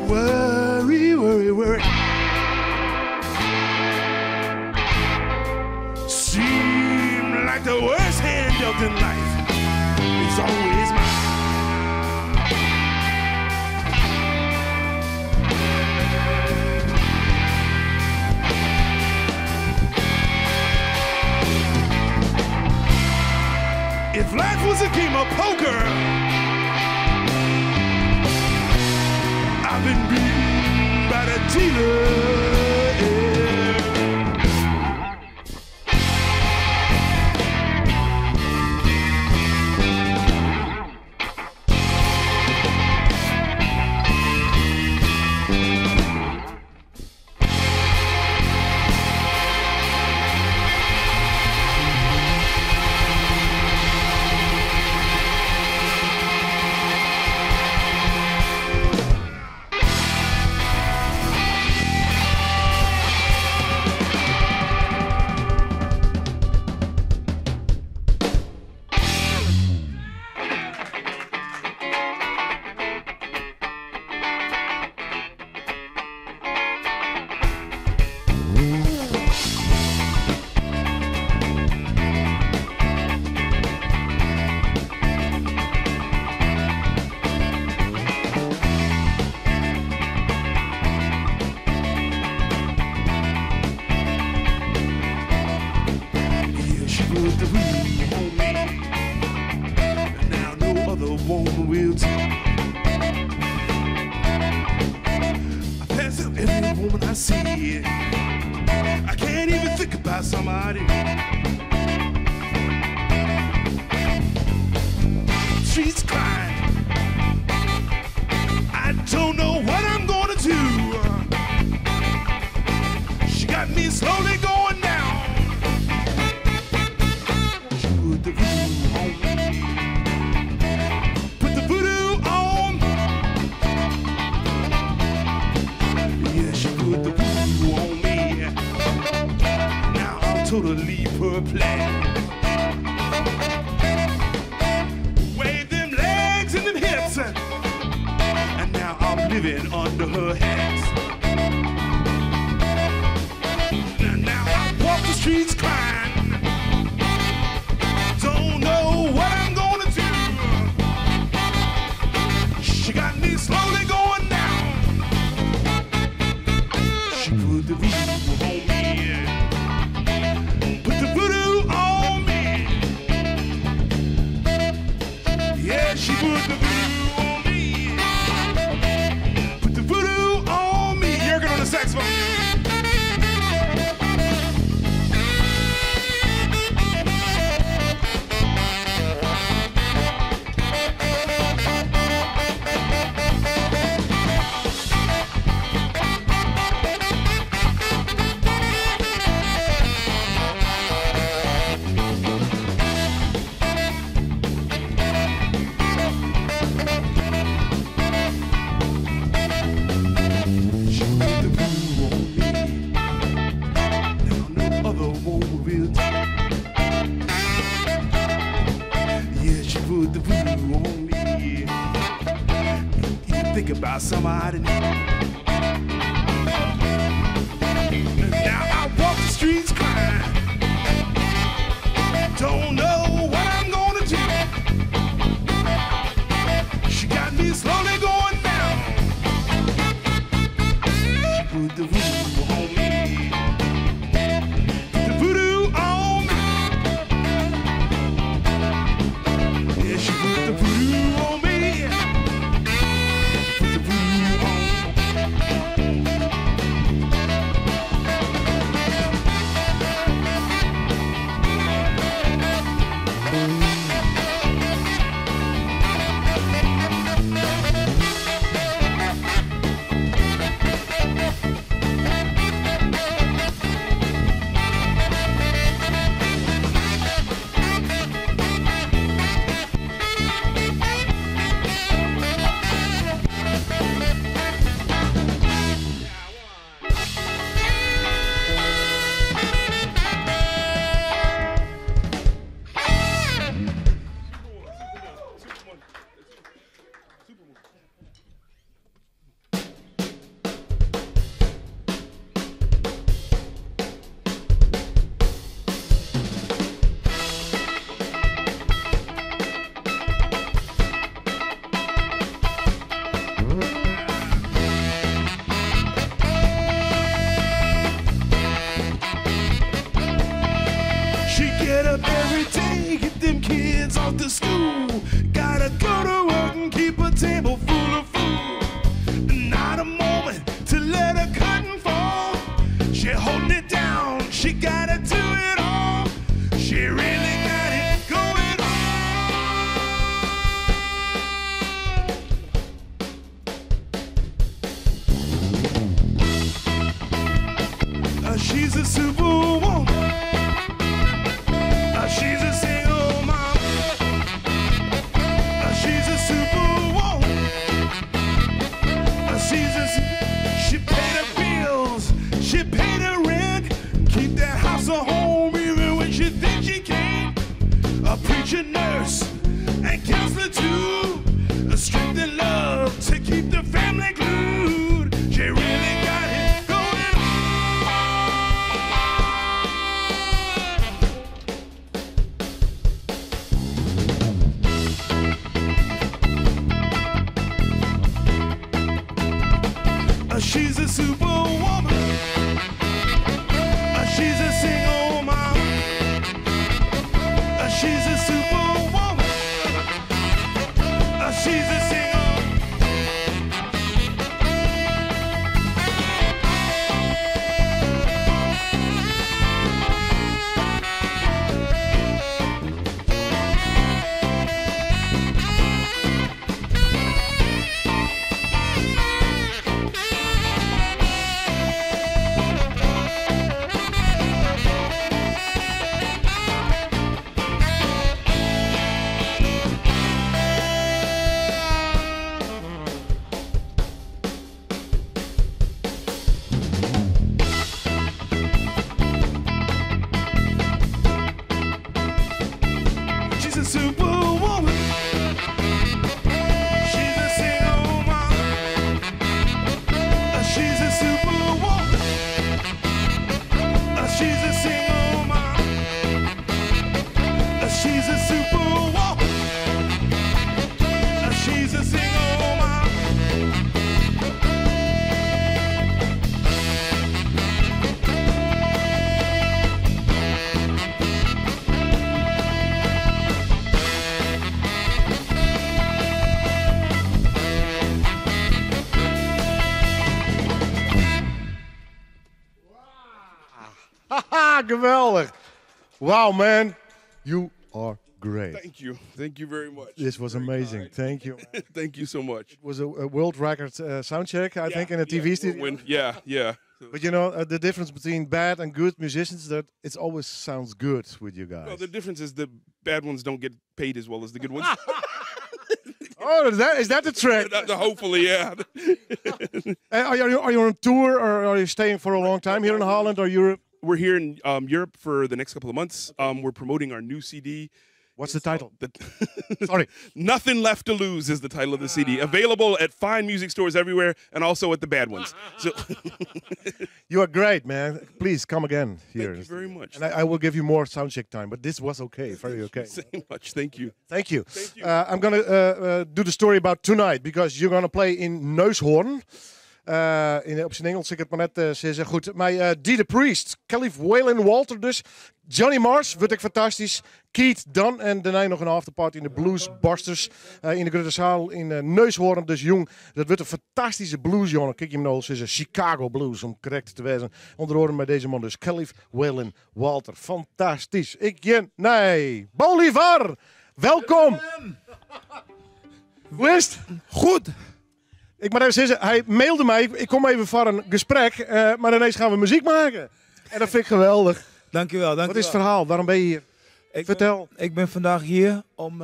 Worry, worry, worry. Seem like the worst hand dealt in life is always mine. If life was a game of poker, I've been beaten by the dealer. Yeah, she put the voodoo on me. And now no other woman will do. I pass up every woman I see. I can't even think about somebody. Streets crying. I don't know what I'm gonna do. She got me slowly going down. She put the voodoo on me. Put the voodoo on. Yeah, she put the voodoo on me. Now I'm totally perplexed. Living under her hex. And now I walk the streets crying. Don't know what I'm gonna do. She got me slowly going down. She put the voodoo on me. Put the voodoo on me. Yeah, she put the voodoo on me. Put the voodoo on me. Jurgen on the saxophone. She put the voodoo on me. Now no other woman will do. Yeah, she put the voodoo on me. You think about somebody new. And now I walk the streets crying. Don't know what I'm gonna do. She got me slowly going down. She put the voodoo on me. Put the voodoo on me. Yeah, she put the voodoo on me. Put the voodoo on. She get up every day, get them kids off to school. Gotta go to work and keep a table full of food. Not a moment to let her curtain fall. She holding it down, she gotta do it all. She really got it going on. She's a superwoman. She's a single mom. She's a superwoman. She's a she paid her bills. She paid her rent. Keep that house a home even when she thinks she can't. A preacher, nurse, and counselor too. A strength and love to keep the family glued. She really got it going on. She's a superwoman. She's a single mom. She's a superwoman. Geweldig. Wow, man. You are great. Thank you. Thank you very much. This was amazing. Thank you. Thank you so much. It was a world record sound check, I think, in a TV studio. Yeah. But you know, the difference between bad and good musicians, that it always sounds good with you guys. Well, the difference is the bad ones don't get paid as well as the good ones. Oh, is that the trick? Hopefully, yeah. Are you on tour, or are you staying for a long time here in Holland or Europe? We're here in Europe for the next couple of months. We're promoting our new CD. What's the title? Sorry. Nothing Left to Lose is the title of the CD. Available at fine music stores everywhere and also at the bad ones. So You are great, man. Please come again here. Thank you very much. And I will give you more soundcheck time, but this was okay, very okay. So much. Thank you. Thank you. Thank you. I'm going to do the story about tonight, because you're going to play in Neushoorn. Op zijn Engels, ik het maar net zeggen. Goed, maar Dee the Priest, Kelly Waylon Walter dus. Johnny Mars, wordt ik fantastisch. Keith Dunn en daarna nog een afterparty in de Blues Busters. In de grote zaal in Neushoorn, dus jong. Dat wordt een fantastische blues, jongen. Kijk je hem nou eens, is een Chicago Blues, om correct te wezen. Onder andere met deze man dus, Kelly Waylon Walter. Fantastisch. Ik je, nee. Bolivar, welkom. Hoe is het? Goed. Ik moet even zeggen, hij mailde mij, ik kom even voor een gesprek, maar ineens gaan we muziek maken. En dat vind ik geweldig. Dankjewel, dankjewel. Wat is het verhaal? Waarom ben je hier? Vertel. Ik ben vandaag hier om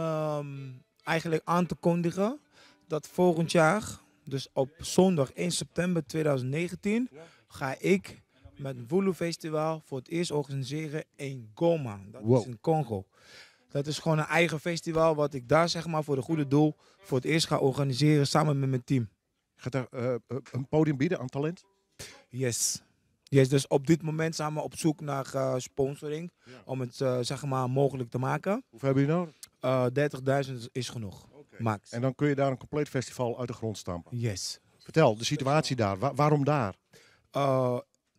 eigenlijk aan te kondigen dat volgend jaar, dus op zondag 1 september 2019, ga ik met het Wulu Festival voor het eerst organiseren in Goma. Dat is in Congo. Dat is gewoon een eigen festival wat ik daar voor de goede doel voor het eerst ga organiseren samen met mijn team. Gaat daar een podium bieden aan talent? Yes. Yes, dus op dit moment zijn we op zoek naar sponsoring om het mogelijk te maken. Hoeveel hebben jullie nodig? 30.000 is genoeg, max. En dan kun je daar een compleet festival uit de grond stampen? Yes. Vertel, de situatie daar. Waarom daar?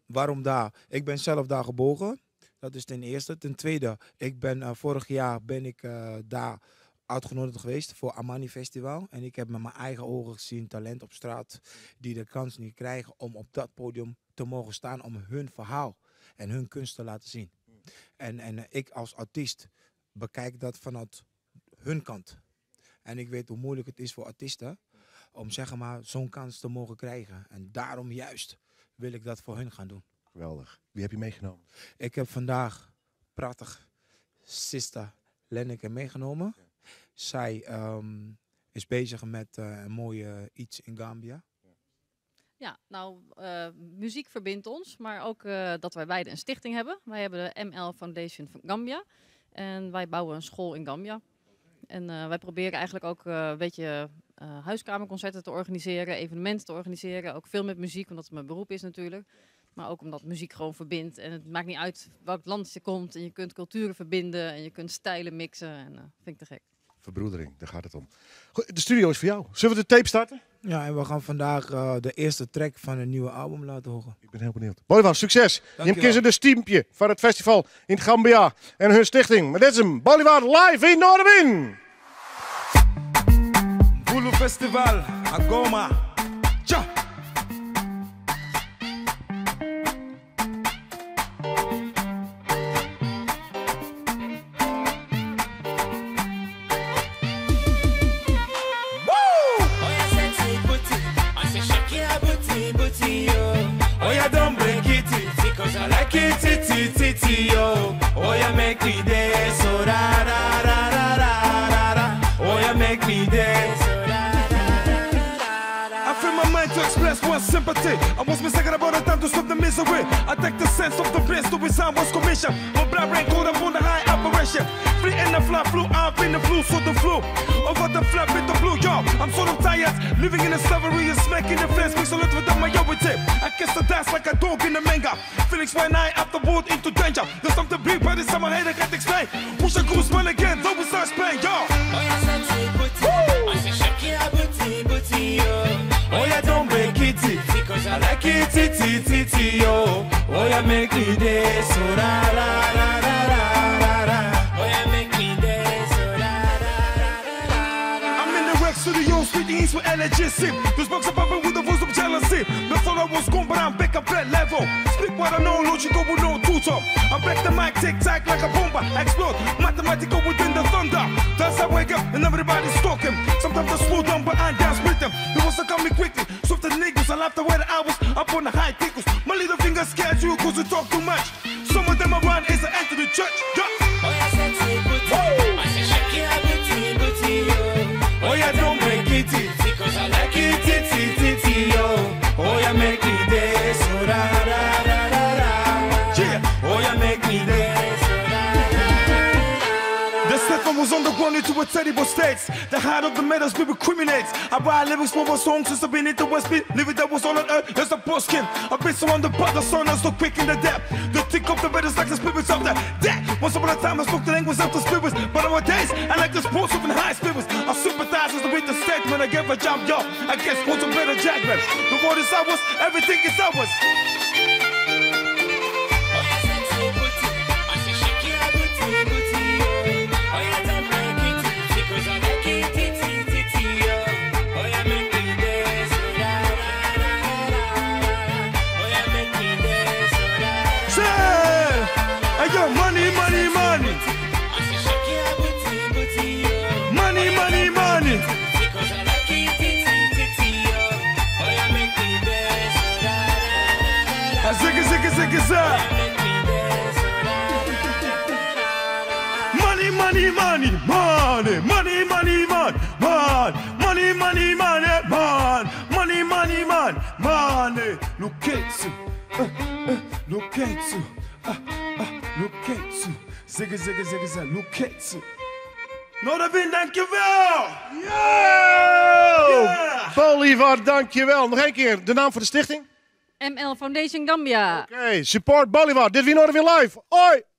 Waarom daar? Ik ben zelf daar geboren. Dat is ten eerste. Ten tweede, vorig jaar ben ik daar uitgenodigd geweest voor Amani Festival. En ik heb met mijn eigen ogen gezien talent op straat die de kans niet krijgen om op dat podium te mogen staan om hun verhaal en hun kunst te laten zien. En ik als artiest bekijk dat vanuit hun kant. En ik weet hoe moeilijk het is voor artiesten om zo'n kans te mogen krijgen. En daarom juist wil ik dat voor hun gaan doen. Geweldig. Wie heb je meegenomen? Ik heb vandaag prachtig sister Lenneke meegenomen. Zij is bezig met een mooie iets in Gambia. Ja, muziek verbindt ons, maar ook dat wij beide een stichting hebben. Wij hebben de ML Foundation van Gambia en wij bouwen een school in Gambia. En wij proberen eigenlijk ook een beetje huiskamerconcerten te organiseren, evenementen te organiseren. Ook veel met muziek, omdat het mijn beroep is natuurlijk. Maar ook omdat muziek gewoon verbindt. En het maakt niet uit welk land je komt. En je kunt culturen verbinden en je kunt stijlen mixen. En vind ik te gek. Verbroedering, daar gaat het om. Goed, de studio is voor jou. Zullen we de tape starten? Ja, en we gaan vandaag de eerste track van een nieuwe album laten horen. Ik ben heel benieuwd. Bolivar, succes. Dankjewel. Je hebt dus teampje van het festival in Gambia en hun stichting. Maar dit is hem, Bolivar live in Noardewyn. Wulu Festival, Agoma. Tja! Oh, you make me dance, oh ra ra ra ra ra ra. Oh, you make me dance, oh ra ra ra ra ra. I free my mind to express one sympathy. I was mistaken about the time to stop the misery. I take the sense of the bliss to resign what's commission. My blood rain caught up on the high operation. Free in the fly flew, I've been the flu, so the flu. Over the flap with the blue, yo. I'm sort of tired, living in the slavery and smacking the fence, mix a little with my unity. I kiss the dust like a dog in the manga. Felix when I afterward into danger. There's something big, but it's my head I can't explain. Wish I could smell again, though it's not Spain, yo. Oh, yeah, sexy booty. I say shake your booty, booty, yo. Oh, yeah, don't break it, because I like it, t, t, t, t, yo. Oh, yeah, make me dance, oh, ra, ra, ra, ra, ra, ra, ra. Oh, yeah, make me dance, oh, ra, ra, ra, ra, ra, ra. I'm in the rec studio, speaking with energy. See, this box up with the voice of jealousy. The thought I was gone, but I'm back up that level. Speak what I know, logical with no tutor. I break the mic, tick tack like a bomber. Explode, mathematical within the thunder. That's how I wake up and everybody's talking. Sometimes I slow down, but I dance with them. It was coming quickly. So the niggas, I laughed away the hours up on the high tickles. My little finger scared you cause you talk too much. Some of them around is the end to the church. Yeah. Oh yeah, don't break it, because I like it, it, it, it, oh. Oh yeah, make me dance, oh ra ra ra ra ra. Yeah. Oh yeah, make me dance. The step was on the ground into a terrible state. The heart of the matter we recriminates. I write lyrics for my songs since I've been into West Beat. Living that was all on earth, there's a skin. I've been surrounded by the sun, I'm so quick in the depth. The tick of the is like the spirits of the dead. Once upon a time, I spoke the language of the spirits. But nowadays, I like the sports of high spirits. I sympathize with the statement. I give a jump, yo. I guess what's a better judgment. The world is ours, everything is ours. Say, hey yo, money, money, money. Money, money, money. Zigga, zigga, zigga, zag. Money, money, money, money, money, money, money, money, money, money, money, money, money, money, money. Look at you, look at you, look at you. Zigga, zigga, zigga, zag. Look at you. Noardewyn, dankjewel! Yo! Bolivar, dankjewel. Nog één keer, de naam voor de stichting? ML Foundation Gambia. Oké, support Bolivar. Dit wie Noardewyn Live. Hoi!